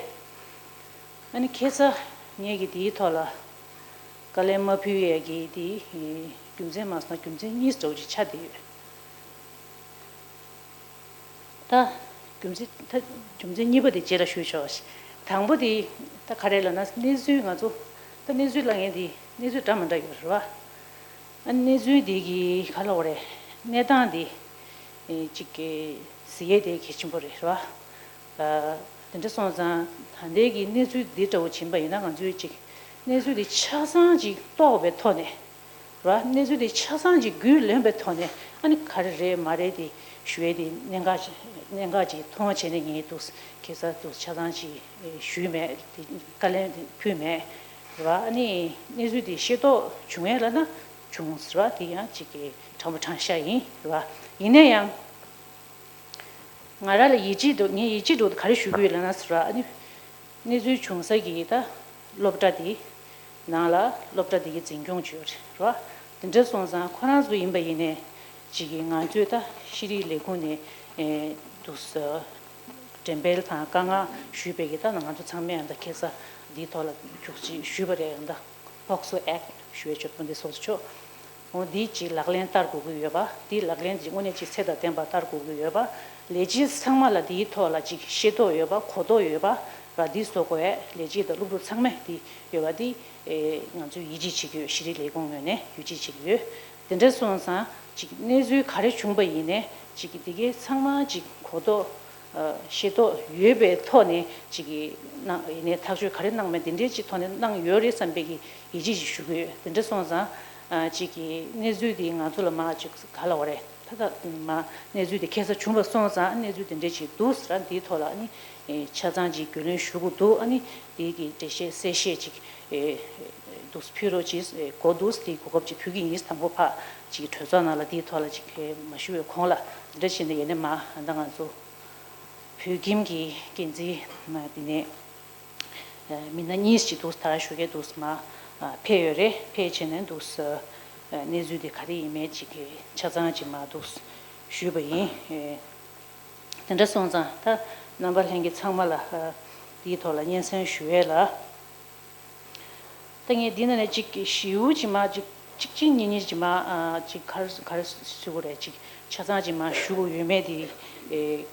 ཨ་ནི་ཁ་སང་ངེད་ཀྱིས་དེའི་ཐོག་ལ་བཀའ་ལན་མ་ཕུལ་ཡས་ཀྱི་དེ་རྒྱུ་མཚན་མ་སོང་ན་རྒྱུ་མཚན་གཉིས་འདྲ་བོ་ཅིག་ཆགས་བསྡད་ཡོད། ད་རྒྱུ་མཚན་ད་རྒྱུ་མཚན་གཉིས་པ་དེ་རྗེས་ལ་ཞུ་ཆོག་དང་པོ་དེ་ད་ག་རེ་ལབ་ན། གནས་ཚུལ་ང་ཚོ་ད་གནས་ཚུལ་ལབ་མཁན་དེ་གནས་ཚུལ་འདྲ་མི་འདྲ་ཡོད་རེད་བ། ཨ། གནས་ཚུལ་དེ་གི་ག་ལབ་དགོས་རེད། གནས་སྟངས་དེ་ཨེ་ཅིག་གི་གཟིགས་ཡས་དེ་གལ་ཆེན་པོ་རེད་བ། ཨ། དེ་འདྲ་སོང་ཙང་ད་ལྟའི་གི་གནས་ཚུལ་འདི་འདྲ་བོ་ཕྱིན་པ་ཡིན་ན་ང་ཚོས་ཅིག་གནས་ཚུལ་དེ་ཆ་ཚང་ཅིག་རྟོགས་པའི་ཐོག་ནས་ར། གནས་ཚུལ་དེ་ཆ་ཚང་ཅིག་རྒྱུས་ལོན་པའི་ཐོག་ནས་ཨ་ནི་ག་རེ་རེད་མ་རེད་དེ་ཞུ་ཡས་དེ་གནད་འགག་གནད་འགག་ཅིག་མཐོང་བ་བྱས་ནས་ངས་འདུག་ཁ་སང་འདུག་ཆ་ཚང་ཅིག་ཞུས་མེད། དེ་བཀའ་ལན་དེ་ཕུལ་མེད་ར། ཨ་ནི་གནས་ཚུལ་དེ་ཤེས་རྟོགས་བྱུང་ཡས་ལབ་ན་བྱུང་ཟེར་བ་དེ་ཡང་ཅིག་གི་དྲང་པོ་དྲང་བཞག་ཡིན་ར། ཡིན་ན་ཡང་། ང་རང་ལ་ཡིད་ཆེས་འདུག་ངས་ཡིད་ཆེས་འདུག་ག་རེ་ཞུ་གི་ཡོད་ལབ་ན་ཟེར་བ། ཨ་ནི་གནས་ཚུལ་བྱུང་ས་གི་ད་སློབ་གྲྭ་དེ་ནང་ལ་སློབ་གྲྭ་དེ་གི་འཛིན་སྐྱོང་བྱོས་རེད་བ། དེ་འདྲ་སོང་ཙང་ཁོ་རང་ཚོ་ཡིན་པ་ཡིན་ནས་ཅིག་གི་ང་ཚོས་ད་ཤེས་རིག་ལས་ཁུངས་ནས་ཨེ་འདུག་ས་འགྲེམས་སྤེལ་དང་བཀའ་མངགས་ཞུས་པའི་གི་ད་ང་ཚོ་ཚང་མས་ཡང་ད་ཁ་སང་འདིའི་ཐོག་ལ་རྒྱུགས་ཅིག་ཞུས་པ་རེད། ཡང་ད་POCSO Act ཞུ་བའི་ཆོད་པ་འདི་སོགས་ཆོག་འོ་འདི་ཅིག་ལག་ལེན་བསྟར་དགོས་ཀྱི་ཡོད་པ། འདི་ལག་ལེན་ཅིག་དངོས་གནས་ཅིག་ཚད་དང་ལྡན་པ་བསྟར་དགོས་ཀྱི་ཡོད་པ། ལས་བྱེད་ཚང་མ་ལ་འདིའི་ཐོག་ལ་ཅིག་ཤེས་རྟོགས་ཡོད་པ། གོ་རྟོགས་ཡོད་པ་ར། འདི་བཟོ་དགོས་ཡས་ལས་བྱེད་དང་སློབ་ཕྲུག་ཚང་མས་འདི་ཡོད་པ་འདི་ཨེ་ང་ཚོས་ཡིད་ཆེས་བྱེད་ཀྱི་ཡོད། ཤེས་རིག་ལས་ཁུངས་ངོས་ནས་ཡིད་ཆེས་བྱེད་ཀྱི་ཡོད། དེ་འདྲ་སོང་ཙང་ཅིག་གནས་ཚུལ་ག་རེ་བྱུང་པ་ཡིན་ནའི་ཅིག་འདི་གའི་ཚང་མ་ཅིག་གོ་རྟོགས་ཤེས་རྟོགས་ཡོད་པའི་ཐོག་ནས་ཅིག་གི་གནང་ཡིན་ནའི་ཐག་གཅོད་ག་རེ་གནང་མེད་འདི་འདྲའི་ཅིག་ཐོག་ནས་གནང་ཡོད་རེད་བསམ་པའི་གི་ཡིད་ཆེས་ཤིག་ཞུ་གི་ཡོད། དེ་འདྲ་སོང་ཙང་ཨ་ཅིག་གི་གནས་ཚུལ་འདི་ང་ཚོ་ལ་མ་ཅིག་ག་ལབ་དགོས་རེད། ད་ལྟ་མ་གནས་ཚུལ་འདི་ཁ་སང་བྱུང་བ་སོང་ཙང་གནས་ཚུལ་འདི་འདྲ་ཅིག་འདུག་ཟེར་འདིའི་ཐོག་ལ་ཨ་ནི་ཆ་ཚང་ཅིག་རྒྱུས་ལོན་ཞུ་དགོས་འདུག་ཨ་ནི་འདི་གི་འགྲེལ་བཤད་གསལ་བཤད་ཅིག་འདུག་ཕུལ་རོགས་གྱིས། གོ་འདུག་འདི་གོ་སྐབས་ཅིག་ཕུལ་གྱི་ཡིན། དང་པོ་ཕ་ཅིག་གྲོས་ཚོགས་ནང་ལ་འདིའི་ཐོག་ལ་ཅིག་མ་ཞུ་བའི་གོང་ལ་འདི་འདྲ་བྱས་ནས་ཡིན་ནའི་མ་ད་ང་ཚོ་བོད་ཁྱིམ་གྱི་འགན་འཛིན་འདི་ནས། མི་སྣ་གཉིས་ཅིག་འདུག་ད་ཞུ་གི་འདུག་མ་ཕེབས་ཡོད་རེད། ཕེབས་བྱས་ནས་འདུག་གནས་ཚུལ་དེ་ག་རེ་ཡིན་མིན་ཅིག་ཆ་ཚང་ཅིག་མ་འདུག་ཞུས་པ་ཡིན། དེ་འདྲ་སོང་ཙང་ད་རྣམ་པ་ལྷན་རྒྱས་ཚང་མ་ལ་དེའི་ཐོག་ལ་སྙན་སེང་ཞུ་ཡས་ལ། ད་ངས་འདི་ནང་ནས་ཅིག་ཞེ་པོ་ཅིག་མ་ཅིག་ཅིག་ཅིག་གཉིས་གཉིས་ཅིག་མ་ཨ་ཅིག་ག་རེ་ག་རེ་ཞུ་དགོས་རེད། ཅིག་ཆ་ཚང་ཅིག་མ་ཞུ་དགོས་ཡོད་མེད་དེ་ཨེ་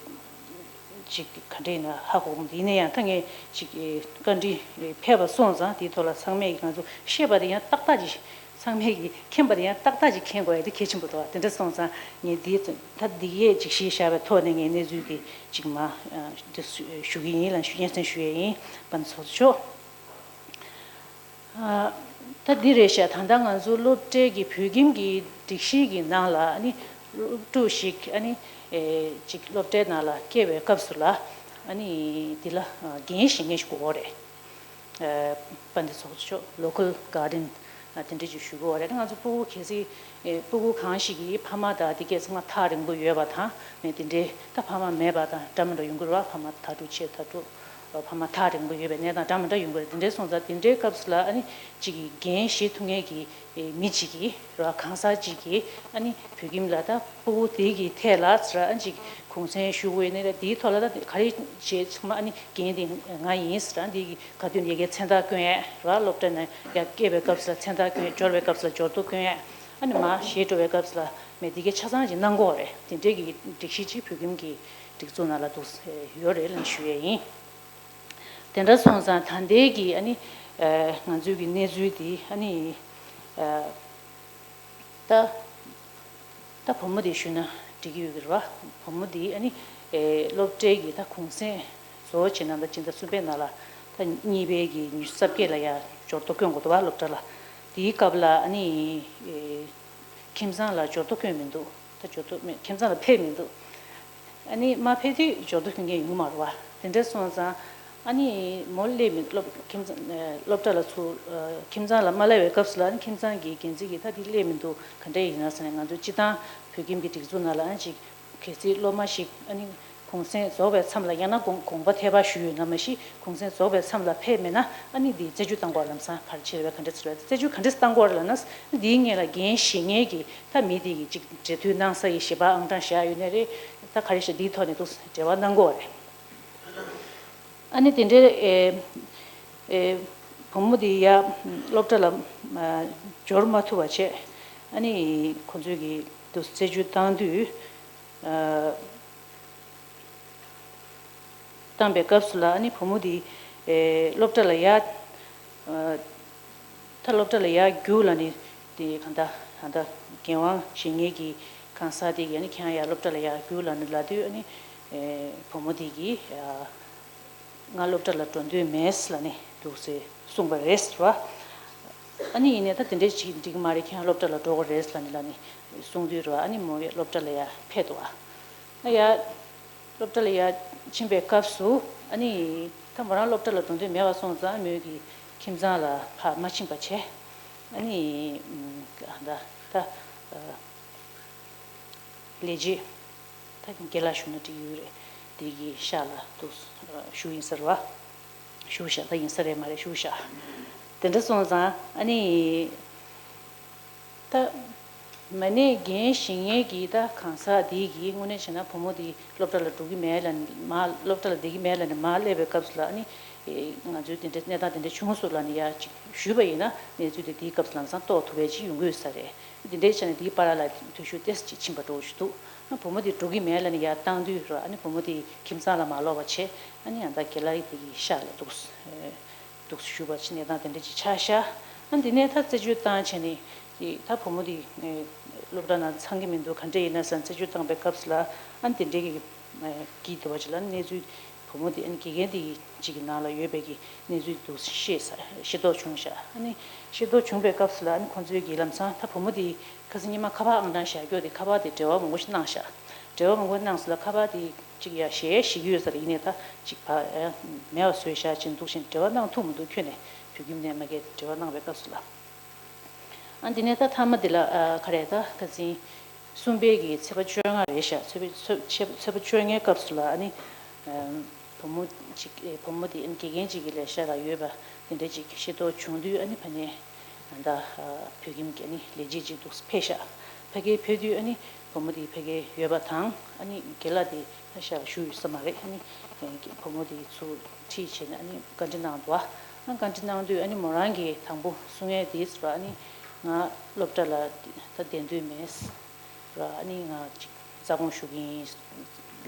ཅིག་ག་འདྲ་ཡིན་ན་ཧ་གོ་གི་མི་འདུག་ཡིན་ན་ཡང་ད་ངས་ཅིག་ཨེ་བཀའ་འདྲི་ཨེ་ཕེབས་པ་སོང་ཙང་དེའི་ཐོག་ལ་ཚང་མས་ང་ཚོ་ཤེས་པ་དེ་ཡང་ཏག་ཏག་ཅིག་ཚང་མས་ཀྱིས་མཁྱེན་པ་དེ་ཡང་ཏག་ཏག་ཅིག་མཁྱེན་དགོས་ཡ་དེ་གལ་ཆེན་པོ་འདུག་དེ་འདྲ་སོང་ཙང་ངས་འདི་ད་འདི་གས་ཅིག་གཞི་བཞག་པའི་ཐོག་ནས་ངས་གནས་ཚུལ་དེ་ཅིག་མ་ཨ་འདི་ཞུ་གི་ཡིན་ལ་ཞུ་སྙན་སེང་ཞུ་ཡས་ཡིན། པ་ཚོ་ཆོག་ཨ། ད་འདི་རེད་ཤག་ད་ལྟ་ང་ཚོ་སློབ་གྲྭའི་གི་བོད་ཁྱིམ་གྱི་སྒྲིག་གཞི་གི་ནང་ལ་ཨ་ནི་སློབ་ཕྲུག་ཞིག་ཨ་ནི་ཨེ་ཅིག་སློབ་གྲྭའི་ནང་ལ་སྐྱེལ་བའི་སྐབས་སུ་ལ་ཨ་ནི་འདི་ལ་འགན་བཞེས་མཁན་ཞིག་དགོས་རེད། ཨེ་དཔལ་ལྡན་ཚོགས་གཙོ་མཆོག་local guardian ཨ་དེ་འདྲ་ཅིག་ཞུ་དགོས་རེད། ང་ཚོ་སྤུ་གུ་གལ་སྲིད་ཨེ་སྤུ་གུ་གང་ཞིག་གི་ཕ་མ་དང་དེ་གས་ཚང་མ་ཐག་རིང་པོ་ཡོད་པ་དང་ཨེ་དེ་འདྲའི་ད་ཕ་མ་མེད་པ་དང་འདྲ་མི་འདྲ་ཡོང་གི་རེད་བ། ཕ་མ་དྭ་ཕྲུག་ཆེ་དྭ་ཕྲུག་ཕ་མ་ཐག་རིང་པོ་ཡོད་པའི་གནས་སྟངས་འདྲ་མི་འདྲ་ཡོང་གི་རེད། དེ་འདྲའི་སོང་ཙང་དེ་འདྲའི་སྐབས་སུ་ལ་ཨ་ནི་གཅིག་གིས་འགན་བཞེས་ཐུབ་མཁན་གྱི་མི་གཅིག་གིས་ར་གང་ཟག་གཅིག་གིས་ཨ་ནི་བོད་ཁྱིམ་ལ་ད་སྤུ་གུ་དེ་གི་ཐད་ལ་ཟེར་ཨ་ནི་གཅིག་གུང་སེང་ཞུ་དགོས་ནི་རེད། དེའི་ཐོག་ལ་ད་ག་རེ་བྱེད་ཚང་མ་ཨ་ནི་འགན་དེ་ང་ཡིན་ཟེར་ཨ་ནི་དེ་གི་ག་དུས་ཡ་གིའི་མཚན་རྟགས་བསྐྱོན་ཡས་ར་སློབ་གྲྭ་ནས་ཡར་སྐྱེལ་བའི་སྐབས་སུ་ལ་མཚན་རྟགས་བསྐྱོན་ཡས། འབྱོར་བའི་སྐབས་སུ་ལ་འབྱོར་ཐོ་བསྐྱོན་ཡས། ཨ་ནི་མར་གཞས་འགྲོ་བའི་སྐབས་སུ་ལ་མི་དེ་གའི་ཆ་ཚང་ཅིག་གནང་དགོས་རེད། དེ་འདྲའི་གི་སྒྲིག་གཞི་ཅིག་བོད་ཁྱིམ་གྱི་སྒྲིག་འཛུགས་ནང་ལ་འདུག་ཡོད་རེད་ལབ་ཞུ་ཡས་ཡིན། དེ་འདྲ་སོང་ཙང་ད་ལྟའི་གི་ཨ་ནི་ང་ཚོའི་གི་གནས་ཚུལ་དེ་ཨ་ནི་ད་ད་བུ་མོ་དེ་ཞུས་ན་འགྲིག་གི་ཡོད་གི་རེད་བ། བུ་མོ་དེ་ཨ་ནི་སློབ་གྲྭའི་གི་ད་གུང་སེང་བཟོ་བྱས་ན་ད་སྤྱི་ཟླ་གསུམ་པའི་ནང་ལ་ད་གཉིས་པའི་གི་ཉི་ཤུ་རྩ་བརྒྱད་ལ་ཡ་འབྱོར་ཐོ་བསྐྱོན་དགོས་འདུག་བ། སློབ་གྲྭ་ལ། དེའི་སྐབས་ལ་ཨ་ནི་ཁྱིམ་ཚང་ལ་འབྱོར་ཐོ་བསྐྱོན་མི་འདུག་ད་འབྱོར་ཐོ་མེད། ཁྱིམ་ཚང་ལ་ཕེབས་མི་འདུག་ཨ་ནི་མ་ཕེབས་དུས་འབྱོར་ཐོ་སྐྱོན་མཁན་ཡོང་གི་མ་རེད་བ། དེ་འདྲ་སོང་ཙང་ཨ་ནི་མོ་སླེབས་མི་སློབ་ཁྱིམ་ཚང་སློབ་གྲྭ་ལ་ཚུར་ཁྱིམ་ཚང་ལ་མ་སླེབས་པའི་སྐབས་སུ་ལ་ཨ་ནི་ཁྱིམ་ཚང་གི་འགན་འཛིན་གྱིས་ད་འདི་སླེབས་མི་འདུག་ག་འདྲ་ཡིན་ན་ཟེར་ནས། ང་ཚོ་སྤྱི་བཏང་བོད་ཁྱིམ་གྱི་སྒྲིག་འཛུགས་ནང་ལ་ཨ་ནི་ཅིག་གལ་སྲིད་སློབ་མ་ཞིག་ཨ་ནི་གུང་སེང་རྫོགས་པའི་མཚམས་ལ་ཡང་ན་དགོངས་དགོངས་པ་ཐད་པ་ཞུས་ཡོད་ན་མ་གཞི་གུང་སེང་རྫོགས་པའི་མཚམས་ལ་ཕེབས་མེད་ན་ཨ་ནི་འདི་རྩད་གཅོད་བཏང་དགོས། ལམ་སང་ག་རེ་བྱེད་རེད་པས། ག་འདྲ་ཟེར་བས། རྩད་གཅོད་ག་འདྲ་བཏང་དགོས་རེད་ལབ་ན། འདིའི་སྔོན་ལ་འགན་བཞེས་མཁན་གྱི་ད་མི་དེ་གི་ཅིག་འབྲེལ་མཐུད་གནང་ས་ཡི་ཞལ་པར་ཨང་གྲངས་བཞག་ཡོད་ནའི་རེད། ད་ག་རེ་བྱས་འདིའི་ཐོག་ནས་འདུག་འབྲེལ་བ་གནང་དགོས་རེད། ཨ་ནི་དེ་འདྲའི་ཨེ་ཨེ་བུ་མོ་དེ་ཡ་སློབ་གྲྭ་ལ་ཨ་འབྱོར་མ་ཐུབ་པ་བྱས། ཨ་ནི་ཁོང་ཚོས་ཀྱི་འདུག་རྩད་གཅོད་བཏང་དུས་ཨ། བཏང་པའི་སྐབས་སུ་ལ་ཨ་ནི་བུ་མོ་དེ་ཨེ་སློབ་གྲྭ་ལ་ཡར་ཨ་ད་སློབ་གྲྭ་ལ་ཡར་རྒྱུགས་ལབ་ནས་དེ་གང་ལྟར་ད་ལྟ་འགན་དབང་བཞེས་མཁན་གྱི་གང་ཟག་དེ་གིས་ཨ་ནི་ཁྱེད་རང་ཡར་སློབ་གྲྭ་ལ་ཡར་རྒྱུགས་ལབ་ནས་ལབ་དུས་ཨ་ནི་ཨེ་བུ་མོ་དེ་གིས་ཨ་ང་སློབ་གྲྭ་ལ་འགྲོ་འདོད་མེད་ལབ་ནས་འདུག་སེ་གསུངས་པ་རེད་ཟེར་བ། ཨ་ནི་ཡིན་ནའི་ད་དེ་འདྲས་ཅིག་འགྲིག་གི་མ་རེད། ཁྱེད་རང་སློབ་གྲྭ་ལ་འགྲོ་དགོས་རེད་ལབ་ནས་ལབ་ནས་གསུངས་དུས་རེད་བ། ཨ་ནི་མོ་ཡ་སློབ་གྲྭ་ལ་ཡར་ཕེབས་འདུག་བ། ཨ་ཡ། སློབ་གྲྭ་ལ་ཡར་ཕྱིན་པའི་སྐབས་སུ་ཨ་ནི་ད་མོ་རང་སློབ་གྲྭ་ལ་འགྲོ་འདོད་མེད་པ་སོང་ཙང་མོས་ཀྱི་ཁྱིམ་ཚང་ལ་ཕར་མ་ཕྱིན་པ་བྱས། ཨ་ནི་ད་ད་ལས་བྱེད་ད་རྒན་ལགས་ཞུ་ན་འགྲིག་ཡོད་རེད། དེ་གི་ཤག་ལ་འདུག་ཞུ་ཡིན་ཟེར་བ། ཞུ་ཤག་ད་ཡིན་ས་རེད་མ་རེད་ཞུ་ཤག་དེ་འདྲ་སོང་ཙང་ཨ་ནི། ད། མ་ཎི་འགན་བཞེས་མཁན་གྱི་ད་གང་ཟག་དེ་གིས་དངོས་གནས་བྱས་ན་བུ་མོ་དེ་སློབ་གྲྭ་ལ་འགྲོ་གི་མེད་ལབ་ནས་མར་སློབ་གྲྭ་ལ་བསྡད་ཀྱི་མེད་ལབ་ནས་མར་སླེབས་པའི་སྐབས་སུ་ལ་ཨ་ནི། ང་ཚོའི་དེ་འདྲའི་གནས་སྟངས་དེ་འདྲ་བྱུང་སོང་ལབ་ནས་ཡར་ཅིག་ཞུས་པ་ཡིན་ན་གནས་ཚུལ་དེ་དེའི་སྐབས་སུ་ལམ་སང་རྟོགས་ཐུབ་པ་ཅིག་ཡོང་གི་ཡོད་ས་རེད། དེ་འདྲའི་ཆ་ནས་དེའི་བར་ལ་དུས་ཚོད་ཏོག་ཙམ་ཅིག་ཕྱིན་པ་འདྲ་བོ་ཞིག་འདུག་ཨ་བུ་མོ་དེ་འགྲོ་གི་མེད་ལབ་ནས་ཡར་བཏང་དུས་ར་ཨ་ནི་བུ་མོ་དེ་ཁྱིམ་ཚང་ལ་མ་ལོག་པ་བྱས། ཨ་ནི་ཡང་ད་རྒན་ལགས་དེ་གི་ཤག་ལ་འདུག་འདུག་སེ་བཞུགས་པ་ཅིག་གནས་སྟངས་དེ་འདྲ་ཅིག་ཆགས་ཤག་ཨ་འདི་ནས་ད་རྩད་གཅོད་བཏང་བྱས་ནས་དེ་ད་བུ་མོ་དེ་སློབ་གྲྭ་ནང་ཚང་གི་མི་འདུག་ག་འདྲ་ཡིན་ན་བསམ་རྩད་གཅོད་བཏང་པའི་སྐབས་སུ་ལ་ཨ་འདི་འདྲའི་གི་གི་འདུག་པ་ཅིག་ལ་གནས་ཚུལ་བུ་མོ་དེ་ཨ་ནི་དགེ་རྒན་དེ་ཅིག་གི་ནང་ལ་ཡོད་པའི་གི་གནས་ཚུལ་འདུག་ཤེས་ཤེས་རྟོགས་བྱུང་ཤག་ཨ་ནི་ཤེས་རྟོགས་བྱུང་པའི་སྐབས་སུ་ལ་ཨ་ནི་ཁོང་ཚོའི་གི་ལམ་སང་ད་བུ་མོ་དེ་ཁ་སང་ཉི་མ་ཁ་པར་ཨང་གྲངས་བཞག་རྒྱུ་དེ་ཁ་པར་དེ་འབྲེལ་བ་མང་པོ་ཞིག་གནང་ཤག་འབྲེལ་བ་མང་པོ་གནང་སོང་ལ་ཁ་པར་དེ་ཅིག་ཡ་ཞལ་ཞིག་ཡོད་ས་རེད། ཡིན་ནའི་ད་ཅིག་ཕ་ཡ་མེད་པ་བཟོས་བཞག་ཅིག་འདུག་བཞིན་འབྲེལ་བ་གནང་ཐུབ་མི་འདུག་ཁྱོན་ནས་བོད་ཁྱིམ་ནས་མ་གིར་འབྲེལ་བ་གནང་བའི་སྐབས་སུ་ལ། ཨ་འདི་ནས་ད་མཐའ་མ་འདི་ལ་ཨ་ག་རེ་ད་ཁ་སང་གསུམ་པའི་གི་ཚེས་པ་བཅོ་ལྔ་རེད་ཤག་ཚེས་པ་ཚེས་ཚེས་པ་བཅོ་ལྔའི་སྐབས་སུ་ལ་ཨ་ནི་བུ་མོ་ཅིག་བུ་མོ་དེ་ཨ་ནི་དགེ་རྒན་ཅིག་གི་ལས་ཤག་ལ་ཡོད་པ་དེ་འདྲ་ཅིག་ཤེས་རྟོགས་བྱུང་དུས་ཨ་ནི་ཕ་ནས་ད་ལྟ་བོད་ཁྱིམ་གྱི་ཨ་ནི་ལས་བྱེད་ཅིག་འདུག་ཕེབས་ཤག་ཕ་གིར་ཕེབས་དུས་ཨ་ནི་བུ་མོ་དེ་ཕ་གིར་ཡོད་པ་དང་ཨ་ནི་རྒན་ལགས་དེ་ད་ཤག་ལ་བཞུགས་ཡོད་ས་མ་རེད། ཨ་ནི་བུ་མོ་དེ་ཚུར་ཁྲིད་བྱས་ནས་ཨ་ནི་བཀའ་འདྲི་གནང་འདུག་ཨ་བཀའ་འདྲི་གནང་དུས་ཨ་ནི་མོ་རང་གིས་དང་པོ་གསུང་ཡས་དེ་ཟེར་བ་ཨ་ནི་ང་སློབ་གྲྭ་ལ་ད་བསྡད་འདོད་མེད་ཟེར་བ་ཨ་ནི་ང་ཅིག་རྩ་དགོངས་ཞུ་གི་ཡིན་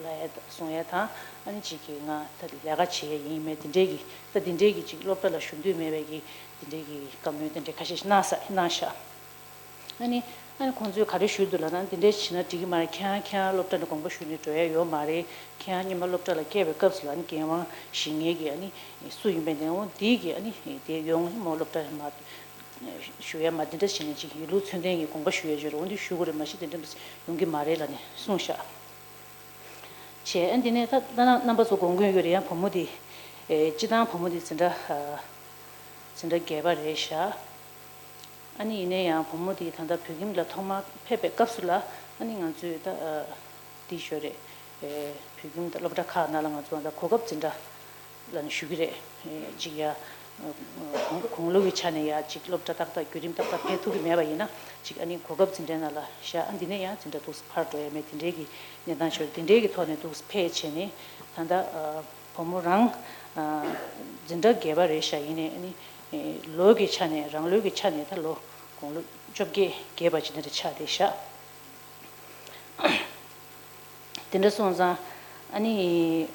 ལབ་ཡས་གསུང་ཡས་དང་ཨ་ནི་ཅིག་གིས་ང་ད་ལས་ཀ་བྱེད་ཡས་ཡིན་མེད་དེ་འདྲས་ཀྱི་ད་དེ་འདྲས་ཀྱི་ཅིག་སློབ་གྲྭ་ལ་ཞུགས་འདོད་མེད་པའི་གི་དེ་འདྲས་ཀྱི་བཀའ་མོལ་དེ་འདྲས་ཁ་ཤས་ཤིག་གནང་ས་གནང་ཤག་ཨ་ནི། ཨ་ནི་ཁོང་ཚོས་ག་རེ་ཞུས་འདུག་ལབ་ན་འདི་འདྲས་བྱས་ན་འགྲིག་གི་མ་རེད། ཁྱེད་རང་ཁྱེད་རང་སློབ་གྲྭ་ནས་དགོངས་པ་ཞུས་ནས་འགྲོ་ཡ་ཡོད་མ་རེད། ཁྱེད་རང་སྔོན་མ་སློབ་གྲྭ་ལ་སྐྱེལ་བའི་སྐབས་སུ་ལ་ཨ་ནི་འགན་དབང་བཞེས་མཁན་གྱི་ཨ་ནི་སུ་ཡིན་པའི་འདི་འོ་འདི་གི་ཨ་ནི་དེ་ཡོང་མོ་སློབ་གྲྭ་མ་ཞུ་ཡ་མ་འདི་འདྲ་བྱས་ནས་ཅིག་ཡིན་ལུགས་མཚོན་ལྡན་གྱི་དགོངས་པ་ཞུ་ཡ་ཡོད་རེད། འོ་འདི་ཞུ་དགོས་རེད། མ་གཞི་དེ་འདྲ་ཡོང་གི་མ་རེད་ལབ་ནས་གསུངས་ཤག་བྱས་ཨ་འདི་ནས་ད་ད་རྣམ་པ་ཚོ་དགོངས་མཁོ་ཡོད་རེད། ཡང་བུ་མོ་འདི་སྤྱི་བཏང་བུ་མོ་འདི་འཛིན་གྲྭ་འཛིན་གྲྭ་བརྒྱད་པ་རེད་ཤག་ཨ་ནི་ཡིན་ན་ཡང་བུ་མོ་དེ་ད་ལྟ་བོད་ཁྱིམ་ལ་ཐོག་མར་ཕེབས་པའི་སྐབས་སུ་ལ་ཨ་ནི་ང་ཚོས་ད་འདི་ཞོར་རེད། བོད་ཁྱིམ་དང་སློབ་གྲྭ་ཁག་ནང་ལ་ང་ཚོ་ད་གོ་སྐབས་འཛིན་གྲྭ་ ལ་ནི་ཞུ་གི་རེད། ཅིག་ཡ་དགུང་ལོ་གི་ཆ་ནས་ཡ་ཅིག་སློབ་གྲྭ་ཏག་ཏག་བརྒྱུད་རིམ་ཏག་ཏག་ཕེབས་ཐུབ་ཀྱི་མེད་པ་ཡིན་ན་ཅིག་ཨ་ནི་གོ་སྐབས་འཛིན་གྲྭའི་ནང་ལ་བཞག་ཨ་འདི་ནས་ཡང་འཛིན་གྲྭ་འདུག་སེ་ཕར་འགྲོ་ཡ་མེད་དེ་འདྲའི་གི་གནས་སྟངས་ཤོར་དེ་འདྲའི་གི་ཐོག་ནས་འདུག་སེ་ཕེབས་བྱས་ནས་ད་ལྟ་བུ་མོ་རང་འཛིན་གྲྭ་བརྒྱད་པ་རེད་ཤག་ཡིན་ནའི་ཨ་ནི་ལོ་གི་ཆ་ནས་རང་ལོ་གི་ཆ་ནས་ད་ལོ་དགུང་ལོ་བཅོ་བརྒྱད་བརྒྱད་པ་ཅིག་འདི་འདྲ་ཆགས་བསྡད་ཤག་དེ་འདྲ་སོང་ཙང་ཨ་ནི།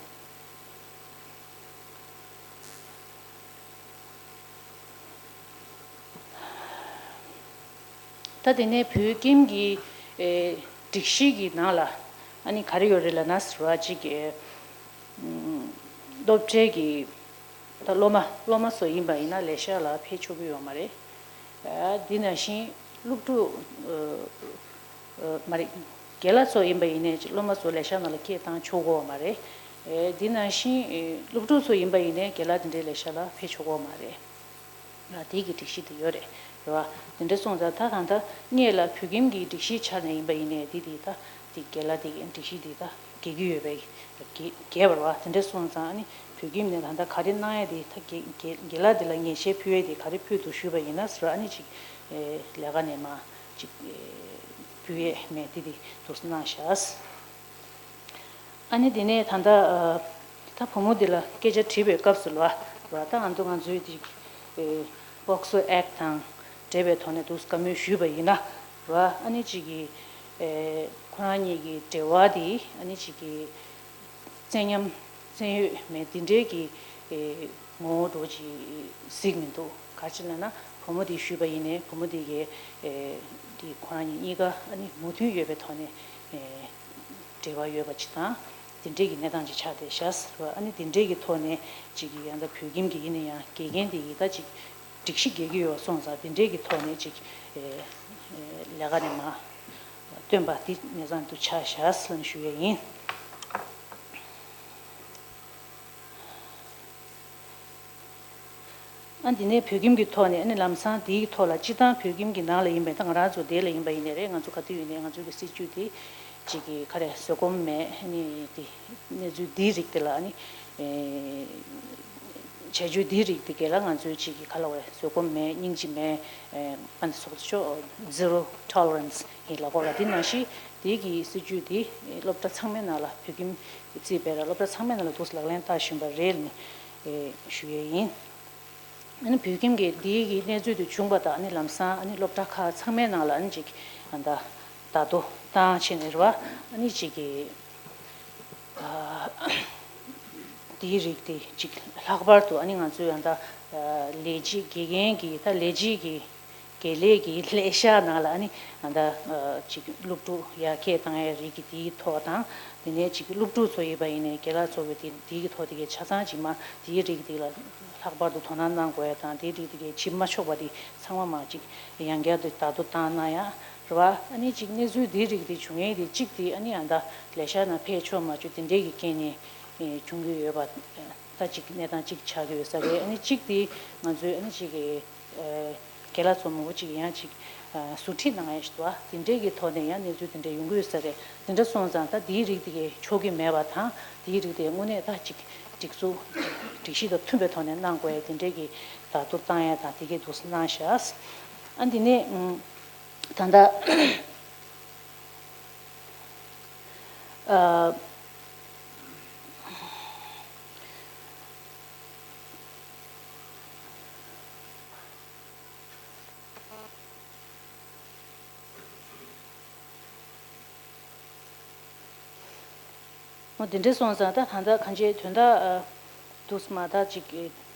ད་དེ་ནས་བོད་ཁྱིམ་གྱི་ཨེ་སྒྲིག་གཞི་གི་ནང་ལ་ཨ་ནི་ག་རེ་ཡོད་རེད་ལབ་ན་ཟེར་བ་ཅིག་ཨེ་སློབ་གྲྭའི་གི་ད་སློབ་མ་སློབ་མ་ཚོ་ཡིན་པ་ཡིན་ན་ལས་ཤག་ལ་ཕེབས་ཆོག་གི་ཡོད་མ་རེད། ཨ་འདི་ནང་བཞིན་སློབ་ཕྲུག་ཨ་ཨ་མ་རེད། རྒན་ལགས་ཚོ་ཡིན་པ་ཡིན་ནའི་སློབ་མ་ཚོ་ལས་ཤག་ནང་ལ་སྐད་བཏང་ཆོག་གི་ཡོད་མ་རེད། ཨེ་འདི་ནང་བཞིན་ཨེ་སློབ་ཕྲུག་ཚོ་ཡིན་པ་ཡིན་ནའི་རྒན་ལགས་དེ་འདྲའི་ལས་ཤག་ལ་ཕེབས་ཆོག་གི་ཡོད་མ་རེད། ལ་དེ་གི་སྒྲིག་གཞི་དེ་ཡོད་རེད། རེད་བ། དེ་འདྲ་སོང་ཙང་ད་གང་ལྟར་སྔས་ལ་བོད་ཁྱིམ་གྱི་སྒྲིག་གཞིའི་ཆ་ནས་ཡིན་པ་ཡིན་ནའི་དེ་དེ་ད་དེ་རྒན་ལགས་དེ་གི་སྒྲིག་གཞི་དེ་ད་འགལ་གྱི་ཡོད་པའི་འགལ་འགལ་བ་རེད་བ། དེ་འདྲ་སོང་ཙང་ཨ་ནི་བོད་ཁྱིམ་ནས་ད་ལྟ་ག་རེ་གནང་ཡ་དེ་ད་རྒན་རྒན་རྒན་ལགས་དེ་ལ་ངེས་ཤེས་ཕུལ་ཡ་དེ་ག་རེ་ཕུལ་འདུག་ཞུས་པ་ཡིན་ན་ཟེར་བ་ཨ་ནི་ཅིག་ཨེ་ལས་ཀ་ནས་མ་ཅིག་ཨེ་ཕུལ་ཡས་མེད་དེ་དེ་འདུག་སེ་གནང་ཤག་ཨ་ནི་དེ་ནས་ད་ལྟ་ཨ་ད་བུ་མོ་འདི་ལ་སྐད་ཆ་དྲིས་པའི་སྐབས་སུ་ལ་ར་ད་ང་ཚོ་ང་ཚོའི་དེ་ཨེ་པོག་སོ་ཨེག་དང་འབྲེལ་བའི་ཐོག་ནས་འདུག་བཀའ་མོལ་ཞུས་པ་ཡིན་ན་ར་ཨ་ནི་ཅིག་གི་ཨེ་ཁོ་རང་གཉིས་ཀྱི་འབྲེལ་བ་དེ་ཨ་ནི་ཅིག་གི་བཙན་ཉམས་བཙན་གཡོལ་མེད་དེ་འདྲའི་གི་ཨེ་ངོ་བོ་འདྲ་ཅིག་གཟིགས་མི་འདུག་ག་ཅི་ལབ་ན་བུ་མོ་དེས་ཞུས་པ་ཡིན་ནའི་བུ་མོ་དེ་གའི་ཨེ་དེ་ཁོ་རང་གཉིས་གཉིས་ཀ་ཨ་ནི་མོས་མཐུན་ཡོད་པའི་ཐོག་ནས་ཨེ། འབྲེལ་བ་ཡོད་པ་ཅིག་དང་། དེ་འདྲའི་གི་གནས་སྟངས་ཅིག་ཆགས་བསྡད་ཤག་ཟེར་བ་ཨ་ནི་དེ་འདྲའི་གི་ཐོག་ནས་ཅིག་གི་ཡང་ད་བོད་ཁྱིམ་གི་ཡིན་ན་ཡང་དགེ་རྒན་དེ་ཡི་ད་ཅིག་སྒྲིག་གཞི་འགལ་གྱི་ཡོད་པ་སོང་ཙང་དེ་འདྲའི་གི་ཐོག་ནས་ཅིག་ཨེ་ཨེ་ལས་ཀ་ནས་མ་བཏོན་པ་དེ་གནས་སྟངས་དུ་ཆགས་ཤག་ཟེར་ནས་ཞུ་ཡས་ཡིན། ཨ་འདི་ནས་བོད་ཁྱིམ་གྱི་ཐོག་ནས་ཨ་ནི་ལམ་སང་དེའི་ཐོག་ལ་སྤྱི་བཏང་བོད་ཁྱིམ་གྱི་ནང་ལ་ཡིན་པའི་ད་ང་རང་ཚོ་དེ་ལ་ཡིན་པ་ཡིན་ནའི་རེད། ང་ཚོ་ག་དུས་ཡིན་ནའི་ང་ཚོ་གི་སྲིད་ཇུས་དེ་ཅིག་གི་ག་རེ་བཟོད་སྒོམ་མེད་ཨ་ནི་དེ་གནས་ཚུལ་འདིའི་རིགས་དེ་ལ་ཨ་ནི་བྱ་སྤྱོད་འདིའི་རིགས་དེ་ག་ལ་ང་ཚོའི་ཅིག་གི་ག་ལ་བ་བཟོད་སྒོམ་མེད་སྙིང་རྗེ་མེད་ཨ་ནི་སོགས་ཆོ་zero tolerance ཡིན་ལ་གོ་ལ་དེ་ནང་བཞིན་དེ་གི་སྲིད་ཇུས་དེ་སློབ་གྲྭ་ཚང་མའི་ནང་ལ་བོད་ཁྱིམ་གྱི་རྩིས་སྤེལ་ར་སློབ་གྲྭ་ཚང་མའི་ནང་ལ་འདུག་ལག་ལེན་བསྟར་བཞིན་པ་རེད་ནས་ཞུ་ཡས་ཡིན། ཨ་ནི་བོད་ཁྱིམ་གྱི་འདིའི་གི་གནས་ཚུལ་དེ་བྱུང་བ་དང་ཨ་ནི་ལམ་སང་ཨ་ནི་སློབ་གྲྭ་ཁག་ཚང་མའི་ནང་ལ་ཨ་ནི་ཅིག་ཨ་ད་བརྡ་ཐོ་བཏང་བྱས་ནས་རེད་བ། ཨ་ནི་ཅིག་གི་ཨ་དེའི་རིགས་དེ་ཅིག་ལྷག་པར་དུ་ཨ་ནི་ང་ཚོའི་ཨ་ད་ལས་བྱེད་དགེ་རྒན་གྱི་ད་ལས་བྱེད་ཀྱི་དགེ་ལས་ཀྱི་ལས་ཤག་ནང་ལ་ཨ་ནི་ཨ་ད་ཅིག་སློབ་ཕྲུག་ཡར་སྐད་བཏང་ཡ་རིགས་ཀྱི་དེའི་ཐོག་དང་དེ་ནས་ཅིག་སློབ་ཕྲུག་ཚོ་ཡིན་པ་ཡིན་ནའི་རྒན་ལགས་ཚོ་གི་དེ་དེའི་ཐོག་དེ་གའི་ཆ་ཚང་ཅིག་མ་དེའི་རིགས་དེ་ལ་ལྷག་པར་དུ་དོ་སྣང་གནང་དགོས་ཡ་དང་དེའི་རིགས་དེ་གའི་བྱེད་མ་ཆོག་པ་དེ་ཚང་མ་མ་ཅིག་ཡང་བསྐྱར་དུ་བརྡ་ཐོ་བཏང་གནང་ཡ་རེད་བ། ཨ་ནི་ཅིག་གནས་ཚུལ་དེའི་རིགས་དེ་བྱུང་ཡས་དེ་གཅིག་དེ་ཨ་ནི་ཨ་ད་ལས་ཤག་ནང་ཕེབས་ཆོག་མ་ཆོག་དེ་འདྲའི་གི་རྐྱེན་ནས་བྱུང་གི་ཡོད་པ། ད་ཅིག་གནས་སྟངས་གཅིག་ཆགས་ཀྱི་ཡོད་ས་རེད། ཨ་ནི་གཅིག་དེ་ང་ཚོའི་ཨ་ནི་ཅིག་གི་ཨ་རྒན་ལགས་ཚོ་མང་པོ་ཅིག་ཡང་ཅིག་ཨ་ཟུར་ཁྲིད་གནང་ཡ་ཞིག་འདུག་བ། དེ་འདྲའི་གི་ཐོག་ནས་ཡང་གནས་ཚུལ་དེ་འདྲ་ཡོང་གི་ཡོད་ས་རེད། དེ་འདྲ་སོང་ཙང་ད་དེའི་རིགས་དེ་གའི་ཆོག་གི་མེད་པ་དང་དེའི་རིགས་དེ་དངོས་གནས་ད་ཅིག་སྒྲིག་འཛུགས་སྒྲིག་གཞི་དང་མཐུན་པའི་ཐོག་ནས་གནང་དགོས་ཡ་དེ་འདྲའི་གི་བརྡ་ཐོ་བཏང་ཡ་དང་དེ་གའི་འདུག་སེ་གནང་ཤག་ཨ་འདི་ནས་ཨ་ད་ལྟ་ཨ། འོ་དེ་འདྲ་སོང་ཙང་ད་ད་ལྟ་གང་ཅིའི་དོན་དག་འདུག་སེ་མ་ད་ཅིག་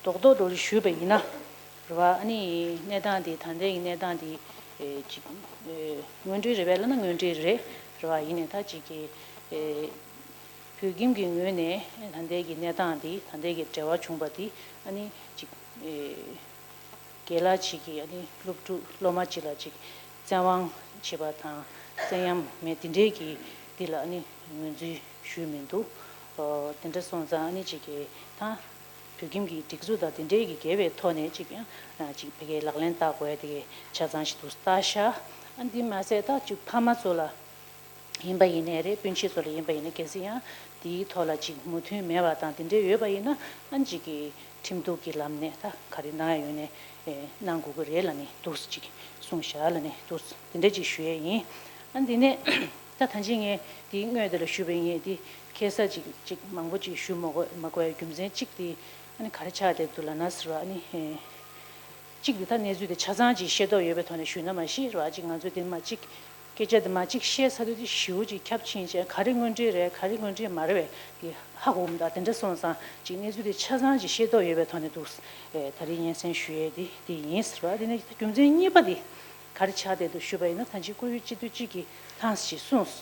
རྡོག་རྡོག་འགྲོ་རེ་ཞུས་པ་ཡིན་ན་རེད་བ། ཨ་ནི་གནས་སྟངས་འདི་ད་ལྟའི་གི་གནས་སྟངས་འདི་ཅིག་དངོས་འབྲེལ་རེད་པས་ལབ་ན་དངོས་འབྲེལ་རེད་རེད་བ། ཡིན་ནའི་ད་ཅིག་གི་བོད་ཁྱིམ་གྱི་ངོས་ནས་ད་ལྟའི་གི་གནས་སྟངས་འདི་ད་ལྟའི་གི་འབྲེལ་བ་བྱུང་བ་འདི་ཨ་ནི་ཅིག་རྒན་ལགས་ཅིག་གིས་ཨ་ནི་སློབ་ཕྲུག་སློབ་མ་ཅིག་ལ་ཅིག་བཙན་དབང་བྱེད་པ་དང་བཙན་གཡེམ་མེད་དེ་འདྲའི་གི་འདི་ལ་ཨ་ནི་ངོས་འཛིན་ཞུས་མི་འདུག་ཨོ་དེ་འདྲ་སོང་ཙང་ཨ་ནི་ཅིག་གིས་ད་བོད་ཁྱིམ་གྱི་སྒྲིག་འཛུགས་དང་དེ་འདྲའི་གི་འགལ་བའི་ཐོག་ནས་ཅིག་ཡང་ཅིག་ཕ་གིའི་ལག་ལེན་བསྟར་དགོས་ཡ་དེ་གི་ཆ་ཚང་ཞིག་འདུག་ལྟ་ཤག་ཨ་འདི་མ་ཟད་ད་ཅིག་ཕ་མ་ཚོ་ལ། ཡིན་པ་ཡིན་ནའི་རེད། སྤུན་མཆེད་ཚོ་ལ་ཡིན་པ་ཡིན་ན། གལ་སྲིད་ཡང་དེའི་ཐོག་ལ་ཅིག་མོས་མཐུན་མེད་པ་དང་དེ་འདྲ་ཡོད་པ་ཡིན་ན། ཨ་ཅིག་གི་ཁྲིམས་གཏུག་གི་ལམ་ནས་ད་ག་རེ་གནང་ཡ་ཡོད་ནའི་གནང་དགོས་ཀྱི་རེད་ལབ་ནས་འདུག་སེ་ཅིག་གསུངས་བཞག་ལབ་ནས་འདུག་སེ་དེ་འདྲ་ཅིག་ཞུ་ཡས་ཡིན། ཨ་འདི་ནས་ད་ད་ཅི་ངས་དེའི་སྔོན་དེ་ལ་ཞུས་པ་ཡིན། དེ་ཁ་སང་ཅིག་ཅིག་མང་པོ་ཅིག་ཞུ་མ་དགོས་མ་དགོས་ཡ་རྒྱུ་མཚན་གཅིག་དེ་ཨ་ནི་ག་རེ་ཆགས་བསྡད་འདུག་ལབ་ན་ཟེར་བ། ཨ་ནི་གཅིག་དེ་ད་གནས་ཚུལ་དེ་ཆ་ཚང་ཅིག་ཤེས་རྟོགས་ཡོད་པའི་ཐོག་ནས་ཞུས་ན་མ་ཤེས་ར། ཅིག་ང་ཚོས་དེ་མ་ཅིག་སྐད་ཆ་དེ་མ་ཅིག་བཤད་ཚར་དུས་དེ་ཞེ་པོ་ཅིག་ཁྱབ་ཕྱིན་བྱས། ག་རེ་དངོས་འབྲེལ་རེད། ག་རེ་དངོས་འབྲེལ་མ་རེད་པས་དེ་ཧ་གོ་མི་འདུག་དེ་འདྲ་སོང་ཙང་ཅིག་གནས་ཚུལ་དེ་ཆ་ཚང་ཅིག་ཤེས་རྟོགས་ཡོད་པའི་ཐོག་ནས་འདུག་སེ་ད་རེས་སྙན་སེང་ཞུ་ཡས་དེ་དེ་ཡིན་ཟེར་བ། དེ་ནས་རྒྱུ་མཚན་གཉིས་པ་དེ་ག་རེ་ཆགས་བསྡད་འདུག་ཞུས་པ་ཡིན་ན། ད་ཅི་སྐུ་ཡོད་སྤྱི་འཐུས་གཅིག་གིས་ཐང་ཞིག་གསུངས།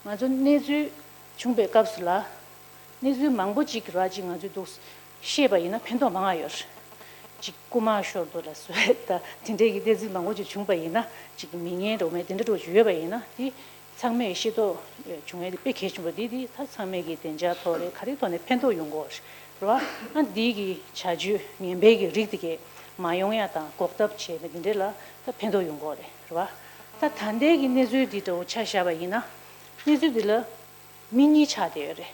ང་ཚོ་གནས་ཚུལ་བྱུང་བའི་སྐབས་སུ་ལ། གནས་ཚུལ་མང་པོ་ཅིག་ར་ཅིག་ང་ཚོས་འདུག་ཤེས་པ་ཡིན་ན་ཕན་ཐོགས་མང་ང་ཡོད་རེད། ཅིག་རྐུ་མ་ཤོར་འདུག་ལ་སོགས་ད་དེ་འདྲའི་གི་གནས་ཚུལ་མང་པོ་ཅིག་བྱུང་པ་ཡིན་ན། ཅིག་མི་ངན་འདྲ་བོ་མེད་དེ་འདྲ་འདྲ་བོ་ཅིག་ཡོད་པ་ཡིན་ན། དེ་ཚང་མས་ཤེས་རྟོགས་བྱུང་ཡས་དེ་དཔེ་གལ་ཆེན་པོ། དེ་དེ་ད་ཚང་མས་ཀྱི་བདེ་འཇགས་ཐོག་རེད། ག་རེ་ཐོག་ནས་ཕན་ཐོགས་ཡོང་གི་ཡོད་རེད་བ། ཨ་འདི་གི་བྱ་སྤྱོད་ངན་པའི་གི་རིགས་དེ་གས་མ་ཡོང་ཡ་དང་འགོག་ཐབས་བྱས་པ་དེ་འདྲ་ལ་ད་ཕན་ཐོགས་ཡོང་གི་ཡོད་རེད་བ། ད་ད་ལྟའི་གི་གནས་ཚུལ་འདི་འདྲ་བོ་ཆ་བཞག་པ་ཡིན་ན། གནས་ཚུལ་འདི་ལ་མི་གཉིས་ཆགས་བསྡད་ཡོད་རེད་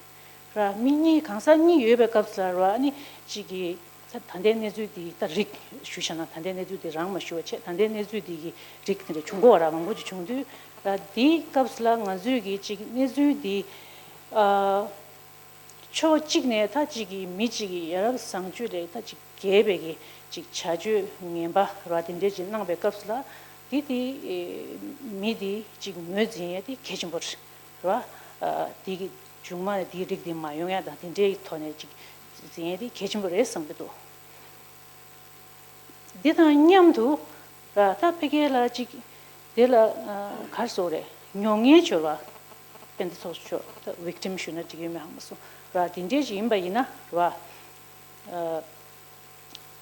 ར། མི་གཉིས་གང་ཟག་གཉིས་ཡོད་པའི་སྐབས་སུ་ལ་ར། ཨ་ནི་གཅིག་གིས་ད་ལྟའི་གནས་ཚུལ་འདི་ད་རིགས་ཞུ་བྱས་ན། ད་ལྟའི་གནས་ཚུལ་འདི་རང་མ་ཞུ་བ་བྱས། ད་ལྟའི་གནས་ཚུལ་འདི་གི་རིགས་དེ་འདྲ་བྱུང་གི་ཡོད་ར། མང་པོ་ཅིག་བྱུང་དུས་ར། འདིའི་སྐབས་སུ་ལ་ང་ཚོས་ཀྱི་གཅིག་གནས་ཚུལ་འདི་ཨ། ཕྱོགས་གཅིག་ནས་ད་གཅིག་གི་མི་གཅིག་གི་ཡ་རབས་བཟང་སྤྱོད་ལས་ད་གཅིག་འགལ་བའི་གི་གཅིག་བྱ་སྤྱོད་ངན་པ་ར་དེ་འདྲའི་ཅིག་གནང་བའི་སྐབས་སུ་ལ། དེ་དེ་མི་དེ་གཅིག་ངོས་འཛིན་ཡས་དེ་གལ་ཆེན་པོ་རེད་བ། དེ་གི་མཇུག་མ་ནས་དེའི་རིགས་དེ་མ་ཡོང་ཡ་དང་དེ་འདྲའི་ཐོག་ནས་ཅིག་འཛིན་ཡས་དེ་གལ་ཆེན་པོ་རེད་བསམ་གྱི་འདུག་འདི་དང་མཉམ་དུ་ར། ད་ཕ་གི་ལ་ཅིག་དེ་ལ་ག་རེ་ཟེར་དགོས་རེད། མྱོང་མཁན་ཚོ་ལ། དཔེ་འདི་ཚོ་ཆོ་ད་ཝིག་ཊིམ་ཞུས་ན་འགྲིག་གི་མེད་ཧ་མ་སོང་ར། དེ་འདྲས་ཅིག་ཡིན་པ་ཡིན་ན་ར།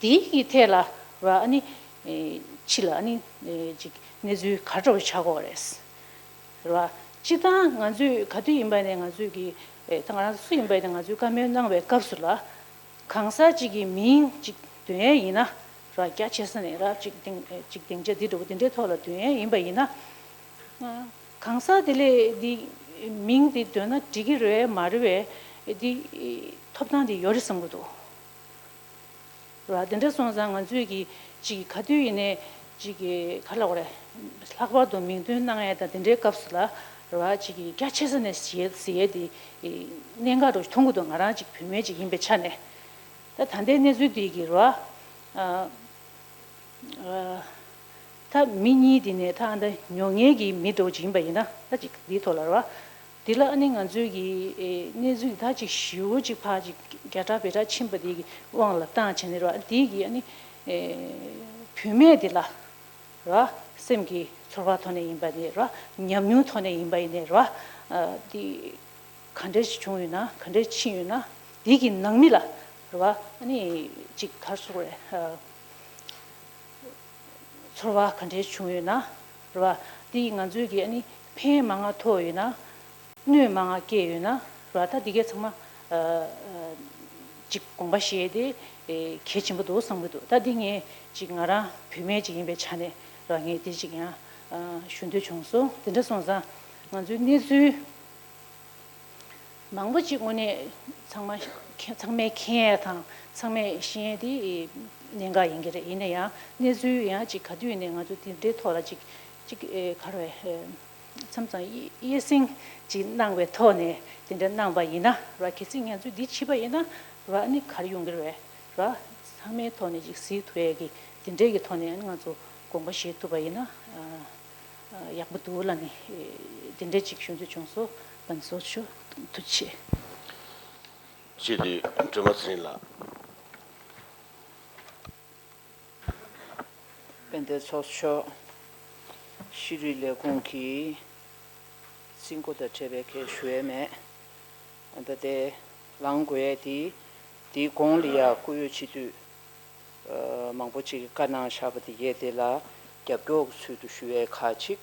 དེའི་གི་ཐད་ལ་ར། ཨ་ནི་ཕྱི་ལ་ཨ་ནི་ཅིག་གནས་ཚུལ་ག་འདྲ་བོ་ཆགས་ཀྱི་ཡོད་རེད་ར། སྤྱིར་བཏང་ང་ཚོས་ག་དུས་ཡིན་པ་ནས་ང་ཚོས་ཀྱི་ད་ང་རང་ཚོ་སུ་ཡིན་པ་ཡིན་ན་ང་ཚོས་བཀའ་མོལ་གནང་བའི་སྐབས་སུ་ལ། གང་ཟག་གཅིག་གི་མིང་གཅིག་འདོན་ཡས་ཡིན་ན་ར། རྒྱ་ཆེ་ས་ནས་ར་གཅིག་སྡིངས་གཅིག་སྡིངས་ཆ་འདི་འདྲ་བོ་དེ་འདྲའི་ཐོག་ལ་འདོན་ཡས་ཡིན་པ་ཡིན་ན། གང་ཟག་དེ་ལས་འདི་མིང་འདི་འདོན་ན་འགྲིག་གི་རེད་མ་རེད་པས། འདི་ཐོབ་ཐང་འདི་ཡོད་རེད་བསམ་གྱི་འདུག་ར། དེ་འདྲ་སོང་ཙང་ང་ཚོས་ཀྱི་གཅིག་གི་ག་དུས་ཡིན་ནའི་གཅིག་གི་ག་ལབ་དགོས་རེད། ལྷག་པར་དུ་མིང་འདོན་གནང་ཡས་དང་དེ་འདྲའི་སྐབས་སུ་ལ་ར། གཅིག་གི་རྒྱ་ཆེ་ས་ནས་ཟེར་ཟེར་ཡས་དེ་གནད་འགག་འདྲ་བོ་ཞིག་མཐོང་གི་འདུག་ང་རང་གཅིག་བུད་མེད་ཅིག་ཡིན་པའི་ཆ་ནས། ད་ད་ལྟའི་གནས་ཚུལ་འདི་གི་ར། ཨ། ཨ། ད་མི་གཉིས་དེ་ནས་ད་ཨ་ད་མྱོང་མཁན་གྱི་མི་འདྲ་བོ་ཅིག་ཡིན་པ་ཡིན་ན། ད་ཅིག་འདིའི་ཐོག་ལ་ར། འདི་ལ་ཨ་ནི་ང་ཚོའི་གི་ཨེ་གནས་ཚུལ་ད་ཅིག་ཞེ་པོ་ཅིག་ཕར་ཅིག་རྒྱ་གྲགས་བེ་གྲགས་ཕྱིན་པ་དེ་གི་དབང་ལ་བཏང་བྱས་ནས་ར། འདི་གི་ཨ་ནི་ཨེ་བུད་མེད་དེ་ལ་ར། སེམས་ཀྱི་ཚོར་བ་ཐོག་ནས་ཡིན་པ་ནས་ར། ཉམས་མྱོང་ཐོག་ནས་ཡིན་པ་ཡིན་ནས་ར། ཨ་འདི་ག་འདྲས་ཞིག་བྱུང་ཡོད་ན། ག་འདྲས་ཕྱིན་ཡོད་ན། འདི་གི་ནང་མི་ལ་ར། ཨ་ནི་ཅིག་ག་རེ་ཟེར་དགོས་རེད། ཨ། ཚོར་བ་ག་འདྲས་བྱུང་ཡོད་ན་རེད་བ། འདི་ང་ཚོས་ཀྱིས་ཨ་ནི་ཕན་མང་ང་ཐོགས་ཡོད་ན། གནོད་མང་ང་སྐྱེལ་ཡོད་ན་རེད་བ། ད་འདི་གས་ཚང་མ་ཨ་ཨ་ཅིག་དགོངས་པ་བཞེས་ཏེ་ཨེ་གལ་ཆེན་པོ་འདུག་བསམ་གྱི་འདུག་ད་འདི་ངས་ཅིག་ང་རང་བུད་མེད་ཅིག་ཡིན་པའི་ཆ་ནས་རེད་བ། ངས་འདི་ཅིག་ཡང་ཨ་ཞུ་འདོད་བྱུང་སོང་། དེ་འདྲ་སོང་ཙང་ང་ཚོའི་གནས་ཚུལ་མང་པོ་ཅིག་དངོས་གནས་ཚང་མ་ཚང་མས་མཁྱེན་ཡ་དང་ཚང་མས་ཤེས་ཡ་དེ་གནད་འགག་ཡིན་གྱི་རེད། ཡིན་ན་ཡང་གནས་ཚུལ་ཡང་ཅིག་ག་དུས་ཡིན་ནའི་ང་ཚོ་དེ་འདྲའི་ཐོག་ལ་ཅིག་ཅིག་ཨེ་ག་རེ་བས་མཚམས་མཚམས་དབྱེ་དབྱེ་སྲིང་ཅིག་གནང་བའི་ཐོག་ནས་དེ་འདྲ་གནང་པ་ཡིན་ན་ར། གལ་སྲིད་ང་ཚོས་འདི་བྱས་པ་ཡིན་ན་ར། ཨ་ནི་ག་རེ་ཡོང་གི་རེད་ར། ཚང་མའི་ཐོག་ནས་ཅིག་གཟིགས་ཐུབ་ཡ་གི་དེ་འདྲའི་གི་ཐོག་ནས་ཨ་ནི་ང་ཚོ་དགོངས་པ་བཞེས་ཐུབ་པ་ཡིན་ན་ཨ། ཡག་པོ་འདུག་ལབ་ནས་དེ་འདྲ་ཅིག་ཞུ་འདོད་བྱུང་སོང་། ལགས་སོ། ཐུགས་རྗེ་ཆེ། སྤྱི་འཐུས་སྒྲོལ་མ་ཚེ་རིང་ལགས། དཔལ་ལྡན་ཚོགས་གཙོ་མཆོག་ཤེས་རིག་ལས་ཁུངས་ཀྱི་རྩིས་འགོ་དང་འབྲེལ་བའི་སྐད་ཞུ་ཡས་མེད། ད་ལྟ་དེ་ལངས་དགོས་ཡས་དེ། དེའི་གོང་ལ་ཡ་སྐུ་ཡོད་སྤྱི་འཐུས་མང་པོ་ཅིག་གིས་བཀའ་གནང་བཞག་པ་དེ་གས་དེ་ལ་རྒྱབ་སྐྱོར་གྱི་ཚུལ་དུ་ཞུ་ཡས་ཁག་ཅིག་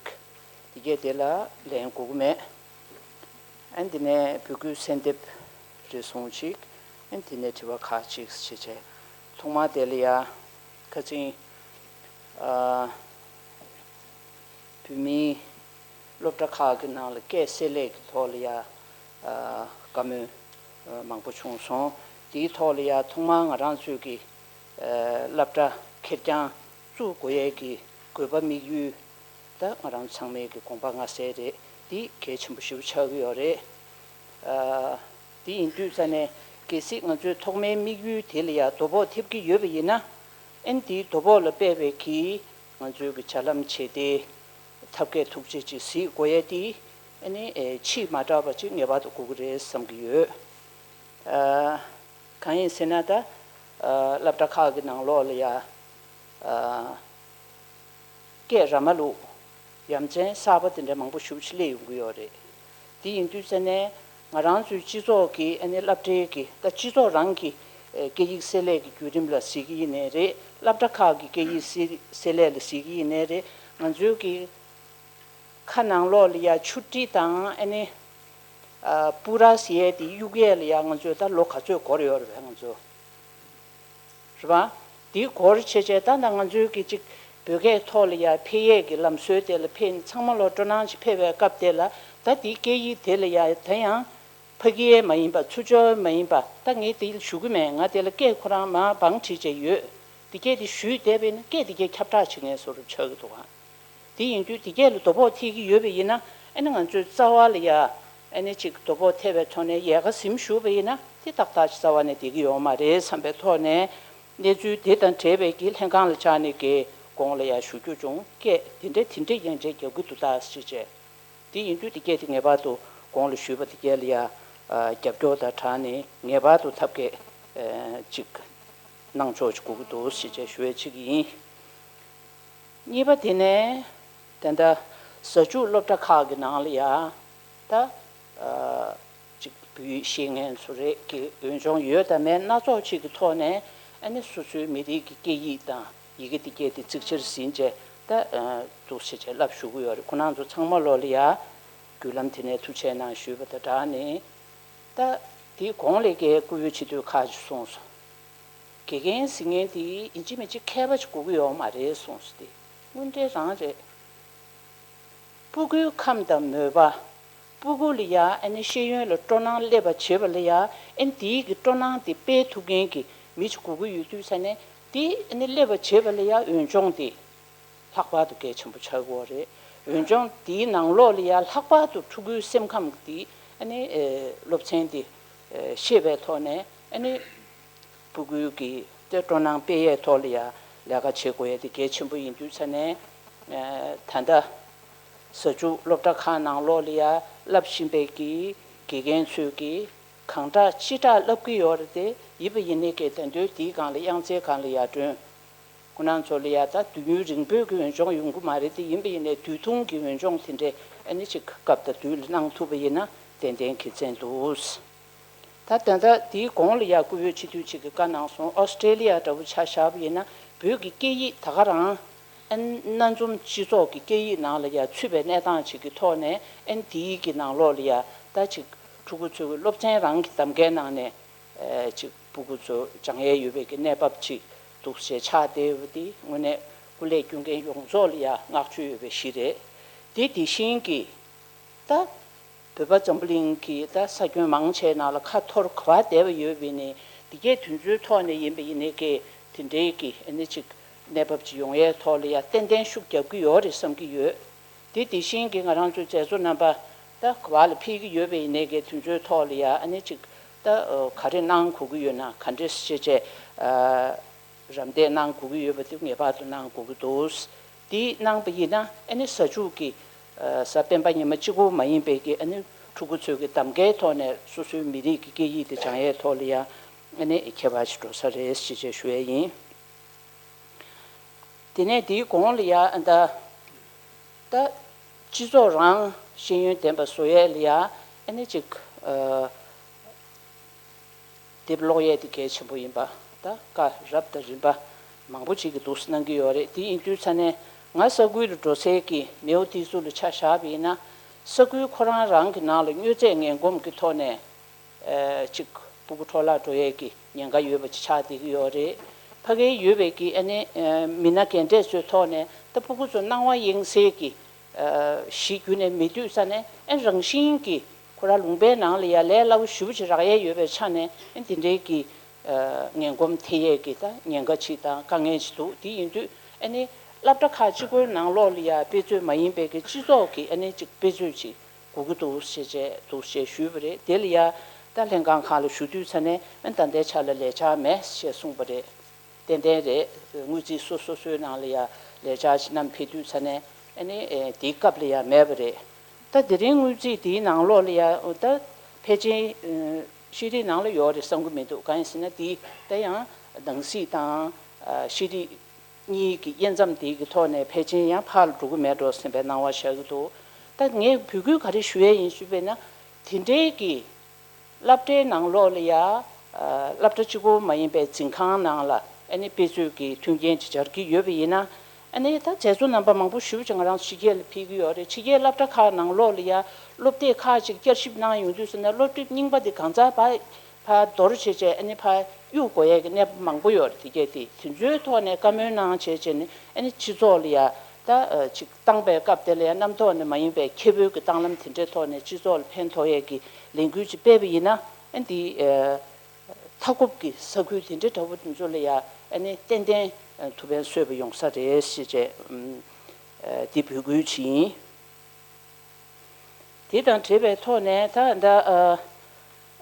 དེ་གས་དེ་ལ་ལན་དགོས་ཀྱི་མེད། ཨ་ནི་དེ་ནས་འབོད་སྐུལ་གསོལ་འདེབས་རེ་ཟུང་ཅིག་ཨ་ནི་དེ་ནས་དྲི་བ་ཁག་ཅིག་བྱས་བྱས། ཐོག་མར་དེ་ལ་ཡ་ཁ་ཚིག་ཨ་བོད་མིའི་ སློབ་གྲྭ་ཁག་གི་ནང་ལ་སྐད་བསྲེ་བསླད་ཀྱི་ཐོག་ལ་ཡ་ཨ་བཀའ་མོལ་ཨ་མང་པོ་བྱུང་སོང་། དེའི་ཐོག་ལ་ཡ་ཐོག་མར་ང་རང་ཚོའི་གི་ཨ་སློབ་གྲྭ་ཁེར་རྐྱང་བཙུགས་དགོས་ཡས་ཀྱི་དགོས་པ་དམིགས་ཡུལ། ད་ང་རང་ཚང་མའི་གི་དགོངས་པ་མངའ་གསལ་རེད། འདི་གལ་ཆེན་པོ་ཞེ་པོ་ཆགས་ཀྱི་ཡོད་རེད། ཨ་འདི་ཡིན་དུས་ཙ་ནས་གལ་སྲིད་ང་ཚོའི་ཐོག་མའི་དམིགས་ཡུལ་དེ་ལ་ཡ་དོ་ཕོག་ཐེབས་ཀྱི་ཡོད་པ་ཡིན་ན། ཨན་འདིའི་དོ་ཕོག་ལ་དཔག་པའི་གི་ང་ཚོའི་གི་བྱ་ལམ་བྱས་ཏེ་ཐབས་མཁས་ཐུགས་རྗེ་ཅིག་གཟིགས་དགོས་ཡས་དེ་ཨ་ནི་ཨེ་ཕྱིས་མ་དྲགས་པ་ཅིག་ངེས་པར་དུ་དགོས་ཀྱི་རེད་བསམ་གྱི་ཡོད། ཨ་གང་ཡིན་ཟེར་ན་ད་ཨ་སློབ་གྲྭ་ཁག་གི་ནང་ལོགས་ལ་ཡ་ཨ་སྐད་ར་མ་ལུག་ཡ་མཚན་གསར་པ་དེ་འདྲ་མང་པོ་ཞེ་པོ་ཅིག་སླེབས་ཡོང་གི་ཡོད་རེད། དེ་ཡིན་དུས་ཙ་ནས་ང་རང་ཚོའི་སྤྱི་ཚོགས་ཀྱི་ཨ་ནི་སློབ་གྲྭའི་གི་ད་སྤྱི་ཚོགས་རང་གི་ཨེ་སྐད་ཡིག་བསྲེ་བསླད་ཀྱི་བརྒྱུད་རིམ་ལ་གཟིགས་ཀྱི་ཡིན་ནའི་རེད། སློབ་གྲྭ་ཁག་གི་སྐད་ཡིག་བསྲེ་བསྲེ་བསླད་ལ་གཟིགས་ཀྱི་ཡིན་ནའི་རེད། ང་ཚོའི་གི་ཁ་ནང་ལོགས་ལ་ཡ་ཆུ་ཊི་དང་ཨ་ནི་ཨ་པུ་ར་ཟེར་ཡས་དེ་གཡུག་ཡས་ལ་ཡ་ང་ཚོས་ད་ལོ་ག་ཚོད་འགོར་ཡོད་རེད་པས་ང་ཚོ། རེད་པ། དེའི་སྐོར་བྱས་བྱས་ད་ལྟ་ང་ཚོའི་གི་ཅིག་བོད་སྐད་ཐོག་ལ་ཡ་ཕེབས་ཡས་ཀྱི་ལམ་སྲོལ་དེ་ལ་ཕེབས་ནས་ཚང་མ་ལོ་སྤྲོ་སྣང་ཅིག་འཕེལ་བའི་སྐབས་དེ་ལ་ད་དེའི་སྐད་ཡིག་དེ་ལ་ཡ་ད་ཡང་ཕ་གི་ཡས་མ་ཡིན་པ་ཚུར་སྦྱོར་མ་ཡིན་པ་ད་ངས་དེ་ཞུ་གི་མེད། ང་དེ་ལ་སྐད་ཁོ་རང་མར་བང་བྲིས་བྱས་ཡོད། དེ་སྐད་དེ་ཞུས་བསྡད་པས་ན་སྐད་དེ་སྐད་ཁྱབ་བསྒྲགས་བྱེད་མཁན་བཟོ་འདྲ་ཆགས་ཀྱི་འདུག་ཨ། དེ་ཡིན་དུས་དེ་གས་ལ་དོ་ཕོག་ཐེབས་ཀྱི་ཡོད་པ་ཡིན་ན་ཨ་ནི་ང་ཚོའི་རྩ་བ་ལ་ཡ་ཨ་ནི་ཅིག་དོ་ཕོག་ཐེབས་པའི་ཐོག་ནས་ཡལ་ག་ཟིན་ཞུགས་པ་ཡིན་ན་དེ་ཏག་ཏག་ཅིག་རྩ་བ་ནས་བསྡད་ཀྱི་ཡོད་མ་རེད་བསམ་པའི་ཐོག་ནས་གནས་ཚུལ་དེ་དང་འབྲེལ་བའི་གི་ལྷན་ཁང་ལ་བཅར་ནས་གི་གོང་ལ་ཡ་ཞུ་རྒྱུ་བྱུང་། སྐད་དེ་འདྲས་དེ་འདྲས་ཡང་འདྲས་རྒྱག་གི་འདུག་ད་ཅེས་བྱས། དེ་ཡིན་དུས་དེ་སྐད་དེ་ངེས་པར་དུ་གོང་ལ་ཞུས་པ་དེ་སྐད་ལ་ཡ་ཨ་རྒྱབ་སྐྱོར་དང་སྦྲགས་ནས་ངེས་པར་དུ་ཐབས་མཁས་ཨ་ཅིག་གནང་ཆོག་ཅིག་དགོས་ཀྱི་འདུག་ཞེས་བྱས་ཞུ་ཡས་ཅིག་ཡིན། གཉིས་པ་དེ་ནས་ད་ལྟ་ཟ་ཆུ་སློབ་གྲྭ་ཁག་གི་ནང་ལ་ཡ་ད་ཨ་ཅིག་བོད་ཡིག་ཤེས་མཁན་ཚོ་རེད་ཀྱི་འོས་སྦྱོང་ཡོད་དང་མེད་སྣ་ཚོགས་ཅིག་གི་ཐོག་ནས་ཨ་ནི་སོ་སོའི་མི་རིགས་ཀྱི་སྐད་ཡིག་དང་ཡི་གེ་དེ་སྐད་དེ་གཙིགས་ཆེར་ཟིན་བྱས་ད་ཨ་འདུག་བྱས་བྱས་བསླབ་ཞུ་གི་ཡོད་རེད། ཁོ་རང་ཚོ་ཚང་མ་ལོ་ལ་ཡ་བརྒྱུད་ལམ་དེ་ནས་ཐུགས་རྗེ་གནང་ཞུས་པ་དང་སྦྲགས་ནས་ད་དེའི་གོང་ལས་ཀའི་སྐུ་ཡོད་སྤྱི་འཐུས་ཁག་ཅིག་གསུངས་སོང་། དགེ་རྒན་ཟེར་མཁན་དེ་ཡིན་གཅིག་མིན་གཅིག་མཁས་པ་ཅིག་དགོས་ཀྱི་ཡོད་མ་རེད་གསུངས་སོང་། དེ་དངོས་འབྲེལ་རང་རེད། སྤུ་གུའི་ཁམས་དང་མོས་པ། སྤུ་གུ་ལ་ཡ་ཨ་ནི་ཤེས་ཡོན་ལ་སྤྲོ་སྣང་སླེབས་པ་བྱེད་པ་ལ་ཡ་ཨ་ནི་དེའི་གི་སྤྲོ་སྣང་དེ་སྤེལ་ཐུབ་མཁན་གྱི་མི་ཅིག་དགོས་ཀྱི་ཡོད་དུས་ས་ནས་དེ་ཨ་ནི་སླེབས་པ་བྱེད་པ་ལ་ཡ་འོས་སྦྱོང་དེ་ལྷག་པར་དུ་གལ་ཆེན་པོ་ཆགས་ཀྱི་ཡོད་རེད། འོས་སྦྱོང་དེའི་ནང་ལོགས་ལ་ཡ་ལྷག་པར་དུ་ཕྲུ་གུའི་སེམས་ཁམས་དེ་ཨ་ནི་ཨེ་སློབ་ཚན་དེ་ཨེ་ཤེས་པའི་ཐོག་ནས་ཨ་ནི་སྤུ་གུའི་གི་དེ་སྤྲོ་སྣང་སྤེལ་ཡས་ཐོག་ལ་ཡ་ལས་ཀ་བྱེད་དགོས་ཡས་དེ་གལ་ཆེན་པོ་ཡིན་དུས་ས་ནས་ཨེ་ད་ལྟ་ཟ་ཆུ་སློབ་གྲྭ་ཁག་ནང་ལོགས་ལ་ཡ་བསླབ་བཞིན་པའི་གི་དགེ་རྒན་ཚོས་གི་གང་དྲག་ཅི་དྲག་བསླབ་ཀྱི་ཡོད་རེད། དེ་ཡིན་པ་ཡིན་ནའི་གི་ད་དུང་དེའི་སྒང་ལ་དབྱངས་འཚེར་སྒང་ལ་ཡར་སྒྲོན། ཁོ་རང་ཚོ་ལ་ཡ་ད་དུས་ཡུན་རིང་པོའི་གི་འོས་སྦྱོང་ཡོང་གི་མ་རེད། དེ་ཡིན་པ་ཡིན་ནའི་དུས་ཐུང་གི་འོས་སྦྱོང་དེ་འདྲས་ཨ་ནི་ཅིག་སྐབས་དང་དུས་ལ་གནང་ཐུབ་པ་ཡིན་ན་ཏན་ཏན་དགེ་མཚན་འདུག་ད་ད་ལྟ་དེའི་གོང་ལ་ཡ་སྐུ་ཡོད་སྤྱི་འཐུས་ཅིག་གིས་བཀའ་གནང་སོང་། ཨོ་སི་ཀྲེ་ལི་ཡ་འདྲ་བོ་ཆ་བཞག་པ་ཡིན་ན་བོད་ཀྱི་སྐད་ཡིག་ད་ག་རང་ཨ་ནི་སྣ་འཛོམས་སྤྱི་ཚོགས་ཀྱི་སྐད་ཡིག་ནང་ལ་ཡ་ཚུད་པའི་གནས་སྟངས་ཅིག་གི་ཐོག་ནས་ཨ་ནི་དེའི་གི་ནང་ལོགས་ལ་ཡ་ད་ཅིག་ཕྲུ་གུ་ཚོའི་སློབ་ཚན་རང་གི་གདམ་གའི་ནང་ནས་ཨེ་ཅིག་སྤུ་གུ་ཚོ་སྦྱང་ཡས་ཡོད་པའི་གི་གནས་བབ་ཅིག་འདུག་ཞེས་ཆགས་བསྡད་ཡོད་པ་དེ་དངོས་གནས་སྐུ་ལས་སྐྱོན་མཁན་ཡོངས་རྫོགས་ལ་ཡ་བསྔགས་བརྗོད་ཡོད་པའི་གཞི་རེད། དེ་དེ་བཞིན་གྱི་ད་བོད་པ་འཛམ་བུ་གླིང་གི་ད་ས་ཁྱོན་མང་ཆེ་ནང་ལ་ཁ་འཐོར་ག་པར་བསྡད་པ་ཡོད་པ་ཡིན་ནའི་དེ་གའི་དུས་ཚོད་ཐོག་ནས་ཡིན་པ་ཡིན་ནའི་གི་དེ་འདྲའི་གི་ཨ་ནི་ཅིག་གནས་བབ་ཅིག་ཡོང་ཡས་ཐོག་ལ་ཡ་ཏན་ཏན་ཤུགས་རྒྱབ་ཀྱི་ཡོད་རེད་བསམ་གྱི་ཡོད། དེ་དེ་བཞིན་གྱི་ང་རང་ཚོའི་མཛད་གཙོ་རྣམ་པ་ད་ག་པ་ལ་ཕེབས་ཀྱི་ཡོད་པ་ཡིན་ནའི་གི་དུས་ཚོད་ཐོག་ལ་ཡ་ཨ་ནི་ཅིག་ད་ག་རེ་གནང་དགོས་ཀྱི་ཡོད་ན་ག་འདྲས་ཤེས་བྱས་རམ་འདེགས་གནང་དགོས་ཀྱི་ཡོད་པ་དེ་ངེས་པར་དུ་གནང་དགོས་ཀྱི་འདུག་དེ་གནང་པ་ཡིན་ན་ཨ་ནི་ས་ཆུ་གི་གཟའ་སྤེན་པ་ཉི་མ་གཅིག་པོ་མ་ཡིན་པའི་གི་ཨ་ནི་ཕྲུ་གུ་ཚོའི་གི་གདམ་གའི་ཐོག་ནས་སོ་སོའི་མི་རིགས་ཀྱི་སྐད་ཡིག་དེ་སྦྱང་ཡས་ཐོག་ལ་ཡ་ཨ་ནི་ཁྱད་པར་ཞིག་འགྲོ་ས་རེད་ཞེས་བྱས་ཞུ་ཡས་ཡིན། དེ་ནས་དེའི་གོང་ལ་ཡ་ཨ་ད་ད་སྤྱི་ཚོགས་རང་ཤེས་ཡོན་ལྡན་པ་བཟོ་ཡས་ལ་ཡ་ཨ་ནི་ཅིག་ཨ་དེབ་ཀློག་ཡས་དེ་གལ་ཆེན་པོ་ཡིན་པ་ད་བཀའ་རབ་དང་རིམ་པ་མང་པོ་ཅིག་གིས་འདུག་སེ་གནང་གི་ཡོད་རེད། དེ་ཡིན་དུས་ས་ནས་ང་ས་ཁུལ་ལ་འགྲོ་སའི་གི་ནེའུ་ཏི་ཟུ་ལ་ཆ་བཞག་པ་ཡིན་ན་ས་ཁུལ་ཁོ་རང་རང་གི་ནང་ལ་མྱོས་རྫས་ངན་གོམས་ཀྱི་ཐོག་ནས། ཨ་ཅིག་སྤུ་གུ་འཕྲོ་བརླག་འགྲོ་ཡས་ཀྱི་ཉེན་ཁ་ཡོད་པ་ཅིག་ཆགས་བསྡད་ཀྱི་ཡོད་རེད། ཕ་གིར་ཡོད་པའི་གི་ཨ་ནི་ཨ་མི་སྣ་རྒན་གྲས་ཚོའི་ཐོག་ནས་ད་སྤུ་གུ་ཚོ་སྣང་བ་གཡེང་སའི་གི་ གཞི་རྒྱུ་ནས་མེད་དུས་ཙ་ནས་ཨ་རང་བཞིན་གྱིས་ཁོ་རང་ལུང་པའི་ནང་ལ་ཡ་ལས་སླ་བོ་ཞེ་པོ་ཅིག་རག་ཡས་ཡོད་པའི་ཆ་ནས་ཨ་འདི་འདྲའི་གི་ངན་གོམས་ཐེབས་ཡས་ཀྱི་ད་ཉེན་ཁ་ཅིག་དང་དཀའ་ངལ་ཅིག་འདུག་དེ་ཡིན་དུས་ཨ་ནི་སློབ་གྲྭ་ཁག་གཅིག་པོའི་ནང་ལོགས་ལ་ཡ་དཔེ་མཛོད་མ་ཡིན་པའི་གི་སྤྱི་ཚོགས་ཀྱི་ཨ་ནི་ཅིག་དཔེ་མཛོད་ཅིག་དགོས་ཀྱི་འདུག་ཞེས་བྱས་འདུག་ཞེས་ཞུས་པ་རེད། དེ་ལ་ཡ་ད་ལྷན་ཁང་ཁག་ལ་ཞུ་དུས་ཙ་ནས་ཨ་ད་ལྟའི་ཆ་ལ་ལས་འཆར་མེད་ཞེས་གསུངས་པ་རེད། ཏན་ཏན་རེད། དངུལ་རྩིས་སོ་སོ་སོའི་ནང་ལ་ཡ་ལས་འཆར་ཞིག་བསྣམས་ཕེབས་དུས་ཙ་ནས་ཨ་ནི་ཨེ་དེའི་སྐབས་ལ་ཡ་མེད་པ་རེད། ད་དེ་རིང་དངུལ་རྩིས་དེའི་ནང་ལོགས་ལ་ཡ་ད་ཕལ་ཆེར་ཨེ་ཤེས་རིག་ནང་ལ་ཡོད་རེད་བསམ་གྱི་མི་འདུག་གང་ཡིན་ཟེར་ན་དེ་ད་ཡང་ནང་སྲིད་དང་ཨ་ཤེས་རིག་གཉིས་ཀྱི་དབྱེ་མཚམས་དེ་གི་ཐོག་ནས་ཕལ་ཆེར་ཡང་ཕར་ལ་འགྲོ་གི་མེད་འགྲོ་ཟེར་བའི་སྣང་བ་ཤར་གྱི་འདུག་ད་ངས་འབོད་སྐུལ་ག་རེ་ཞུ་ཡས་ཡིན་ཞུས་པས་ན་དེ་འདྲའི་གི་སློབ་གྲྭའི་ནང་ལོགས་ལ་ཡ། ཨ་སློབ་གྲྭ་གཅིག་པོ་མ་ཡིན་པའི་འཛིན་ཁང་ནང་ལ་ཨ་ནི་དཔེ་མཛོད་ཀྱི་མཐུན་རྐྱེན་ཅིག་སྦྱར་གྱི་ཡོད་པ་ཡིན་ན། ཨ་ནི་ད་མཛད་གཙོ་རྣམ་པ་མང་པོ་ཞེ་པོ་ཅིག་ང་རང་ཕྱི་རྒྱལ་ལ་ཕེབས་ཀྱི་ཡོད་རེད། ཕྱི་རྒྱལ་སློབ་གྲྭ་ཁག་ནང་ལོགས་ལ་ཡ་སློབ་དེབ་ཁག་ཅིག་བསྐྱར་ཞིབ་གནང་ཡོང་དུས་ཟེར་ན་སློབ་དེབ་རྙིང་པ་དེ་གང་ཚར་ཕར་ཕར་འདོར་བྱས་བྱས་ཨ་ནི་ཕར་གཡུག་དགོས་ཡས་ཀྱི་གནས་བབ་མང་པོ་ཡོད་རེད། དེ་གས་དེ་དེ་ཚོའི་ཐོག་ནས་བཀའ་མོལ་གནང་བྱས་བྱས་ནས་ཨ་ནི་སྤྱི་ཚོགས་ལ་ཡ་ད་ཅིག་བཏང་པའི་སྐབས་དེ་ལ་ཡ་རྣམ་རྟོག་ནས་མ་ཡིན་པའི་ཁེ་ཕན་གྱི་བཏང་ལམ་དེ་འདྲའི་ཐོག་ནས་སྤྱི་ཚོགས་ལ་ཕན་ཐོགས་ཡས་ཀྱི་ལས་འགུལ་ཅིག་སྤེལ་བ་ཡིན་ན་ཨ་ནི་འདི། མཐའ་འཁོབ་ཀྱི་ས་ཁུལ་དེ་འདྲ་འདྲ་བོ་དེ་ཚོ་ལ་ཡ་ཨ་ནི་ཏན་ཏན་ཐུགས་ཕན་གསོས་པ་ཡོང་ས་རེད་ཞེས་བྱས་འདི་འབོད་སྐུལ་ཅིག་ཡིན། དེ་དང་འབྲེལ་བའི་ཐོག་ནས་ད་ད་ཨ་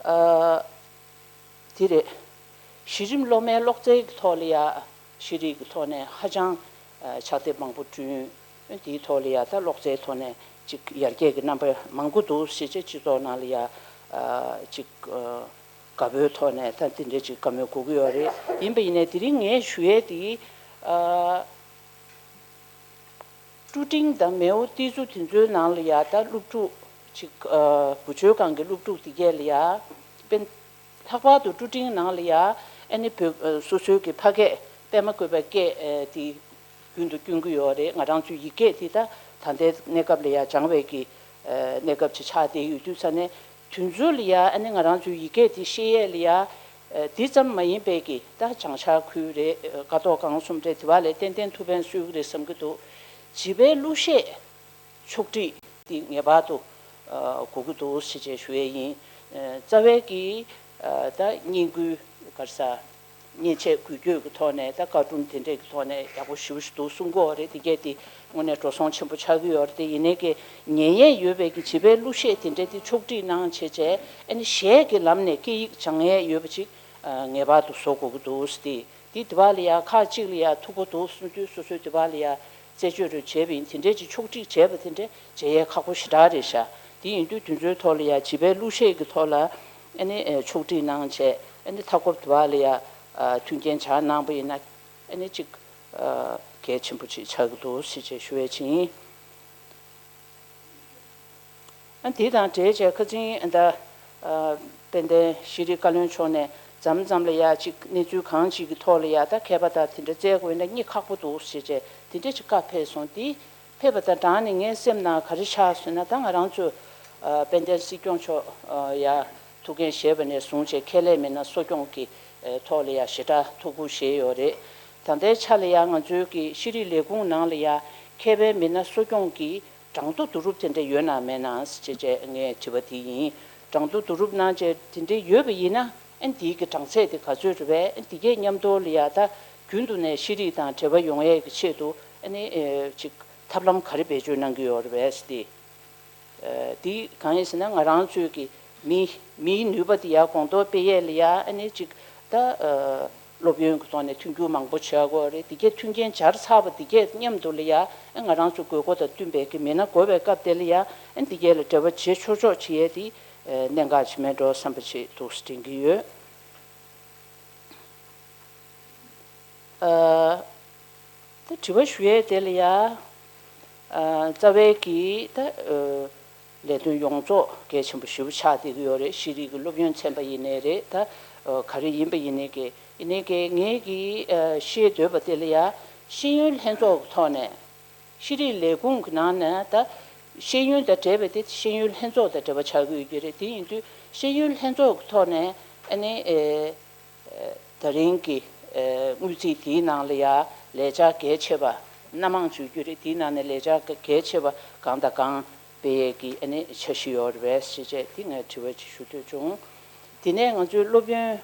ཨ་དེ་རེད། གཞི་རིམ་སློབ་མའི་སློབ་ཚན་གྱི་ཐོག་ལ་ཡ་ཤེས་རིག་གི་ཐོག་ནས་ཧ་ཅང་ཕྱག་དེབ་མང་པོ་བསྐྲུན། དེའི་ཐོག་ལ་ཡ་ད་སློབ་ཚན་ཐོག་ནས་ཅིག་ཡར་རྒྱས་ཀྱི་རྣམ་པ་མང་པོ་འདུག་ཞེས་བྱས་སྤྱི་ཚོགས་ནང་ལ་ཡ་ཅིག་དགའ་པོའི་ཐོག་ནས་ད་དེ་འདྲ་ཅིག་བཀའ་མོལ་གོ་གི་ཡོད་རེད། ཡིན་པ་ཡིན་ནའི་དེ་རིང་ངས་ཞུ་ཡས་དེ་ཀྲུ་ཀྲིང་དང་མེའོ་ཏི་ཙུ་དེ་ཚོའི་ནང་ལ་ཡ་ད་སློབ་ཕྲུག་ཅིག་བུ་བཅོལ་ཁང་གི་སློབ་ཕྲུག་དེ་གས་ལ་ཡ་དཔེ་ལྷག་པར་དུ་ཀྲུ་ཀྲིང་ནང་ལ་ཡ་ཨ་ནི་བོད་སོ་སོའི་གི་ཕ་སྐད་པད་མ་བཀོད་པའི་སྐད་དེ། རྒྱུན་དུ་སྐྱོན་གྱི་ཡོད་རེད། ང་རང་ཚོའི་ཡིག་སྐད་འདི་ད་ད་ལྟའི་གནས་སྐབས་ལ་ཡ་སྦྱང་བའི་གི་གནས་སྐབས་ཅིག་ཆགས་བསྡད་ཡོད་དུས་ཙ་ནས་དུས་ཚོད་ལ་ཡ་ཨ་ནི་ང་རང་ཚོའི་ཡིག་སྐད་འདི་ཤེས་ཡས་ལ་ཡ་འདི་ཙམ་མ་ཡིན་པའི་གི་ད་བྱང་ཤར་ཁུལ་རེད། ཀ་ཐོག་སྒང་གསུམ་རེད། དེ་བ་ལས་ཏན་ཏན་ཐུགས་ཕན་གསོས་ཀྱི་རེད་བསམ་གྱི་འདུག་བྱིས་པའི་གླུ་གཞས་ཕྱོགས་སྒྲིག་འདི་ངེས་པར་དུ་དགོས་ཀྱི་འདུག་ཞེས་བྱས་ཞུ་ཡས་ཡིན། རྩ་བའི་གི་ད་བརྙན་འགུལ་ག་རེ་ཟ། མཉེན་ཆས་འགུལ་སྐྱོད་ཀྱི་ཐོག་ནས་ད་བཀའ་དྲུང་དེ་འདྲས་ཀྱི་ཐོག་ནས་ཡག་པོ་ཞེ་པོ་ཞིག་འདུག་གསུང་གི་ཡོད་རེད། དེ་གས་དེ་དངོས་གནས་འགྲོ་སོང་ཆེན་པོ་ཆགས་ཀྱི་ཡོད་རེད། དེ་ཡིན་ནའི་གི་ཉན་ཡས་ཡོད་པའི་གི་བྱིས་པའི་གླུ་གཞས་དེ་འདྲས་དེ་ཕྱོགས་སྒྲིག་གནང་བྱས་བྱས་ཨ་ནི་གཞས་ཀྱི་ལམ་ནས་སྐད་ཡིག་སྦྱང་ཡས་ཡོད་པ་ཅིག་ངེས་པར་དུ་བཟོ་དགོས་ཀྱི་འདུག་ཟེར་ཏེ། དེ་དེ་བ་ལ་ཡ་ཁག་ཅིག་ལ་ཡ་ཐུག་པོ་འདུག་གསུང་དུས་སོ་སོའི་དེ་བ་ལ་ཡ་རྩད་གཅོད་རེ་བྱས་པ་ཡིན། དེ་འདྲས་ཅིག་ཕྱོགས་སྒྲིག་བྱས་པ་དེ་འདྲས་བྱེད་ཡས་ཁག་པོ་ཞེ་དྲག་རེད་ཤག་དེ་ཡིན་དུས་དེ་ཚོའི་ཐོག་ལ་ཡ་བྱིས་པའི་གླུ་གཞས་ཀྱི་ཐོག་ལ་ཨ་ནི་ཕྱོགས་སྒྲིག་གནང་བྱས་ཨ་ནི་མཐའ་འཁོབ་དེ་བ་ལ་ཡ་མཐུན་རྐྱེན་སྦྱར་གནང་པ་ཡིན་ན་ཨ་ནི་ཅིག་གལ་ཆེན་པོ་ཅིག་ཆགས་ཀྱི་འདུག་ཟེར་བྱས་ཞུ་ཡས་ཅིག་ཡིན། ཨ་དེ་དང་འབྲེལ་བྱས་ཁ་སང་ད་དཔལ་ལྡན་ཤེས་རིག་བཀའ་བློན་མཆོག་ནས་མཚམས་མཚམས་ལ་ཡ་ཅིག་གནས་ཚུལ་གང་ཅིག་གི་ཐོག་ལ་ཡ་ད་མཁས་པ་དང་དེ་འདྲ་བཙལ་དགོས་ན་གཉིད་ཁག་པོ་འདུག་ཟེར་བྱས་དེ་འདྲ་ཅིག་བཀའ་ཕེབས་སོང་། དེ་ཕེབས་པ་དང་སྦྲགས་ནས་ངའི་སེམས་ནང་ག་རེ་ཆགས་སོང་ན་ད་ང་རང་ཚོ་དཔལ་ལྡན་སྲིད་སྐྱོང་མཆོག་ཡ་ཐུགས་འགན་བཞེས་པ་ནས་བཟུང་བྱས་ཁེ་ལས་མི་སྣ་གསོ་སྐྱོང་གི་ཐོག་ལ་ཡ་ཞེ་དྲག་ཐུགས་ཁུར་བཞེས་ཡོད་རེད། ད་ལྟའི་ཆ་ལ་ཡ་ང་ཚོའི་གི་ཤེས་རིག་ལས་ཁུངས་ནང་ལ་ཡ་མཁས་པའི་མི་སྣ་གསོ་སྐྱོང་གི་གྲངས་ཐོ་བསྡུ་རུབ་དེ་འདྲ་ཡོད་ན་མེད་ན་ཞེས་བྱས་ངས་དྲི་བ་དེ་ཡིན། གྲངས་ཐོ་བསྡུ་རུབ་གནང་བྱས་དེ་འདྲ་ཡོད་པ་ཡིན་ན་ཨ་འདིའི་གི་གྲངས་ཚད་དེ་ག་ཚོད་རེད་པས། ཨ་འདི་གའི་མཉམ་དུ་ལ་ཡ་ད་རྒྱུན་དུ་ནས་ཤེས་རིག་དང་འབྲེལ་བ་ཡོང་ཡས་ཀྱི་ཆེད་དུ་ཨ་ནི་ཨེ་ཅིག་ཐབས་ལམ་ག་རེ་བེད་སྤྱོད་གནང་གི་ཡོད་རེད་པས་ཟེར་ཏེ། ཨ་འདི་གང་ཡིན་ཟེར་ན་ང་རང་ཚོའི་གི་མི་མིའི་ནུས་པ་དེ་ཡར་གོང་མཐོར་སྤེལ་ཡས་ལ་ཡ་ཨ་ནི་ཅིག་ད་ཨ་སློབ་ཡོན་གྱི་ཐོག་ནས་མཐུན་འགྱུར་མང་པོ་བྱ་དགོས་རེད། འདི་གས་མཐུན་རྐྱེན་སྦྱར་ཚར་བ་འདི་གས་མཉམ་དུ་ལ་ཡ་ཨ་ང་རང་ཚོ་དགོས་མཁོ་དང་བསྟུན་པའི་གི་མི་སྣ་དགོས་པའི་སྐབས་དེ་ལ་ཡ་ཨ་འདི་གས་ལ་འབྲེལ་བ་བྱེད་ཆོག་ཆོག་བྱེད་ཡས་དེ་ཨ་གནད་འགག་ཅིག་མེད་འགྲོ་བསམ་པ་ཅིག་འདུག་སེ་དྲན་གྱི་ཡོད། ཨ་ད་དྲི་བ་ཞུ་ཡས་དེ་ལ་ཡ། ཨ་རྩ་བའི་གི་ད་ཨ་ལས་དོན་ཡོངས་རྫོགས་གལ་ཆེན་པོ་ཞེ་པོ་ཆགས་བསྡད་ཀྱི་ཡོད་རེད། ཤེས་རིག་གི་སློབ་ཡོན་ཚན་པ་ཡིན་ནའི་རེད། ད་ཨ་ག་རེ་ཡིན་པ་ཡིན་ནའི་གི་ཡིན་ནའི་གི་ངས་གི་ཨ་བཤད་འདོད་པ་དེ་ལ་ཡ་ཤེས་ཡོན་ལྷན་ཚོགས་ཀྱི་ཐོག་ནས་ཤེས་རིག་ལས་ཁུངས་ཀྱི་ནང་ནས་ད་ཤེས་ཡོན་དང་འབྲེལ་བའི་དེ་ཤེས་ཡོན་ལྷན་ཚོགས་དང་འབྲེལ་བ་ཆགས་ཀྱི་ཡོད་ཀྱི་རེད། དེ་ཡིན་དུས་ཤེས་ཡོན་ལྷན་ཚོགས་ཀྱི་ཐོག་ནས་ཨ་ནི་ཨེ། ད་རིང་གི་དངུལ་རྩིས་དེའི་ནང་ལ་ཡ་ལས་འཆར་གལ་ཆེ་བ་ སྣ་མང་བརྗོད་རྒྱུ་རེད། དེའི་ནང་ནས་ལས་འཆར་གལ་ཆེ་བ་གང་དང་གང་སྤེལ་ཡས་ཀྱི་ཨ་ནི་འཆར་གཞི་ཡོད་རེད་པས་ཞེས་བྱས་དེ་ངས་དྲི་བ་ཅིག་ཞུ་འདོད་བྱུང་། དེ་ནས་ང་ཚོའི་སློབ་ཡོན།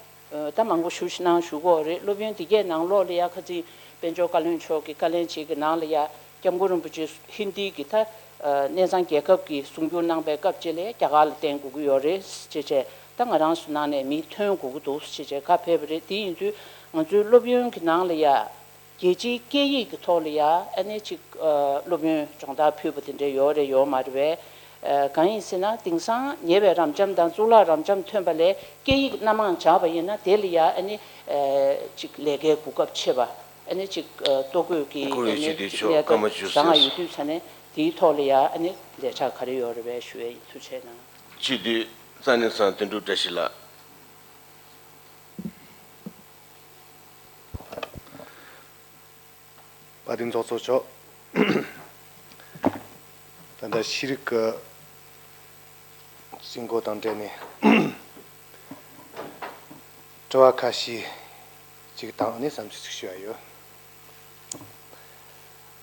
ད་མང་པོ་ཞུ་ཞིག་གནང་ཞུ་གི་ཡོད་རེད། སློབ་ཡོན་དེ་གའི་ནང་ལོགས་ལ་ཡ་ཁ་ཚིག་དཔལ་འབྱོར་བཀའ་བློན་མཆོག་གི་བཀའ་ལན་ཅིག་གི་ནང་ལ་ཡ་སྐྱབས་མགོན་རིན་པོ་ཆེ་ཧིན་དིའི་གི་ད་གནས་ཚང་རྒྱལ་ཁབ་ཀྱི་གསུང་སྒྱུར་གནང་པའི་སྐབས་ཅིག་ལ་རྒྱ་གར་ལ་བརྟེན་དགོས་ཀྱི་ཡོད་རེད་ཅེས་བྱས། ད་ང་རང་ཚོ་ནང་ནས་མི་ཐོན་དགོས་ཀྱི་འདུག་ཅེས་བྱས་བཀའ་ཕེབས་པ་རེད། དེ་ཡིན་དུས་ང་ཚོའི་སློབ་ཡོན་གྱི་ནང་ལ་ཡ། རྒྱལ་སྤྱིའི་སྐད་ཡིག་གི་ཐོག་ལ་ཡ་ཨ་ནི་ཅིག་ཨ་སློབ་ཡོན་སྦྱོང་བརྡར་ཕུལ་བ་དེ་འདྲ་ཡོད་རེད་ཡོད་མ་རེད་པས། ཨ་གང་ཡིན་ཟེར་ན་དེང་སང་ཉེ་བའི་རབ་འབྱམས་དང་གཙུག་ལག་རབ་འབྱམས་ཐོན་པ་ལས་སྐད་ཡིག་སྣ་མང་སྦྱངས་པ་ཡིན་ན་དེ་ལ་ཡ་ཨ་ནི་ཨ་ཅིག་ལས་ཀའི་གོ་སྐབས་ཆེ་བ། ཨ་ནི་ཅིག་ཨ་ལྟོ་གོས་ཀྱི་ཨ་ནི་ཅིག་གནས་སྟངས་བཟང་ང་ཡོད་དུས་ཙ་ནས་དེའི་ཐོག་ལ་ཡ་ཨ་ནི་ལས་འཆར་ག་རེ་ཡོད་རེད་པས་ཞུ་ཡས་ཡིན། ཐུགས་རྗེ་གནང་། ཅི་དུས་རྩ་ནས་སང་དོན་གྲུབ་བཀྲ་ཤིས་ལགས། དཔལ་ལྡན་ཚོགས་གཙོ་མཆོག་ད་ལྟ་ཤེས་རིག་གི་སྲིད་འགོ་དང་འབྲེལ་ནས་དྲི་བ་ཁ་ཤས་ཅིག་དང་ནས་བསམ་ཚུལ་ཅིག་ཞུ་ཡ་ཡོད།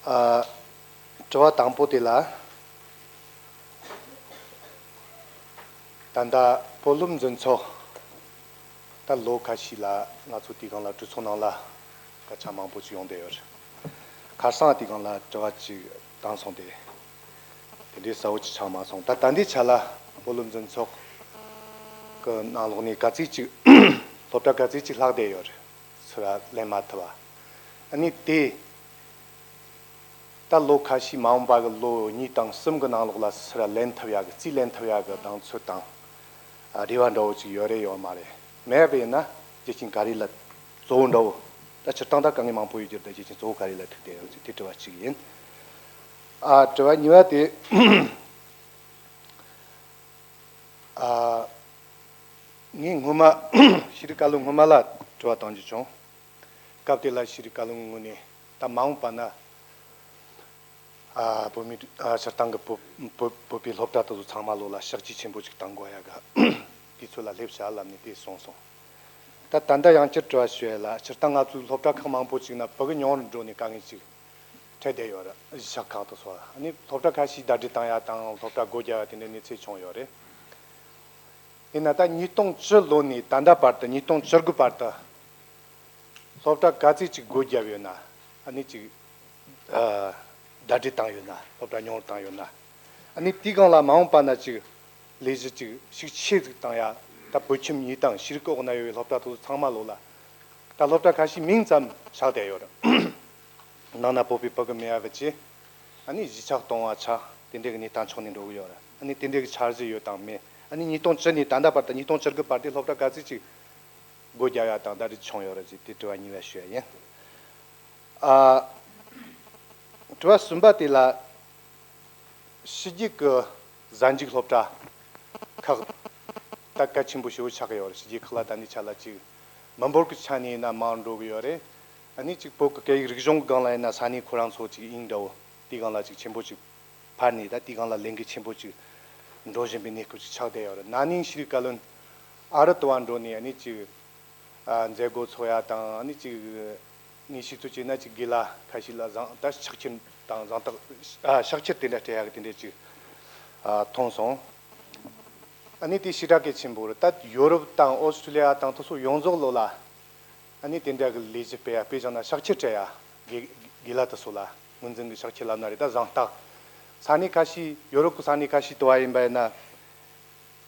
ཨ། དྲི་བ་དང་པོ་དེ་ལ། ད་ལྟ་བོད་སློབ་འཛིན་ཚོགས་ད་ལོ་ཁ་ཤས་ལ་ང་ཚོ་དེའི་སྒང་ལ་གྲོས་ཚོགས་ནང་ལ་སྐད་ཆ་མང་པོ་ཅིག་ཡོང་བསྡད་ཡོད་རེད། ཁ་སང་དེའི་སྒང་ལ་དྲི་བ་ཅིག་བཏང་སོང་སྟེ། དེ་འདྲའི་གསལ་བོ་ཅིག་ཆགས་མ་སོང་། ད་ད་ལྟའི་ཆ་ལ་བོད་སློབ་འཛིན་ཚོགས་ཀྱི་ནང་ལོགས་ནས་ག་ཚོད་ཅིག་སློབ་གྲྭ་ག་ཚོད་ཅིག་ལྷག་བསྡད་ཡོད་རེད། ཚུར་ལེན་མ་ཐུབ་པ། ཨ་ནི་དེ། ད་ལོ་ཁ་ཤས་མ་འོངས་པ་གི་ལོ་གཉིས་དང་གསུམ་གི་ནང་ལོགས་ལ་ཚུར་ལེན་ཐུབ་ཡ་གི་རྩིས་ལེན་ཐུབ་ཡ་གི་གདེང་ཚོད་དང་། ཨ་རེ་བ་འདྲ་བོ་ཅིག་ཡོད་རེད་ཡོད་མ་རེད། མེད་པ་ཡིན་ན་རྒྱུ་རྐྱེན་ག་རེ་ལ་གཙོ་བོ་འདྲ་བོ། ད་སྤྱིར་བཏང་ད་དཀའ་ངལ་མང་པོ་ཡོད་རྒྱུ་རེད། ད་རྒྱུ་རྐྱེན་གཙོ་བོ་ག་རེ་ལ་ཐུག་བསྡད་ཡོད་ཅིག་དེ་དྲི་བ་གཅིག་ཡིན། ཨ་དྲི་བ་གཉིས་པ་དེ། ཨ་ངས་སྔོན་མ་ཤེས་རིག་བཀའ་བློན་སྔོན་མ་ལ་དྲི་བ་བཏང་རྒྱུ་བྱུང་། སྐབས་དེ་ལ་ཤེས་རིག་བཀའ་བློན་ངོས་ནས་ད་མ་འོངས་པ་ན། ཨ་བོད་མི་ཨ་སྤྱིར་བཏང་གི་བོད་བོད་བོད་པའི་སློབ་གྲྭ་དེ་ཚོ་ཚང་མ་ལོག་ལ་ཕྱག་ཕྱིད་ཆེན་པོ་ཅིག་བཏང་དགོས་ཡ་གི་དུས་ཚོད་ལ་སླེབས་བྱ་ལབ་ནས་དེ་གསུངས་སོང་། ད་ད་ལྟ་ཡང་བསྐྱར་དྲི་བ་ཞུ་ཡ་ལ། སྤྱིར་བཏང་ང་ཚོའི་སློབ་གྲྭ་ཁག་མང་པོ་ཅིག་ན་བོད་གི་མྱོང་རོལ་འགྲོ་ནས་དཀའ་ངལ་ཅིག་འཕྲད་བསྡད་ཡོད་རེད། གཞིས་ཆགས་ཁག་ཏུ་སོགས། ཨ་ནི་སློབ་གྲྭ་ཁ་ཤས་ཟླ་སྒྲིལ་བཏང་ཡ་དང་སློབ་གྲྭ་སྒོ་རྒྱག་ཡ་དེ་འདྲའི་གནས་ཚུལ་བྱུང་ཡོད་རེད། ཡིན་ན་ད་ཉིས་སྟོང་བཅུ་ལོ་ནས་ད་ལྟ་བར་དུ། ཉིས་སྟོང་བཅུ་དགུ་བར་དུ་སློབ་གྲྭ་ག་ཚོད་ཅིག་སྒོ་བརྒྱབ་ཡོད་ན། ཨ་ནི་ཅིག་ཨ་ཟླ་སྒྲིལ་བཏང་ཡོད་ན། སློབ་གྲྭ་མྱོང་རོལ་བཏང་ཡོད་ན། ཨ་ནི་དེའི་སྒང་ལ་མ་འོངས་པ་ན་ཅིག་ལས་གཞི་ཅིག་ཤུགས་ཆེ་ཟིག་བཏང་ཡ། ད་བོད་ཁྱིམ་གཉིས་དང་ཤེས་རིག་གི་འོག་ན་ཡོད་པའི་སློབ་གྲྭ་དེ་ཚོ་ཚང་མ་ལོག་ལ། ད་སློབ་གྲྭ་ཁ་ཤས་མིང་ཙམ་ཆགས་བསྡད་ཡོད་རེད། ནང་ན་བོད་པའི་ཕྲུ་གུ་མེད་པ་བྱས། ཨ་ནི་གཞིས་ཆགས་སྟོང་བ་ཆགས། དེ་འདྲའི་གི་གནས་སྟངས་ཆགས་ནས་འགྲོ་གི་ཡོད་རེད། ཨ་ནི་དེ་འདྲའི་གི་འཆར་གཞི་ཡོད་དང་མེད། ཨ་ནི་ཉིས་སྟོང་བཅུ་ནས་ད་ལྟ་བར་དུ། ཉིས་སྟོང་བཅུ་དགུ་བར་དུ་སློབ་གྲྭ་ག་ཚོད་ཅིག་སྒོ་རྒྱག་ཡ་དང་ཟླ་སྒྲིལ་བྱུང་ཡོད་རེད་ཅེས་དེ་དྲི་བ་གཉིས་པ་ཞུ་ཡ་ཡིན། ཨ། དྲི་བ་གསུམ་པ་དེ་ལ། ཕྱི་རྒྱལ་གྱི་གཟའ་མཇུག་སློབ་གྲྭ་ཁག་ད་གལ་ཆེན་པོ་ཞེ་པོ་ཆགས་ཀྱི་ཡོད་རེད། ཕྱི་རྒྱལ་ཁག་ལ་ད་ནི་ཆ་ལ་ཅིག་མི་འབོར་གྱི་ཆ་ནས་ཡིན་ན་མང་འགྲོ་གི་ཡོད་རེད། ཨ་ནི་ཅིག་བོད་ཀྱི་སྐད་ཡིག་རིག་གཞུང་གི་སྒང་ལ་ཡིན་ན་ས་གནས་ཁོ་རང་ཚོ་ཅིག་དབྱིངས་འདྲ་བོ་དེའི་སྒང་ལ་ཅིག་ཆེན་པོ་ཅིག་འཕར་ནས། ད་དེའི་སྒང་ལ་ལས་འགུལ་ཆེན་པོ་ཅིག་འགྲོ་བཞིན་པའི་གནས་སྐབས་ཅིག་ཆགས་བསྡད་ཡོད་རེད། ན་ནིང་ཤེས་རིག་བཀའ་བློན་ཨ་རི་དུ་བ་འགྲོ་ནས། ཨ་ནི་ཅིག་ཨ་མཛད་སྒོ་ཚོགས་ཡ་དང་། ཨ་ནི་ཅིག་ངས་ཤེས་ཚོད་བྱས་ན་ཅིག་དགེ་ལགས་ཁ་ཤས་ལ་བཟང་ད་ཕྱག་ཕྱིར་དང་བཟང་རྟགས། ཨ་ཕྱག་ཕྱིར་དེ་འདྲ་སྤྲད་ཡ་གི་དེ་འདྲ་ཅིག་ཨ་མཐོང་སོང་། ཨ་ནི་དེ་ཞེ་དྲག་གལ་ཆེན་པོ་རེད། ད་ཡོ་རོབ་དང་ཨོ་སི་ཀྲི་ལི་ཡ་དང་དེ་ཚོ་ཡོངས་རྫོགས་ལོག་ལ། ཨ་ནི་དེ་འདྲ་གི་ལས་གཞི་སྤེལ་ཡ། དཔེ་བཞག་ན་ཕྱག་ཕྱིར་སྤྲད་ཡ་དགེ་དགེ་ལགས་དེ་ཚོ་ལ་ངོས་འཛིན་གི་ཕྱག་ཕྱིར་ལབ་ན་རེད། ད་བཟང་རྟགས། ས་གནས་ཁ་ཤས། ཡོ་རོབ་གི་ས་གནས་ཁ་ཤས་དུ་བ་ཡིན་པ་ཡིན་ན།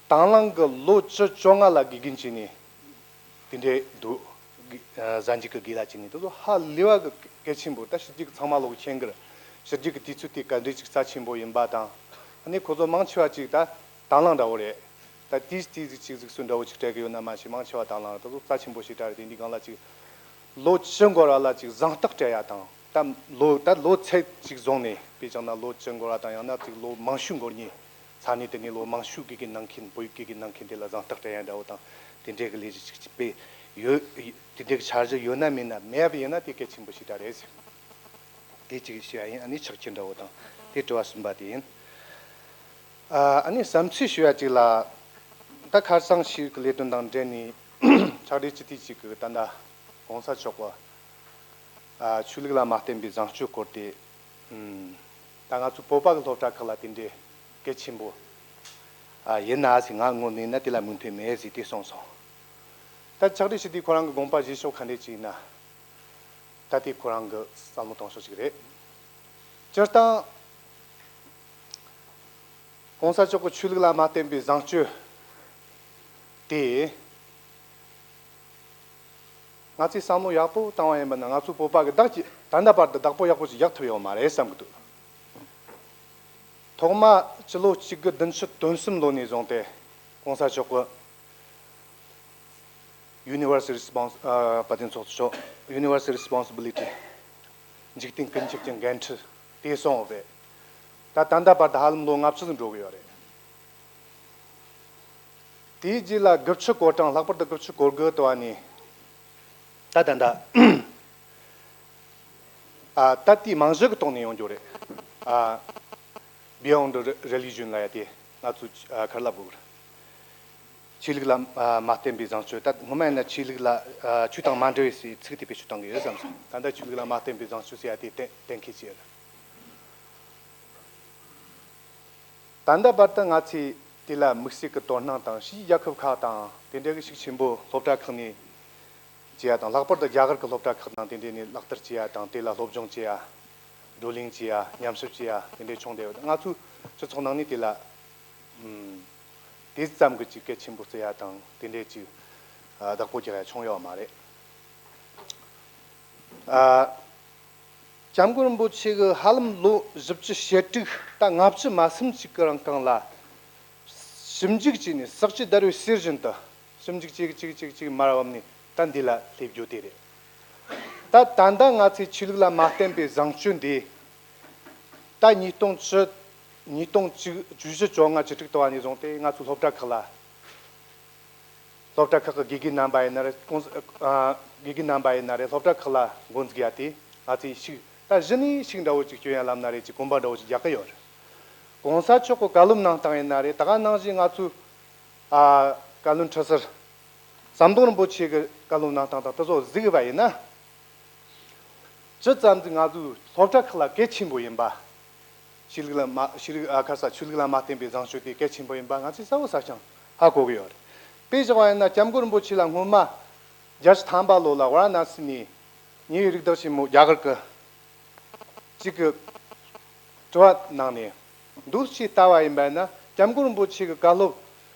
དང་བླངས་ཀྱི་ལོ་བཅུ་བཅོ་ལྔ་ལ་དགེ་རྒན་བྱས་ནས་དེ་འདྲའི་འདུག་གཟའ་མཇུག་གི་དགེ་ལགས་བྱས་ནས། དེ་ཚོ་ཧ་ལས་པ་གི་གལ་ཆེན་པོ། ད་ཕྱི་རྒྱལ་གྱི་ཚང་མ་ལོག་མཁྱེན་གི་རེད། ཕྱི་རྒྱལ་གྱི་དུས་ཚོད་དེ་ག་འདྲའི་ཅིག་རྩ་ཆེན་པོ་ཡིན་པ་དང་། ཨ་ནི་ཁོ་ཚོ་མང་ཆེ་བ་ཅིག་ད་དང་བླངས་འདྲ་བོ་རེད། ད་དེའི་དེའི་ཅིག་གཟིགས་ཚུལ་འདྲ་བོ་ཅིག་སྤྲད་གི་ཡོད་ན་མ་ཤེས། མང་ཆེ་བ་དང་བླངས་རེད། ད་གཙོ་རྩ་ཆེན་པོ་ཞེ་དྲག་རེད། དེ་འདི་སྒང་ལ་ཅིག་ལོ་བཅུ་འགོར་བ་ལ་ཅིག་བཟང་རྟགས་སྤྲད་ཡ་དང་། ད་ལོ་ད་ལོ་ཚད་ཅིག་བཟུང་ནས། དཔེ་བྱས་ན་ལོ་བཅུ་འགོར་བ་དང་། ཡང་ན་ཅིག་ལོ་མང་ཤོས་འགོར་མཁན། ས་གནས་དེ་ནས་ལོ་མང་ཤོས་དགེ་རྒན་གནང་མཁན། བོད་ཡིག་དགེ་རྒན་གནང་མཁན་དེ་ལ་བཟང་རྟགས་སྤྲད་ཡ་འདྲ་བོ་དང་། དེ་འདྲའི་གི་ལས་གཞི་ཅིག་ཅིག་སྤེལ་ཡོད། དེ་འདྲའི་གི་འཆར་གཞི་ཡོད་ན་མེད་ན། མེད་པ་ཡིན་ན་དེ་གལ་ཆེན་པོ་ཞེ་དྲག་རེད། དེ་གཅིག་ཞུ་ཡ་ཡིན། ཨ་ནི་ཕྱག་ཕྱིར་འདྲ་བོ་དང་། དེ་དྲི་བ་གསུམ་པ་དེ་ཡིན། ཨ་ཨ་ནི་བསམ་ཚུལ་ཞུ་ཡ་གཅིག་ལ། ད་ཁ་སང་ཤེས་རིག་གི་ལས་དོན་དང་འབྲེལ་ནས་ཕྱག་སྦྲེལ་སྤྱི་འཐུས་གཅིག་གིས་ད་ལྟ་གོང་ས་མཆོག་གི་ཨ་ཆོས་ལུགས་ལ་མ་བརྟེན་པའི་བཟང་སྤྱོད་སྐོར་དེ་ ད་ང་ཚོ་བོད་པ་གི་སློབ་གྲྭ་ཁག་ལ་དེ་འདྲའི་གལ་ཆེན་པོ་ཨ་ཡིན་ན་ཟེར། ང་ངོས་ནས་ན་དེ་ལ་མོས་མཐུན་མེད་ཟེར་དེ་གསུངས་སོང་། ད་ཕྱག་བྲིས་ཞུ་དུས་ཁོ་རང་གི་དགོངས་པ་བཞེས་ཕྱོགས་ག་འདྲས་ཅིག་ཡིན་ན། ད་དེ་ཁོ་རང་གི་བསམ་བློ་གཏོང་ཕྱོགས་ཅིག་རེད། སྤྱིར་བཏང་༸གོང་ས་མཆོག་གི་ཆོས་ལུགས་ལ་མ་བརྟེན་པའི་བཟང་སྤྱོད་དེ། ང་ཚོས་བསམ་བློ་ཡག་པོ་བཏང་བ་ཡིན་པ་ན། ང་ཚོ་བོད་པ་གི་བདག་གི་ད་ལྟ་བར་དུ་བདག་པོ་ཡག་པོ་ཞིག་རྒྱག་ཐུབ་ཡོད་མ་རེད་བསམ་གི་འདུག། ཐོག་མ་སྤྱི་ལོ་གཅིག་དགུ་བདུན་ཅུ་དོན་གསུམ་ལོ་ནས་བཟུང་སྟེ་༸གོང་ས་མཆོག་གི་Universal Response- ཨ། བ་དན་ཚོགས་གཙོ་མཆོག Universal Responsibility། འཇིག་རྟེན་ཀུན་ཁྱབ་ཀྱི་འགན་འཁྲི་དེ་གསུངས་པས། ད་ད་ལྟ་བར་དུ་ཧ་ལམ་ལོ་ལྔ་བཅུ་ཙམ་འགྲོ་གི་ཡོད་རེད། དེའི་རྗེས་ལ་དགུ་བཅུ་གོ་གྲངས། ལྷག་པར་དུ་དགུ་བཅུ་གོ་དགུ་དུ་བ་ནས་ད་ད་ད་ཨ་ད་ལྟའི་རྨང་གཞི་གི་ཐོག་ནས་ཡོང་རྒྱུ་རེད། ཨ། Beyond Religion ལ་ཡ་དེ་ང་ཚོས་ཨ་ག་རེ་ལབ་དགོས་རེད། ཆོས་ལུགས་ལ་ཨ་མ་བརྟེན་པའི་བཟང་སྤྱོད། ད་སྔོན་མ་ཡིན་ན་ཆོས་ལུགས་ལ་ཨ་ཆོས་དང་མ་འབྲེལ་བའི་ཟེར་ཚིག་དེ་བེད་སྤྱོད་གཏོང་གི་ཡོད་བསམ་སོང་། ད་ལྟ་ཆོས་ལུགས་ལ་མ་བརྟེན་པའི་བཟང་སྤྱོད་ཟེར་ཡ་དེ་གཏན་གཏན་འཁེལ་བྱས་རེད། ད་ལྟ་བར་དུ་ང་ཚོས་དེ་ལ་དམིགས་བསལ་གྱི་དོ་སྣང་དང་། ཕྱིའི་རྒྱལ་ཁབ་ཁག་དང་དེ་འདྲའི་གི་ཤུགས་ཆེན་པོ་སློབ་གྲྭ་ཁག་ནས་བྱེད་ཡ་དང་། ལྷག་པར་དུ་རྒྱ་གར་གྱི་སློབ་གྲྭ་ཁག་དང་དེ་འདྲ་ནས་ལག་བསྟར་བྱེད་ཡ་དང་། དེ་ལ་སློབ་སྦྱོང་བྱེད་ཡ། བགྲོ་གླེང་བྱེད་ཡ། མཉམ་ཞིབ་བྱེད་ཡ་དེ་འདྲ་བྱུང་བསྡད་ཡོད། ང་ཚོའི་སྤྱི་ཚོགས་ནང་ནས་དེ་ལ་ཨམ་དེ་ཙམ་གྱི་ཅིག་གལ་ཆེན་པོ་བརྩི་ཡ་དང་དེ་འདྲ་ཅིག་ཨ་བདག་པོ་རྒྱག་ཡ་བྱུང་ཡོད་མ་རེད། ཨ། སྐྱབས་མགོན་རིན་པོ་ཆེ་གིས་ཧ་ལམ་ལོ་བཞི་བཅུ་ཞེ་དྲུག་ད་ལྔ་བཅུ་མ་ཟིན་ཅིག་གི་རིང་གང་ལ། ཞིབ་འཇུག་བྱས་ནས་ཟག་བཅས་བརྡར་བའི་གསེར་བཞིན་དུ། ཞིབ་འཇུག་བྱེད་ཀྱི་བྱེད་ཀྱི་བྱེད་ཀྱི་མར་བབས་ནས་ད་འདི་ལ་སླེབས་རྒྱུ་དེ་རེད། ད་ད་ལྟ་ང་ཚོས་ཆོས་ལུགས་ལ་མ་བརྟེན་པའི་བཟང་སྤྱོད་འདི། ད་ཉིས་སྟོང་བཅུ། ཉིས་སྟོང་བཅུ་བཅུ་བཞི་བཅོ་ལྔ་བཅུ་དྲུག་དུ་བ་ནས་བཟུང་སྟེ་ང་ཚོའི་སློབ་གྲྭ་ཁག་ལ། སློབ་གྲྭ་ཁག་གི་དགེ་རྒན་རྣམ་པ་ཡིན་ན་རེད། ཀུང་ཨ་དགེ་རྒན་རྣམ་པ་ཡིན་ན་རེད། སློབ་གྲྭ་ཁག་ལ་འགོ་འཛུགས་ཡ་དེ་ང་ཚོས་ཤུགས། ད་གཞི་ནས་ཤུགས་འདྲ་བོ་ཅིག་སྐྱོན་ཡ་ལབ་ན་རེད། ཅིག་གོམ་པ་འདྲ་བོ་ཅིག་རྒྱག་གི་ཡོད་རེད། ༸གོང་ས་མཆོག་གི་བཀའ་སློབ་གནང་སྟངས་ཡིན་ན་རེད། ད་ག་ནང་བཞིན་ང་ཚོའི་ཨ་བཀའ་བློན་ཁྲི་ཟུར་ཟམ་གདོང་རིན་པོ་ཆེ་གི་བཀའ་སློབ་གནང་སྟངས་དང་དེ་ཚོ་གཟིགས་པ་ཡིན་ན། ཇི་ཙམ་གྱིས་ང་ཚོའི་སློབ་གྲྭ་ཁག་ལ་གལ་ཆེན་པོ་ཡིན་པ། ཆོས་ལུགས་ལ་མ་ཆོས་ལུགས་ཨ་ཁ་ས་ཆོས་ལུགས་ལ་མ་བརྟེན་པའི་བཟང་སྤྱོད་དེ་གལ་ཆེན་པོ་ཡིན་པ་ང་ཚོས་གསལ་བོ་གསལ་རྐྱང་ཧ་གོ་གི་ཡོད་རེད། དཔེ་བཞག་པ་ཡིན་ན་སྐྱབས་མགོན་རིན་པོ་ཆེ་ལ་སྔོན་མ་བརྒྱད་ཅུ་ཐམ་པ་ལོ་ལ་ཝཱ་ར་ཎ་སི་ནས་ཉེ་བའི་རིགས་བདག་ཆེན་མོ་རྒྱ་གར་གྱི་གཅིག་གི་དྲི་བ་གནང་ནས། འདུག་སེ་ལྟ་བ་ཡིན་པ་ན་སྐྱབས་མགོན་རིན་པོ་ཆེ་གི་བཀའ་སློབ་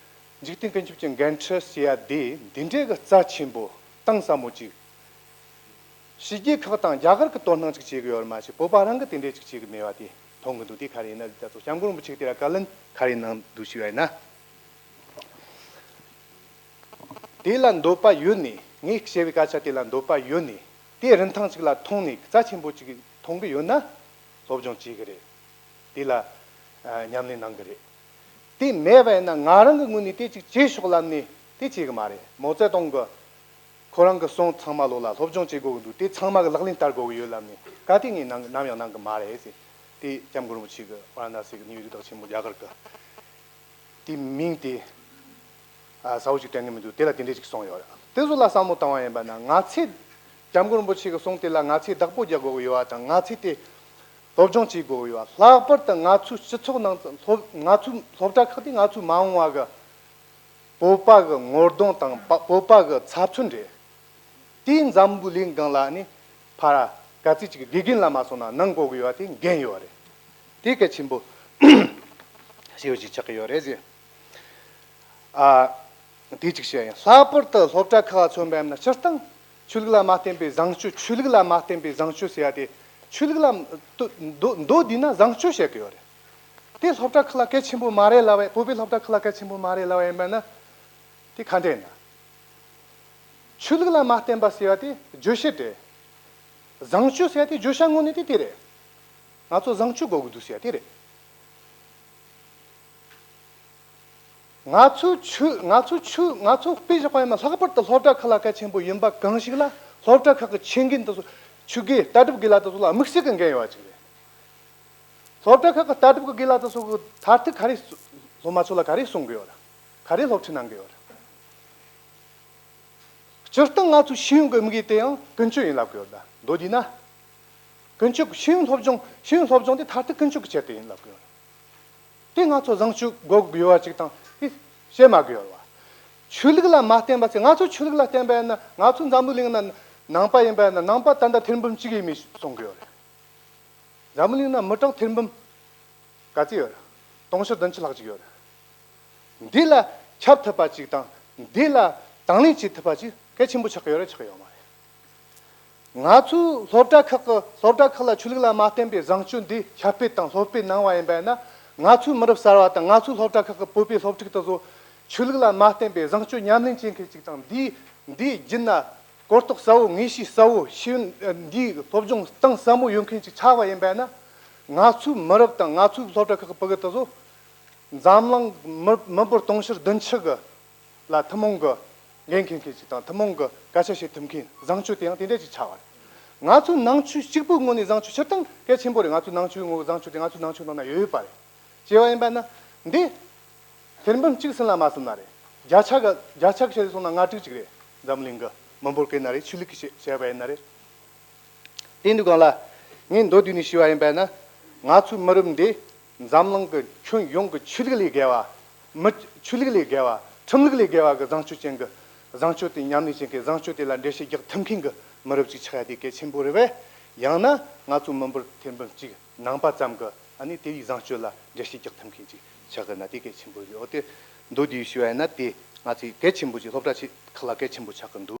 འཇིག་རྟེན་ཀུན་ཁྱབ་ཀྱི་འགན་འཁྲི་ཟེར་ཡ་དེ་འདི་འདྲའི་གི་རྩ་ཆེན་པོ་གཏིང་ཟབ་མོ་ཅིག་ཕྱི་རྒྱལ་ཁག་དང་རྒྱ་གར་གི་དོ་སྣང་ཅིག་བྱེད་གི་ཡོད་རེད་མ་གཞི་བོད་པ་རང་གི་དེ་འདྲའི་ཅིག་བྱེད་གི་མེད་པ་དེ་མཐོང་གི་འདུག། དེ་ག་རེ་ཡིན་ན་ད་ཚོ་སྐྱབས་མགོན་རིན་པོ་ཆེ་གི་དེ་ལ་བཀའ་ལན་ག་རེ་གནང་འདུག་ཞུས་པ་ཡིན་ན། དེ་ལ་འདོད་པ་ཡོད་ནས། ངས་བཤད་པའི་སྐད་ཆ་དེ་ལ་འདོད་པ་ཡོད་ནས། དེ་རིན་ཐང་ཅིག་ལ་མཐོང་ནས་རྩ་ཆེན་པོ་ཅིག་མཐོང་གི་ཡོད་ན་སློབ་སྦྱོང་བྱེད་གི་རེད། དེ་ལ་ཨ་ཉམས་ལེན་གནང་གི་རེད། དེ་མེད་པ་ཡིན་ན་ང་རང་གི་ངོས་ནས་དེ་ཅིག་བྱེད་ཤོག་ལབ་ནས་དེ་བྱེད་གི་མ་རེད། མའོ་ཙེ་ཏུང་གི་ཁོ་རང་གི་གསུང་ཚང་མ་ལོ་ལ་སློབ་སྦྱོང་བྱེད་དགོས་ཀྱི་འདུག། དེ་ཚང་མ་གི་ལག་ལེན་བསྟར་དགོས་ཀྱི་ཡོད་ལབ་ནས་ག་དུས་ངས་གནང་ནམ་ཡང་གནང་གི་མ་རེད་ཟེར། དེ་སྐྱབས་མགོན་རིན་པོ་ཆེ་གི་ཝཱ་ར་ཎ་སི་གི་ཉེ་བའི་རིགས་བདག་ཆེན་མོ་རྒྱ་གར་གི་དེ་མིང་དེ་ཨ་གསལ་བོ་ཞིག་དྲན་གི་མི་འདུག། དེ་ལ་དེ་འདྲས་ཅིག་གསུངས་ཡོད་རེད། དེ་ཚོ་ལ་བསམ་བློ་བཏང་བ་ཡིན་པ་ན་ང་ཚོས་སྐྱབས་མགོན་རིན་པོ་ཆེ་གི་གསུང་དེ་ལ་ང་ཚོས་བདག་པོ་རྒྱག་དགོས་ཀྱི་ཡོད་པ་དང་། ང་ཚོས་དེ་སློབ་སྦྱོང་བྱེད་དགོས་ཀྱི་ཡོད་པ། ལྷག་པར་དུ་ང་ཚོའི་སྤྱི་ཚོགས་ནང་སློབ་ང་ཚོའི་སློབ་གྲྭ་ཁག་དེ་ང་ཚོའི་མ་འོངས་པ་གི་བོད་པ་གི་ངོ་གདོང་དང་བོད་པ་གི་ཚབ་མཚོན་རེད། དེའི་འཛམ་བུ་གླིང་སྒང་ལ་ནི་ཕར་ག་ཚོད་ཅིག་དགེ་རྒན་ལ་མ་སོང་ན་གནང་དགོས་ཀྱི་ཡོད་པ་དེ་འགན་ཡོད་རེད། དེ་གལ་ཆེན་པོ་ཞེ་པོ་ཅིག་ཆགས་ཀྱི་ཡོད་རེད་ཟེར། ཨ། དེ་གཅིག་བཤད་ཡིན། ལྷག་པར་དུ་སློབ་གྲྭ་ཁག་མཚོན་པ་ཡིན་ན་སྤྱིར་བཏང་ཆོས་ལུགས་ལ་མ་བརྟེན་པའི་བཟང་སྤྱོད། ཆོས་ལུགས་ལ་མ་བརྟེན་པའི་བཟང་སྤྱོད་ཟེར་ཡ་དེ་ཆོས་ལུགས་ལ་མདོ་མདོ་བསྡུས་ན་བཟང་སྤྱོད་བཤད་ཀྱི་ཡོད་རེད། དེ་སློབ་གྲྭ་ཁག་ལ་གལ་ཆེན་པོ་མ་རེད་ལབ་པ། བོད་པའི་སློབ་གྲྭ་ཁག་ལ་གལ་ཆེན་པོ་མ་རེད་ལབ་པ་ཡིན་པ་ན། དེ་ག་འདྲ་ཡིན་ན། ཆོས་ལུགས་ལ་མ་བརྟེན་པ་ཟེར་བ་དེ་བརྗོད་བྱ་རེད། བཟང་སྤྱོད་ཟེར་བ་དེ་བརྗོད་བྱ་དངོས་གནས་དེ་དེ་རེད། ང་ཚོ་བཟང་སྤྱོད་དགོས་ཀྱི་འདུག་ཟེར་བ་དེ་རེད། ང་ཚོའི་ཆོས་ང་ཚོའི་ཆོས་ང་ཚོ་དཔེ་བཞག་པ་ཡིན་ན་ལྷག་པར་དུ་སློབ་གྲྭ་ཁག་ལ་གལ་ཆེན་པོ་ཡིན་པ་གང་ཞིག་ལ། སློབ་གྲྭ་ཁག་གི་ཆོས་མགོན་དེ་ཚོ། ཆོས་དགེ་ལྟ་གྲུབ་དགེ་ལགས་དེ་ཚོ་ལ་དམིགས་བསལ་གྱི་འགན་ཡོད་པ་ཅིག་རེད། སློབ་གྲྭ་ཁག་གི་ལྟ་གྲུབ་ཀྱི་དགེ་ལགས་དེ་ཚོ་གི་མཐར་ཐུག་ག་རེ་སློབ་མ་ཚོ་ལ་ག་རེ་གསུང་གི་ཡོད་རེད། ག་རེ་སློབ་ཁྲིད་གནང་གི་ཡོད་རེད། སྤྱིར་བཏང་ང་ཚོའི་ཤེས་ཡོན་གྱི་དམིགས་ཡུལ་དེ་ཡང་ཀུན་སྤྱོད་ཡིན་ལབ་ཀྱི་ཡོད་རེད། མདོར་བསྡུས་ན། ཀུན་སྤྱོད་ཤེས་ཡོན་སློབ་སྦྱོང་ཤེས་ཡོན་སློབ་སྦྱོང་དེ་མཐར་ཐུག་ཀུན་སྤྱོད་ཀྱི་ཆེད་དུ་ཡིན་ལབ་དགོས། དེ་ང་ཚོ་བཟང་སྤྱོད་དགོས་དགོས་པ་ཅིག་དང་དེ་བཤད་མ་དགོས་པ། ཆོས་ལུགས་ལ་མ་བརྟེན་པ་ཚེ་ང་ཚོ་ཆོས་ལུགས་ལ་བརྟེན་པ་ཡིན་ན། ང་ཚོ་འཛམ་བུ་གླིང་ན་ནང་པ་ཡིན་པ་ཡིན་ན། ནང་པ་ད་ལྟ་ཐེར་འབུམ་གཅིག་ཡིན་མིན་གསུང་གི་ཡོད་རེད། འཛམ་བུ་གླིང་ན་མི་གྲངས་ཐེར་འབུམ་ག་ཚོད་ཡོད་རེད། དུང་ཕྱུར་བདུན་ཅུ་ལྷག་ཅིག་ཡོད་རེད། འདི་ལ་ཁྱབ་ཐུབ་པ་ཅིག་དང་འདི་ལ་དང་ལེན་བྱེད་ཐུབ་པ་ཅིག་གལ་ཆེན་པོ་ཆགས་ཀྱི་ཡོད་རེད། ཆགས་ཀྱི་ཡོད་མ་རེད། ང་ཚོའི་སློབ་གྲྭ་ཁག་གི་སློབ་གྲྭ་ཁག་ལ་ཆོས་ལུགས་ལ་མ་བརྟེན་པའི་བཟང་སྤྱོད་འདི་ཁྱབ་སྤེལ་དང་སློབ་སྤེལ་གནང་བ་ཡིན་པ་ཡིན་ན། ང་ཚོའི་མི་རབས་གསར་བ་དང་ང་ཚོའི་སློབ་གྲྭ་ཁག་གི་བོད་པའི་སློབ་ཕྲུག་དེ་ཚོ་ཆོས་ལུགས་ལ་མ་བརྟེན་པའི་བཟང་སྤྱོད་ཉམས་ལེན་བྱེད་མཁན་ཅིག་དང་། འདིའི་འདིའི་རྒྱུད་ན་གོ་རྟོགས་གསལ་བོ། ངེས་ཤེས་གསལ་བོ། ཤེས་ཡོན་འདིའི་སློབ་སྦྱོང་གཏིང་ཟབ་མོ་ཡོད་མཁན་ཅིག་ཆགས་པ་ཡིན་པ་ཡིན་ན། ང་ཚོའི་མི་རབས་དང་ང་ཚོའི་སློབ་གྲྭ་ཁག་གི་བོད་པ་དེ་ཚོ་འཛམ་གླིང་མི་མི་འབོར་དུང་ཕྱུར་བདུན་ཅུ་གི་ལ་ཐུན་མོང་གི་འགན་འཁྱེར་མཁན་ཅིག་དང་ཐུན་མོང་གི་སྐད་ཆ་བཤད་ཐུབ་མཁན་བཟང་སྤྱོད་དེ་ཡང་དེ་འདྲ་ཅིག་ཆགས་པ་རེད། ང་ཚོའི་ནང་ཆོས་གཅིག་པུའི་ངོས་ནས་བཟང་སྤྱོད་སྤྱིར་བཏང་གལ་ཆེན་པོ་རེད། ང་ཚོའི་ནང་ཆོས་ངོས་བཟང་སྤྱོད་དེ་ང་ཚོའི་ནང་ཆོས་ནང་ན་ཡོད་ཡོད་པ་རེད། བྱས་པ་ཡིན་པ་ན་འདི་ཐེར་འབུམ་གཅིག་ཟིན་ལ་མ་ཟིན་ན་རེད། བརྒྱ་ཆ་གི་བརྒྱ་ཆ་གི་བཤད་སོང་ན་ལྔ་དྲུག་ཅིག་རེད། འཛམ་གླིང་གི་མི་འབོར་གྱི་ན་རེད། ཆོས་ལུགས་ཀྱི་བཤད་བཤད་པ་ཡིན་ན་རེད། དེ་འདུག་གང་ལ། ངས་མདོར་བསྡུས་ནས་ཞུས་པ་ཡིན་པ་ན། ང་ཚོའི་མི་རབས་འདི་འཛམ་གླིང་གི་ཁྱོན་ཡོངས་ཀྱི་ཆོས་ལུགས་ལས་བརྒལ་བ། མི་ཆོས་ལུགས་ལས་བརྒལ་བ། ཁྲིམས་ལུགས་ལས་བརྒལ་བ་གི་བཟང་སྤྱོད་ཅན་གྱི་བཟང་སྤྱོད་དེ་ཉམས་ལེན་བྱེད་མཁན། བཟང་སྤྱོད་དེ་ལ་འགྲེལ་བཤད་རྒྱག་ཐུབ་མཁན་གྱི་མི་རབས་ཅིག་ཆགས་ཡ་དེ་གལ་ཆེན་པོ་རེད་པས། ཡང་ན་ང་ཚོའི་མི་འབོར་ཐེར་འབུམ་གཅིག་ནང་པ་ཙམ་གྱི་ཨ་ནི་དེ་ཡི་བཟང་སྤྱོད་ལ་འགྲེལ་བཤད་རྒྱག་ཐུབ་མཁན་ཅིག་ཆགས་ཀྱི་ན་དེ་གལ་ཆེན་པོ་རེད། འོ་དེ་མདོར་བསྡུས་ཞུས་པ་ཡིན་ན་དེ་ང་ཚོས་གལ་ཆེན་པོ་ཅིག་སློབ་གྲྭ་ཆེ་ཁག་ལ་གལ་ཆེན་པོ་ཆགས་ཀྱི་འདུག